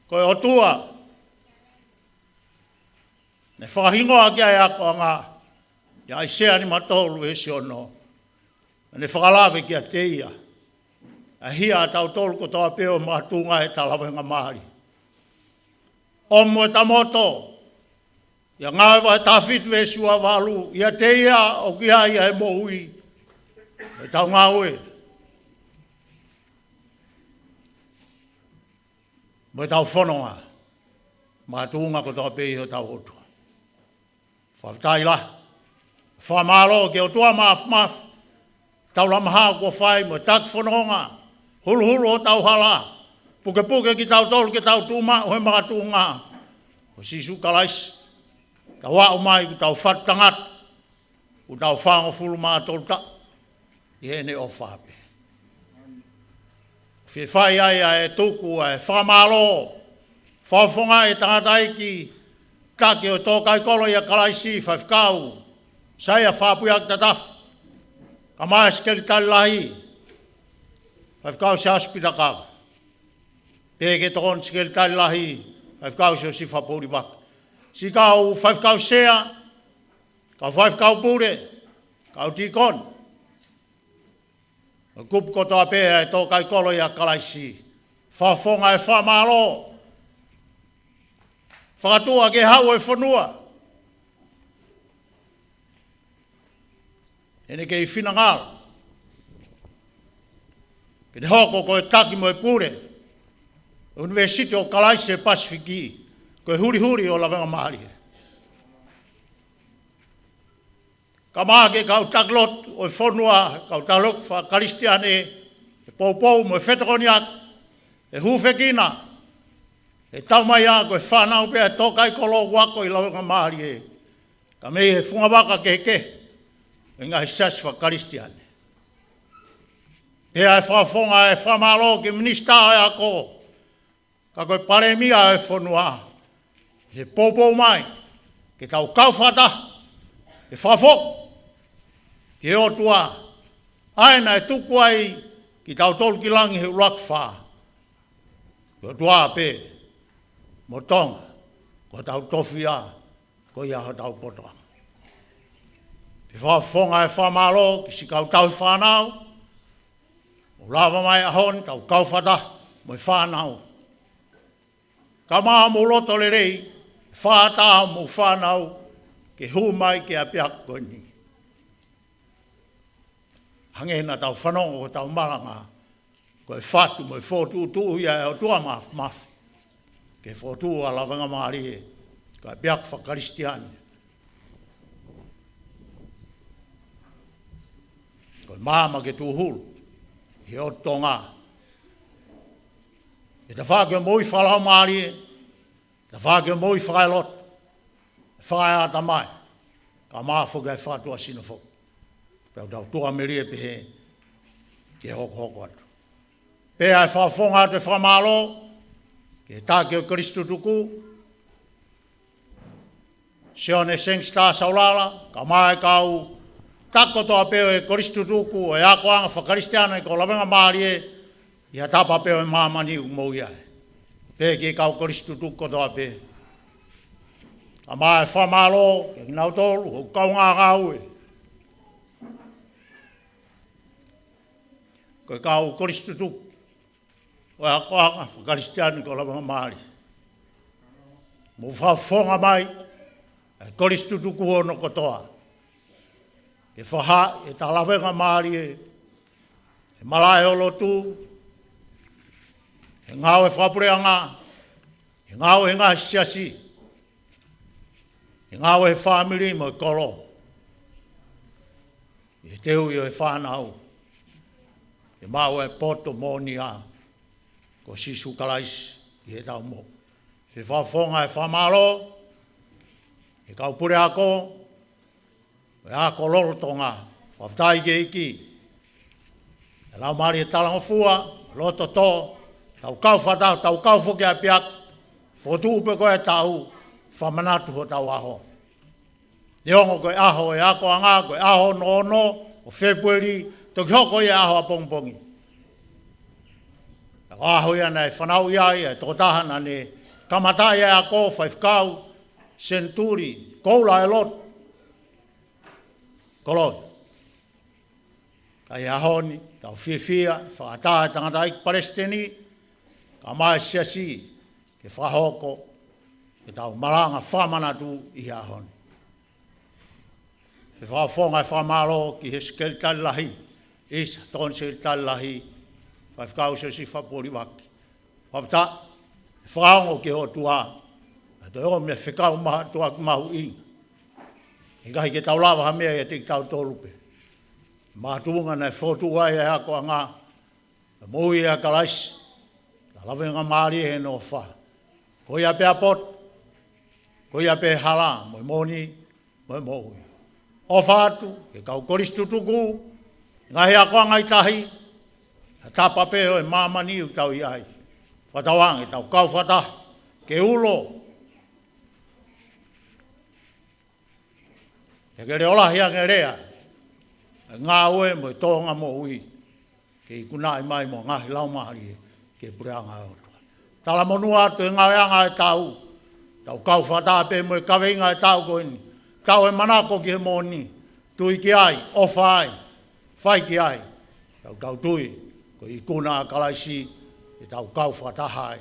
ko e ʻOtua naʻe fakahingoa ki ai ʻa e akoʻanga, ʻia ʻAisea nima tolu veesi ono. Naʻa ne fakalave kiate ia ʻa e hia ʻatautolu kotoa pē ʻo makatuʻunga ʻeta lavengamālie. ʻOmi mo ʻeta moto, ʻia Ngāue vahe taha fitu veesi ua valu, ʻiate ia ʻoku ʻi ai ʻa e moʻui ʻo ʻetau ngāue mo ʻetau fononga, makatuʻunga kotoa pē ʻi hotau ʻOtua. Fakafetaʻi lahi. Fakamālō ki he ʻOtua Māfimafi, taulama hao kuo fai mo e taki fononga, huluhulu hotau hala, pukepuke kitautolu ke tau tuʻu maʻu he makatuʻunga ʻo Sīsū Kalaisi, tau aʻu mai kuo tau fatu tangata, kuo tau fāngofulu mā tolu taʻu, ʻi heʻene ʻofa pē. Fie fai ai ʻa e tuku ʻa e fakamālō, fakafofongaʻi e tangataʻeiki taki ʻo e tō kai kolo ʻia Kalaisi, Faifekau Saia Fapuiaki Tatafu, kae ʻumaʻā e Sekelitali Lahi, Faifekau Siaosi Pita Kava. Pehē ki he Tokoni Sekelitali Lahi, Faifekau Siosifa Poulivaka. Siʻi kau Faifekau Sea, kau Faifekau Pule, kau tīkoni, mo e kupu kotoa pē ʻa e tō kai kolo ʻia Kalaisi. Fakafofonga e fakamālō. Fakatuʻa ki he Hau ʻo e fonua, ʻene kei finangalo ke ne hoko ko e taki mo e pule ʻo e ʻUnivēsiti ʻo Kalaisi ʻi he Pasifiki, ko e hulihuli ʻo Lavengamālie. Kae ʻumaʻā e kau taki lotu ʻo e fonua, kau taki lotu fakakalisitiane, ʻe poupou mo e fetokoniʻaki, ʻe hūfekina, ʻe taumaiā ko e fānau pē ʻa e tō kai kolo ʻoku ako ʻi Lavengamālie, kae ʻumaʻā e fungavaka kehekehe ʻo e ngaahi siasi fakakalisitiane. Pea ʻe fakafofonga e fakamālō ki he Minisitā ʻo e Ako, ka ko e Palēmia ʻo e fonua, he poupou mai ke tau kau fakataha, ke fakafoki ki he ʻOtua, ʻa ia naʻe tuku ai kitautolu ki langi he ʻuluaki fā. Ko e ʻOtua pē mo Tonga, ko hotau tofiʻa, ko ia hotau potoʻanga. Pea fakafofonga e fakamālō ki siʻi kau tauhi fānau, ʻoku lava mai he ʻaho ni, tau kau fakataha mo e fānau. Kae ʻumaʻā hoʻomou loto lelei, fakaʻatā hoʻomou fānau ke hū mai ki he ʻapiako ko eni. Hangē naʻa tau fanongo ko hotau malanga, ko e fatu mo e fokotuʻutuʻu ia ʻa e ʻOtua Māfimafi ke fokotuʻu ʻa Lavengamālie ko e ʻapiako fakakalisitiane, ko e maama ke tūhulu ʻi he ʻotu Tonga, ʻi he tafaʻaki ʻo e moʻui fakalaumālie, tafaʻaki ʻo e moʻui fakaeloto, Fakaeʻa ʻa e tamai, kae ʻumaʻā foki ʻa e fakatuʻasino foki. Pea ʻoku tau tuʻamelie pehē ke hokohoko atu. Pea ʻe fakafofonga atu e fakamālō ki he taki ʻo e Kolisi Tutuku, Sione Sengista Saulala, kae ʻumaʻā e kau taki kotoa pē ʻo e Kolisi Tutuku ʻo e akoʻanga fakakalisitiane ko Lavengamālie ʻi ha tapa pē ʻo e māmani ʻoku mou ʻi ai. Pehē ki he kau Kolisi Tutuku kotoa pē, kae ʻumaʻā e fakamālō kiate kinautolu ʻoku kaungā ngāue ko e kau Kolisi Tutuku ʻo e akoʻanga fakakalisitiane ko Lavengamālie. Mou fakafofonga mai ʻa e Kolisi Tutuku hono kotoa ke fakahā ʻe Lavengamālie e malaʻe ʻo e lotu, e ngāue fakapuleʻanga, e ngāue he ngaahi siasi, e ngāue he fāmili mo e kolo, ʻi he teuʻi ʻo e fānau, ke maʻu e poto moʻoni ko Sīsū Kalaisi ʻi heʻetau moʻui. Fakafofonga e fakamālō ki he kau puleako ʻo e ako lolotonga. Fakafetaʻi ki he ʻEiki, e laumālie talangofua, loto tō, tau kau fakataha, tau kau foki ʻapiako, fokotuʻu pē ko e taʻu, fakamanatu hotau ʻaho. Neongo ko e ʻaho e akoʻanga, ko e ʻaho hono ono ʻo Fēpueli, toki hoko ia ʻaho ʻapongipongi. Ko e ʻaho ia naʻe fanauʻi ai ʻa e tokotaha naʻa ne kamataʻi ʻa e ako, Faifekau Senituli Koula ʻi loto Koloi. Ka ʻi he ʻaho ni, tau fiefia, fakaʻatā e tangataʻeiki palesiteni, kae ʻumaʻā e siasi, ke fakahoko ʻetau malanga fakamanatu ʻi he ʻaho ni. Fakafofonga e fakamālō ki he Sekelitali Lahi, ʻisa, Tokoni Sekelitali Lahi, Faifekau Siosifa Polivaki. Fakafetaʻi, fakaongo ki he ʻOtua, ʻa e toe ʻomi e fekau maha-, ʻOtua ki mahuʻinga. ʻIkai ke tau lava ha meʻa ʻiate kitautolu pē. Makatuʻunga naʻe fokotuʻu ai e akoʻanga, ʻa e moʻui ʻa Kalaisi, ʻa Lavengamālie heʻene ʻofa. Ko ia pē ʻa e poto, ko ia pē hala, mo e moʻoni, mo e moʻui. ʻOfa atu ki he kau Kolisi Tutuku, ngaahi akoʻanga ʻi tahi, ha tapa pē ʻo e māmani ʻoku tau ʻi ai. Fakatauange, tau kau fakataha, ke ulo, ke ke leʻolahi ange lea, e ngāue mo e tōʻonga moʻui, ke ikunaʻi mai mo e ngaahi laumālie ki he puleʻanga ʻo e ʻOtua. Talamonū atu e ngāueʻanga e taʻu, tau kau fakataha pē mo e kaveinga e taʻu ko eni, taʻu e manako ki he moʻoni, tui ki ai, ʻofa ai, fai ki ai, tau tau tui, ko e ikuna ʻa Kalaisi, ke tau kau fakataha ai.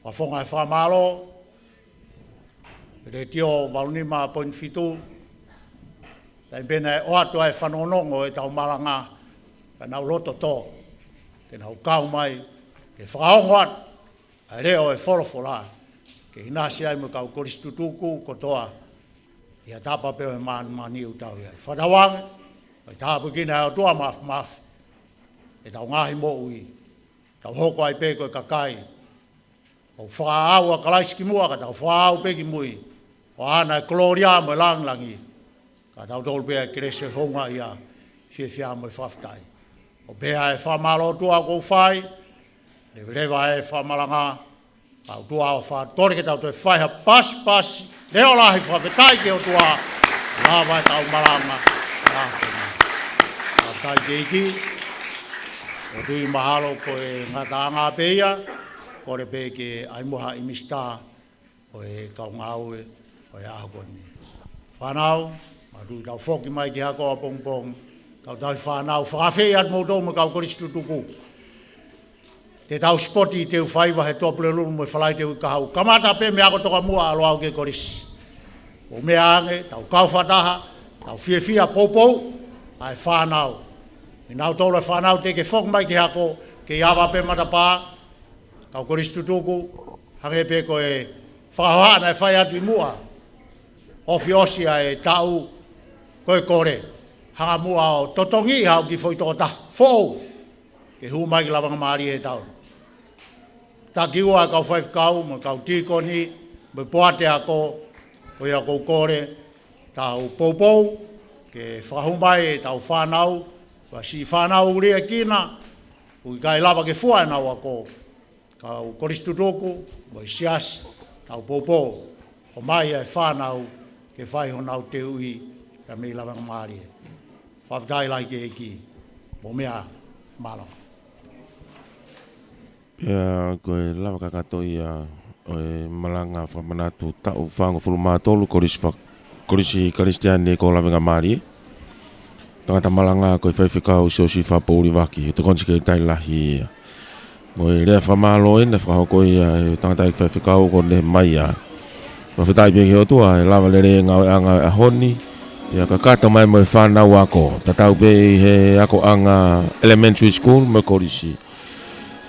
Fakafofonga e fakamālō, Letiō valu nima poini fitu, taimi pē naʻe ʻoatu ai e fanongonongo ʻetau malanga, ka nau loto tō, ke nau kau mai, ke fakaongo atu ʻa e leʻo ʻo e folofola, ke ʻinasi ai mo e kau Kolisi Tutuku kotoa, ʻi ha tapa pē ʻo e māmani ʻoku tau ʻi ai. Fakatauange, ʻoku tāpuekina ʻe he ʻOtua Māfimafi ʻetau ngaahi moʻui, tau hoko ai pē ko e kakai ʻoku fakaʻau ʻa Kalaisi ki muʻa, ka tau fakaʻau pē ki mui, ʻo ʻaʻana e kolōlia mo e lāngilangi, ka tau tolu pē ʻa e kelesi houngaʻia, fiefia mo e fakafetaʻi. ʻOku pehē ʻa e fakamālō ʻOtua ʻoku ou fai, leveleva e fakamalanga, ʻa e ʻOtua ʻofa, kole ke tau toe fai ha pasipasi, leʻo lahi fakafetaʻi ki he ʻOtua, lava ʻetau malanga, fakafetaʻi ki he ʻEiki, ʻoku ou tui mahalo ko e ngataʻanga pē ia, kole pē ke ʻai muʻa ha ʻīmisi tā, ʻo e kau ngāue, ʻo e ʻaho ko eni. Fānau, mātuʻaki tau foki mai ki he ako ʻapongipongi, kau tauhi fānau, fakaafeʻi atu moutolu mo e kau Kolisi Tutuku. Te tau sipoti ʻi Teufaiva he Tuʻapulelulu mo e Falaite uike kahaʻu. Kamata pē mei he ako tokamuʻa ʻalu au ki he kolisi. ʻO meʻa ange, tau kau fakataha, tau fiefia poupou, ʻa e fānau. Kinautolu e fānau teʻeki ke foki mai ki he ako, kei ava pē matapā, kau Kolisi Tutuku, hangē pē ko e fakahohaʻa naʻe fai atu ʻi muʻa. Ofi ʻosi ʻa e taʻu, ko e kole, hanga muʻa ʻo totongi ha kiʻi foʻi tokotaha foʻou, ke hū mai ki Lavengamālie he taʻu ni. Taki ua e kau faifekau, mo e kau tīkoni, mo e poate ako, Ko ia ʻoku ou kole, tau poupou ke fakahū mai ʻetau fānau, ʻa e siʻi fānau liʻekina ʻoku ʻikai lava ke fua ʻenau ako. Kau kolisi tutuku mo e siasi, tau poupou, ʻomai ʻa e fānau ke fai honau teuʻi mei Lavengamālie. Fakafetaʻi lahi ki he ʻEiki. Mou meʻa ā, mālō. Pea ko e lava kakato ia ʻo e malanga fakamanatu taʻu fāngofulu mā tolu, Kolisi fa-, Kolisi Kalisitiane ko Lavengamālie. Tangata malanga ko e Faifekau Siosifa Poulivaki, ʻe tokoni Sekelitali Lahi ia. Mo e lea fakamālō eni naʻe fakahoko ia ʻe he tangataʻeiki faifekau ko Nehemaia. Fakafetaʻi pē ki he ʻOtua ʻe lava lelei e ngāueʻanga ʻo e ʻaho ni, pea kakato mai mo e fānau ako, tatau pē ʻi he akoʻanga elementary school mo e kolisi,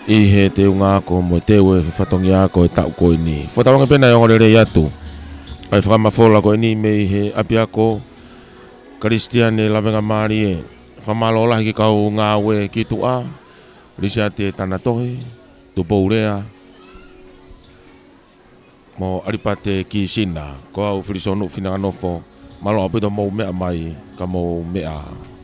ʻi he teunga ako mo e teu e fatongia ako e taʻu ko eni. Fakatauange pē naʻe ongo lelei atu ʻa e fakamafola ko eni mei he ʻapiako Kalisitiane Lavengamālie. Fakamālō lahi ki he kau ngāue ki tuʻa, Lisiate Tanatohi, Tupou Lea, mo ʻAlipate Kisina. Ko au Filisonuʻu Finanganofo, mālō ʻaupito mou meʻa mai, ka mou meʻa.